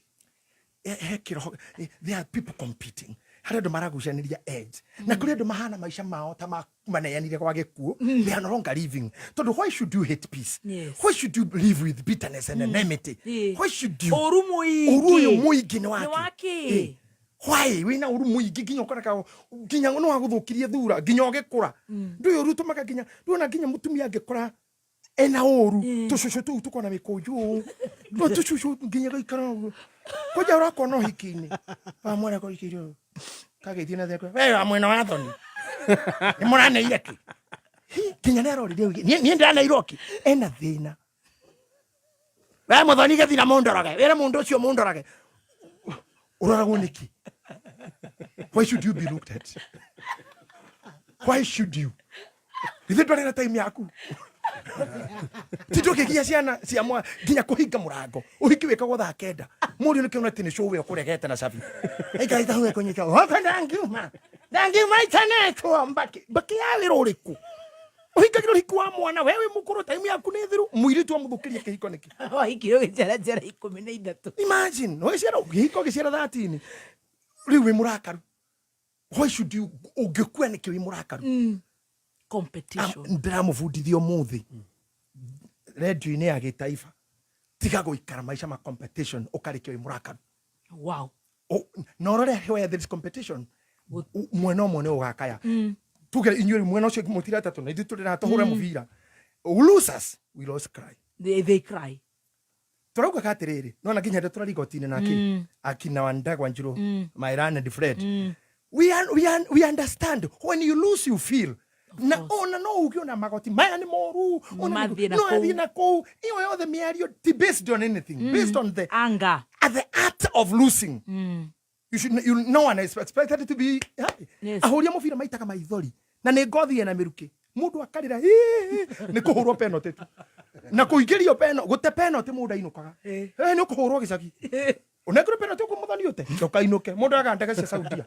He kĩroho there are people competing harĩ andũ maragucanĩria edge na kũrĩ andũ mahana maica mao ta maneanire gwa gĩkuũ. They are no longer living tondũ why should you hate peace? Why should you live with bitterness and enmity? Why should you Ũru mũingĩ. Ũru ũyũ mũingĩ nĩ Nĩ wake? wakĩ? Why wĩna ũru mũingĩ nginya ũkoreka nginya no wagũthũkirie thura nginya ũgĩkũra ndũĩ ũru ũtũmaga nginya ndũona nginya mũtumia angĩkora ena ũru tũcũcũ tũu tũkona mĩkũnjũ ũũ no tũcũcũ nginya gaikara ũguo kwanja ũrakona ũhiki-inĩ wa mwena kũhikĩire ũũ kagĩthiĩ na thekwe we wa mwena wa thoni nĩ mũraneire kĩ. Hi, nginya nĩ arorire ũguo, niĩ ndĩraneirwo kĩ ena thĩna we mũthoni gĩthina mũndorage wĩre mũndũ ũcio mũndorage ũroragwo nĩkĩ? Why should you be looked at? Why should you? Ithe ndwarĩ na time yaku ti ndũkĩgia ciana cia mwa nginya kũhinga mũrango ũhiki wĩkagwo thaa 9 mũriũ nĩkĩo atĩ nĩ cũwe ũkũregete na cabi aikarĩte hau ekũnyita hoka ndangiuma ndangiuma itanetwo mbaki mbaki ya wĩra ũrĩkũ? Ũhikagĩra ũhiki wa mwana, we wĩ mũkũrũ, time yaku nĩ thiru, mũirĩtu amũthũkĩria kĩhiko nĩkĩ? Wahikire ũgĩciara ciana 13. Imagine, ũgĩciara kĩhiko ũgĩciara 13. Rĩu wĩ mũrakaru. Why should you ũngĩkua nĩkĩ wĩ mũrakaru? Competition. Ndĩramũbundithia ũmũthĩ redio-inĩ ya gĩtaifa, tiga gũikara maica ma competition ũkarĩkia wĩ mũrakaru. Wow. Na ũrore where there is competition, mwena ũmwe nĩ ũgakaya. Tuge inyuĩ rĩu mwena ũcio mũtira atatũ na ithuĩ tũrĩ na tũhũre mũbira. Losers will always cry. They cry. Tũraugaga atĩrĩrĩ, nona nginya hĩndĩ tũrari igoti-inĩ na akĩ akina Wandagwa Njirũ, my learned friend, we understand when you lose you feel na ona no uge ona magoti maya nĩ moru, ona nĩ- Mathiĩ na no kũu. athiĩ na kũu. Ĩyo yothe mĩario ti based on anything, based on the Anger. at the art of losing. You should, you, no one is expected to be happy. Yes. Ahũri a mũbira maitaga maithori na nĩ ngothi ĩna mĩrukĩ, mũndũ akarĩra "Ĩĩ", nĩ kũhũrwo penalty tu na kũingĩrio peno gũte penalty mũndũ ainũkaga. Eh, nĩ ũkũhũrwo gĩcagi ũnengerwo penalty ũguo mũthoni ũte ndũkainũke, mũndũ aga ndege cia Saudia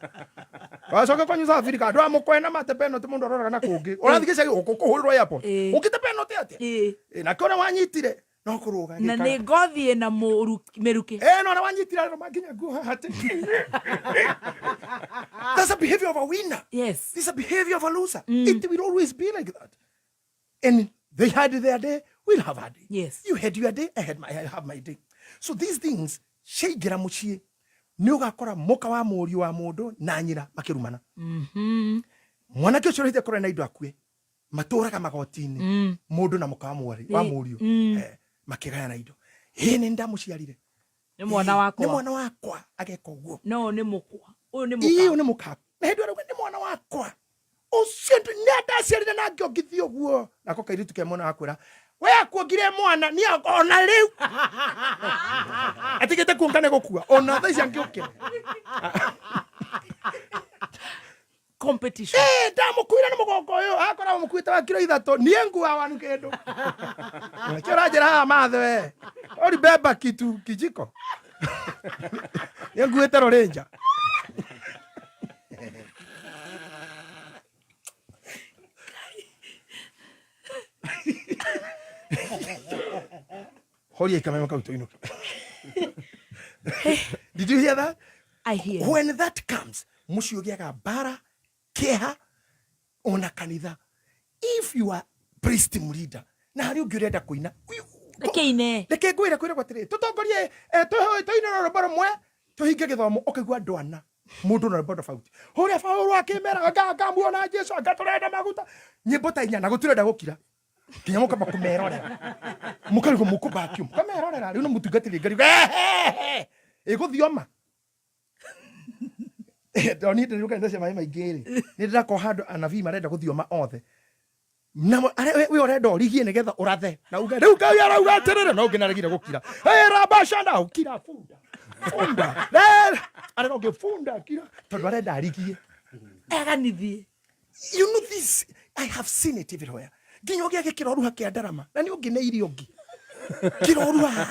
wacoke kwanyu South Africa, andũ a mũkwena mate penalty, mũndũ aroraga na kũngĩ ũrathiĩ gĩcagi ũkũhũrĩrwo airport ũngĩte penalty atĩa? Nake ũrĩa wanyitire no kũrũga Na agĩkaga. nĩ ngothi ĩna mĩrukĩ. Eh, no na wanyitira rero makinya nguo haha atĩ. That's a behavior of a winner. Yes. This is a behavior of a loser. It will always be like that. And they had their day, we'll have our day. Yes. You had your day, I have my day. So these things, ciaingĩra mũciĩ, nĩ ũgakora mũka wa mũriũ wa mũndũ na nyina makĩrumana. Mwanake ũcio ũrahĩtia kũrĩa na indo akue, matũraga magoti-inĩ, mũndũ na mũka wa mwarĩ wa mũriũ, makĩgayana indo. Ĩ nĩ ndamũciarire. Nĩ mwana wakwa. Nĩ mwana wakwa ageka ũguo. No nĩ mũkwa. Ũyũ nĩ Ĩĩ, mũka. nĩ mũka. Na hĩndĩ ĩyo arauga nĩ mwana wakwa. Ũcio nĩ ndaciarire na ngĩongithia ũguo. Nako kairĩtu ke mwena wakwĩra, we akuongire mwana niĩ ona rĩu. Atigĩte kuonga nĩ gũkua. Ona thaa ici angĩũkĩra. Competition. Ndamũkuire na mũgongo ũyũ, akora mũkuĩte wa kiro 3, niĩ nguaga wanu kĩndũ. Nakĩo ũranjĩra haha mathe we. Ũribeba kitu kijiko. Niĩ nguĩte rũrĩnja. Horia ikameme kau tũinũke. Did you hear that? I hear. When that comes, mũciĩ ũgĩaga mbara, kĩeha, ona kanitha. If you are priest leader, na harĩ ũngĩ ũrenda kũina, Reke ine. Reke ngwĩre kwĩragwo atĩrĩ, tũtongorie, tũine rwĩmbo rũmwe, tũhinge gĩthomo, ũkaigua andũ ana, mũndũ na rwĩmbo tofauti. Ũrĩa Paũlũ akĩmeraga, ngamuona Jesũ, anga tũrenda maguta. Nyĩmbo ta inya, na gũtirenda gũkira. Nginya mũkamba kũmerorera. Mũkarigwo mũkũbakio, mũkamerorera. Rĩu nĩ mũtungatĩri Ngai, ĩgũthioma. Ndonire ndĩrĩ kanitha cia maĩ maingĩ rĩ, nĩ ndĩrakorwo handũ anabii marenda gũthioma othe. Na we ũrenda ũrigie nĩgetha ũrathe. Na uge, rĩu Ngai arauga atĩrĩrĩ, no ũngĩ nĩaregire gũkira. Hey, rabashanda, ũkira bunda. Bunda. Arenda ũngĩ bunda, kira. Tondũ arenda arigie. Aganithie. You know this, I have seen it everywhere. Nginya ũngĩ agĩkĩroruha kĩa ndarama, na nĩ ũngĩ nĩ irio ũngĩ. Kĩroruha.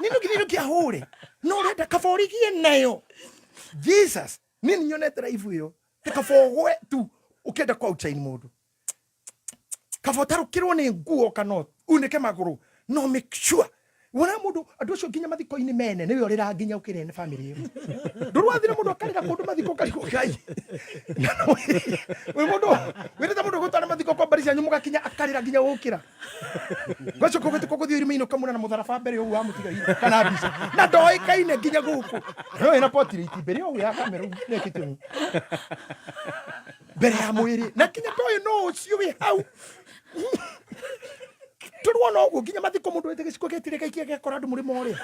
Nĩ nĩ nĩ kĩahũre. No ũrenda kaba ũrigie nayo. Jesus, niĩ nĩ nyonete live ĩyo. Ti kaba ũgwe tu ũkĩenda kwa outshine mũndũ. Kaba ũtarũkĩrwo nĩ nguo kana unĩke magũrũ. No make sure. Wona mũndũ, andũ acio nginya mathiko-inĩ mene, nĩwe ũrĩra nginya ũkĩrĩa nĩ family ĩyo. Ndũrwathire mũndũ akarĩra kũndũ mathiko ũkarigwo Ngai. Na no wĩ mũndũ, wĩrĩte mũndũ gũtwara mathiko kwa mbari cianyu mũgakinya akarĩra nginya gũkĩra. Gwacoka ũgĩtuka gũthiĩ irima-inĩ ũkamũra na mũtharaba mbere ũguo wa mũtigaire kana mbica. Na ndoĩkaine nginya gũkũ. No ĩna portrait mbere ũguo ya kamera ũguo nekĩte ũguo. Mbere ya mwĩrĩ. Na nginya ndoĩ no ũcio wĩ hau. Tũruona ũguo nginya mathiko mũndũ wĩte gĩciko gĩtirĩ gaikia gĩakora andũ mũrĩmo ũrĩa.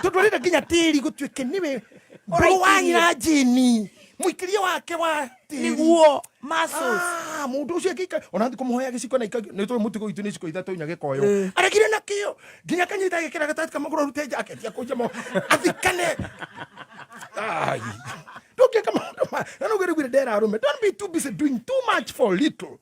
Tondũ arenda nginya tĩri gũtuĩke nĩwe mbũrũ wa nyina Jane. Mũikĩrie wake wa tĩri. Nĩguo, muscles. Mũndũ ũcio angĩika, ona athiĩ kũmũhoya gĩciko na ika-, nĩ tũĩ mũtugo witũ nĩ iciko ithatũ inya gĩkoyo. Aregire na kĩo. Nginya akanyita agĩkĩra gatagatĩ ka magũrũ arute nja, aketia kũnja moko. Athikane. Ai. Ndũngĩka maũndũ ma-, na nĩ ũgĩrĩguire ndera arũme. Don't be too busy doing too much for little.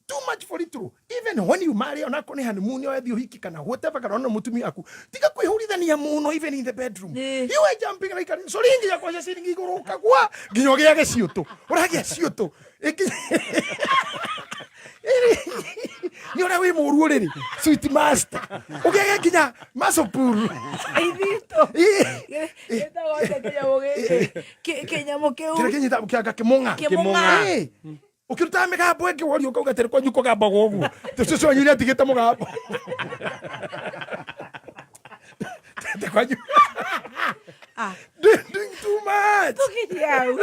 Too much for little. Even when you marry, ona kone honeymoon, or you hiki kana whatever, kana ona mutumia aku. Tiga kwihurithania muno even in the bedroom. You are jumping like a siringi ya kwacia siringi iguru ukagwa nginya ugiage ciutu. Uragia ciutu. Nĩ ũrĩa wĩ mũru ũrĩrĩ, sweet master, ũgĩage nginya masopuru. Ithitũ gĩtagwo atĩa kĩnyamũ gĩkĩ? Kĩnyamũ kĩu kĩrĩa kĩnyita kĩanga kĩmũng'a. Kĩmũng'a. Ĩ, ũkĩrutaga mĩgambo ĩngĩ woria ũkauga atĩrĩ kwanyu kũgambagwo ũguo tũcũcũ wanyu nĩ atigĩte mũgambo. Tete kwanyu. Ah. Doing too much. Tũkinyie hau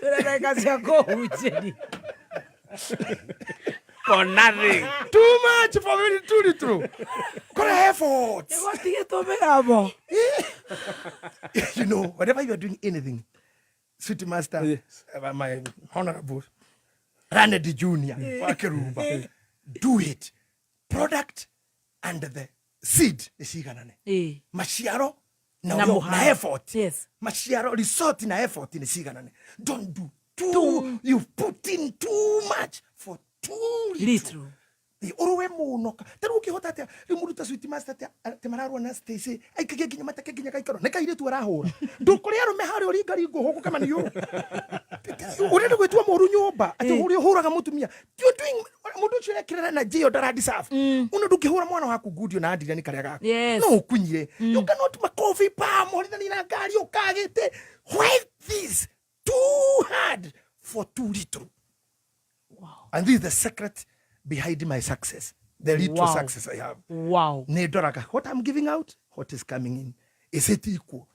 twĩna ndagĩka cia kũhunjĩria. For nothing. Too much for very too little. Kora effort. Nĩgwatigĩtwo mĩgambo. You know, whenever you are doing anything, sweet master, Yes. My honorable Ranedi Junior wa Keruba, do it. Product and the seed nĩ ciganane. Maciaro na Na ũrĩa- mũhano. na effort. Yes. Maciaro, result na effort nĩ ciganane. Don't do too, you put in too much for too little. Little. Ĩ, ũrũe mũno ta rĩu ũngĩhota atĩa rĩu mũndũ ta sweet master atĩa atĩ mararũa na Stacy aikagia nginya mateke nginya gaikaro nĩ kairĩtu arahũra ndũkũrĩ arũme harĩa ũringaringwo hũgũke maniũrũ ũrenda gwĩtua mũru nyũmba atĩ ũrĩa ũhũraga mũtumia. You're doing mũndũ ũcio arekĩrĩra na njĩyo ndara deserve una ndũngĩhũra mwana waku ngudio na andira nĩ karĩa gaku. No ũkunyire. You cannot makobi pa mũhũrithani na ngari ũkagĩte. Why this too hard for too little? And this is the secret behind my success, the little success I have. Nĩ ndoraga what I'm giving out, what is coming in. Is it equal?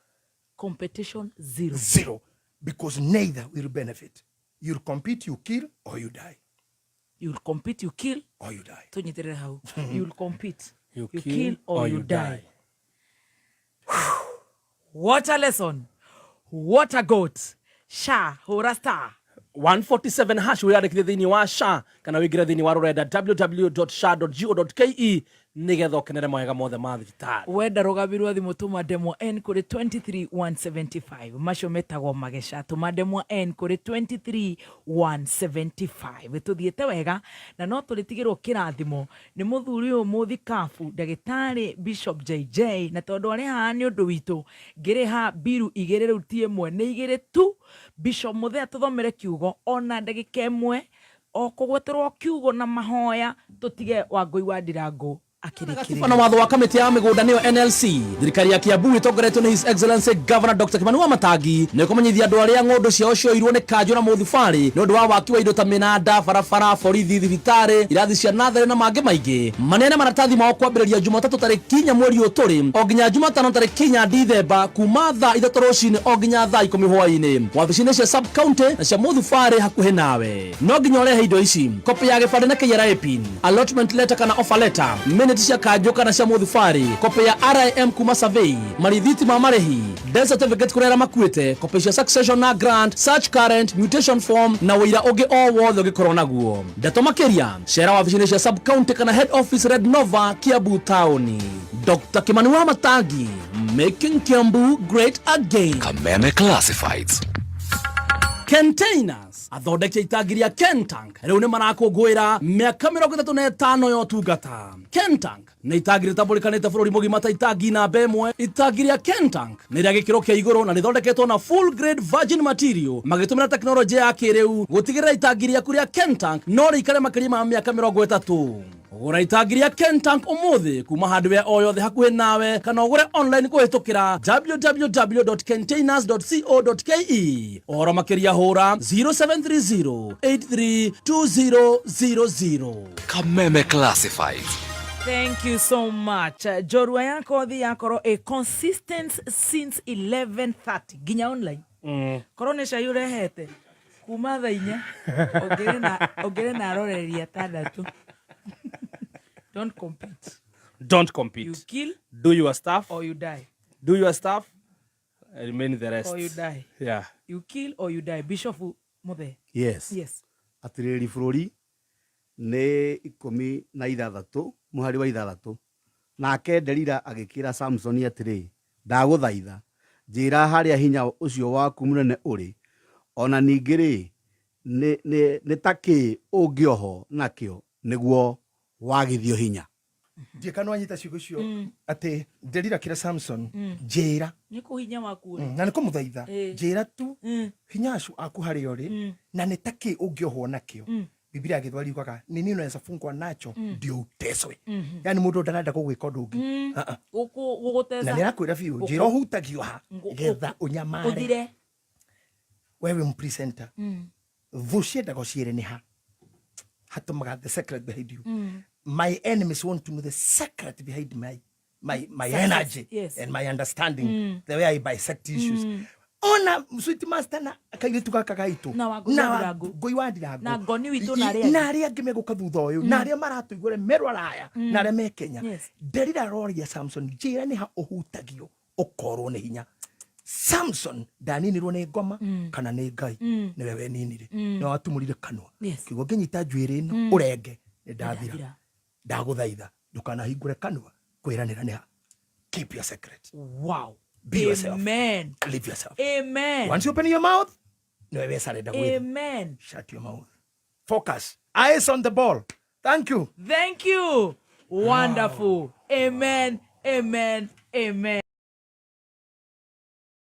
Competition zero. Zero. Because neither will benefit. You'll compete, you kill, or you die. You'll compete, you kill. Or you die. Tũnyitĩrĩre hau. You'll compete, You you kill kill or or you you die. die. What a lesson. What a goat. Sha hũra star 147 hash wiyandĩkithie thĩinĩ wa SHA kana wĩingĩre thĩinĩ wa rũrenda www.sha.go.ke nĩgetha ũkenere mawega mothe ma thibitarĩ. Wenda rũgabi rwa thimũ tũma ndemwa n kũrĩ 23175. Macio metagwo mageca. Tũma ndemwa n kũrĩ 23175. Tũthiĩte wega na no tũrĩtigĩrwo kĩrathimo nĩ mũthuri ũyũ mũthikabu ndagĩtarĩ Bishop JJ, na tondũ arĩ haha nĩ ũndũ witũ ngĩrĩha mbiru igĩrĩ rĩu ti ĩmwe nĩ igĩrĩ tu. Bishop Mũthea, tũthomere kiugo ona ndagĩka ĩmwe o kũgweterwo kiugo na mahoya tũtige Wangũi wa Ndirangũ. Gatiba na watho wa kamĩtĩ ya mĩgũnda nĩyo NLC. Thirikari ya Kiambu ĩtongoretio nĩ His Excellency Governor Dr. Kimani Wamatangi nĩ kũmenyithia andũ arĩa ng'ũndũ ciao cioirwo nĩ kanjũ na mũthubarĩ nĩ ũndũ wa waki wa indo ta mĩnanda, barabara, borithi, thibitarĩ, irathi cia natharĩ na mangĩ maingĩ maneane maratathi mao kwambĩrĩria Jumatatũ tarĩki 4 mweri ũyũ tũrĩ o nginya Jumatano tarĩki 4 Dithemba kuma thaa 3 rũcinĩ o nginya thaa 10 hwaĩ-inĩ wabici-inĩ cia sub county na cia mũthubarĩ hakuhĩ nawe. No nginya ũrehe indo ici: kopi ya gĩbandĩ na KRA PIN, allotment letter kana offer letter, minute cia kanjũ kana cia mũthubarĩ, kopi ya RIM kuma survey, marithiti ma marĩhi, death certificate kũrĩ arĩa makuĩte, kopi cia succession na grant, search current mutation form na ũira ũngĩ o wothe ũngĩkorwo naguo. Ndeto makĩria cera wabici-inĩ cia sub county kana head office Red Nova, Kiambu taũni. Dr. Kimani Wamatangi, making Kiambu great again. Kameme Classifieds. Containers athondeki a itangi rĩa Kentank rĩu nĩ marakũngũĩra mĩaka 35 ya ũtungata. Kentank nĩ itangi rĩtambũrĩkanĩte bũrũri mũgima ta itangi namba ĩmwe. Itangi rĩa Kentank nĩ rĩa gĩkĩro kĩa igũrũ na rĩthondeketwo na full grade virgin material magĩtũmĩra tekinoronjĩ ya kĩrĩu gũtigĩrĩra itangi rĩaku rĩa Kentank no rĩikare makĩria ma mĩaka 30. Gũra itangi rĩa Kentank ũmũthĩ kuma hardware o yothe hakuhĩ nawe kana ũgũre online kũhĩtũkĩra www.containers.co.ke. Ũhoro makĩria hũra 0730 832000. Kameme Classifieds. Thank you so much. Njorua ya kothi yakorwo ĩ consistent since 11:30 nginya online. Korwo nĩ cai ũrehete kuma thaa 4 ũngĩrĩ na aroreri atandatũ. Don't compete. Don't compete. You kill Do your stuff. or you die. Do your stuff, remain the rest. Or you die. Yeah. You kill or you die. Bishop Muthe. Yes. Yes. Atirĩrĩ bũrũri nĩ 16 mũhari wa 6. Nake Delila agĩkĩra Samsoni atĩrĩ, ndagũthaitha njĩra harĩa hinya ũcio waku mũnene ũrĩ, ona ningĩ rĩ nĩ ta kĩ ũngĩohwo nakĩo nĩguo wagithio hinya. Ndiĩ wanyita ciugo icio atĩ Delila kĩra Samson njĩra Nĩ kũ hinya waku ũrĩ? Na nĩ kũmũthaitha, njĩra tu hinya acu aku harĩa ũrĩ na nĩ ta kĩ ũngĩohwo nakĩo. Biblia ya Gĩthweri yugaga ni nini unaweza fungwa nacho ndio uteswe. Yani mũndũ ndarenda gũgwĩka ũndũ ũngĩ. Ah, ah. Gũgũteza. Na nĩ arakwĩra biũ, njĩra ũhutagio ha getha ũnyamare. Ũthire. Wewe mpresenter, thũ ciendaga ũciĩre nĩ ha hatũmaga the secret behind you. My enemies want to know the secret behind my Success, energy and my understanding, the way I bisect issues. Ona Sweet Master na kairĩtu gaka gaitũ Na Wangũi na wa Ndirangu. Wangũi wa Ndirangu. Na Ngoni witũ na arĩa angĩ. Na arĩa angĩ megũka thutha ũyũ, na arĩa maratũigua arĩa me rũraya na arĩa me Kenya. Delila aroria Samson, njĩra nĩ ha ũhutagio ũkorwo nĩ hinya. Samson ndaninirwo nĩ ngoma kana nĩ Ngai, nĩwe weninire, nĩwe watumũrire kanua. Kiugo ngĩnyita njuĩrĩ ĩno ũrenge nĩ ndathira. Ndathira. Ndagũthaitha ndũkanahingũre kanua kwĩranĩra nĩ ha. Keep your secret. Be yourself. Amen. Live yourself. Amen. Once you open your mouth, nĩwe wecarenda gwĩtha. Amen. Shut your mouth, focus, eyes on the ball. Thank you. Thank you. Wonderful. Amen, amen, amen.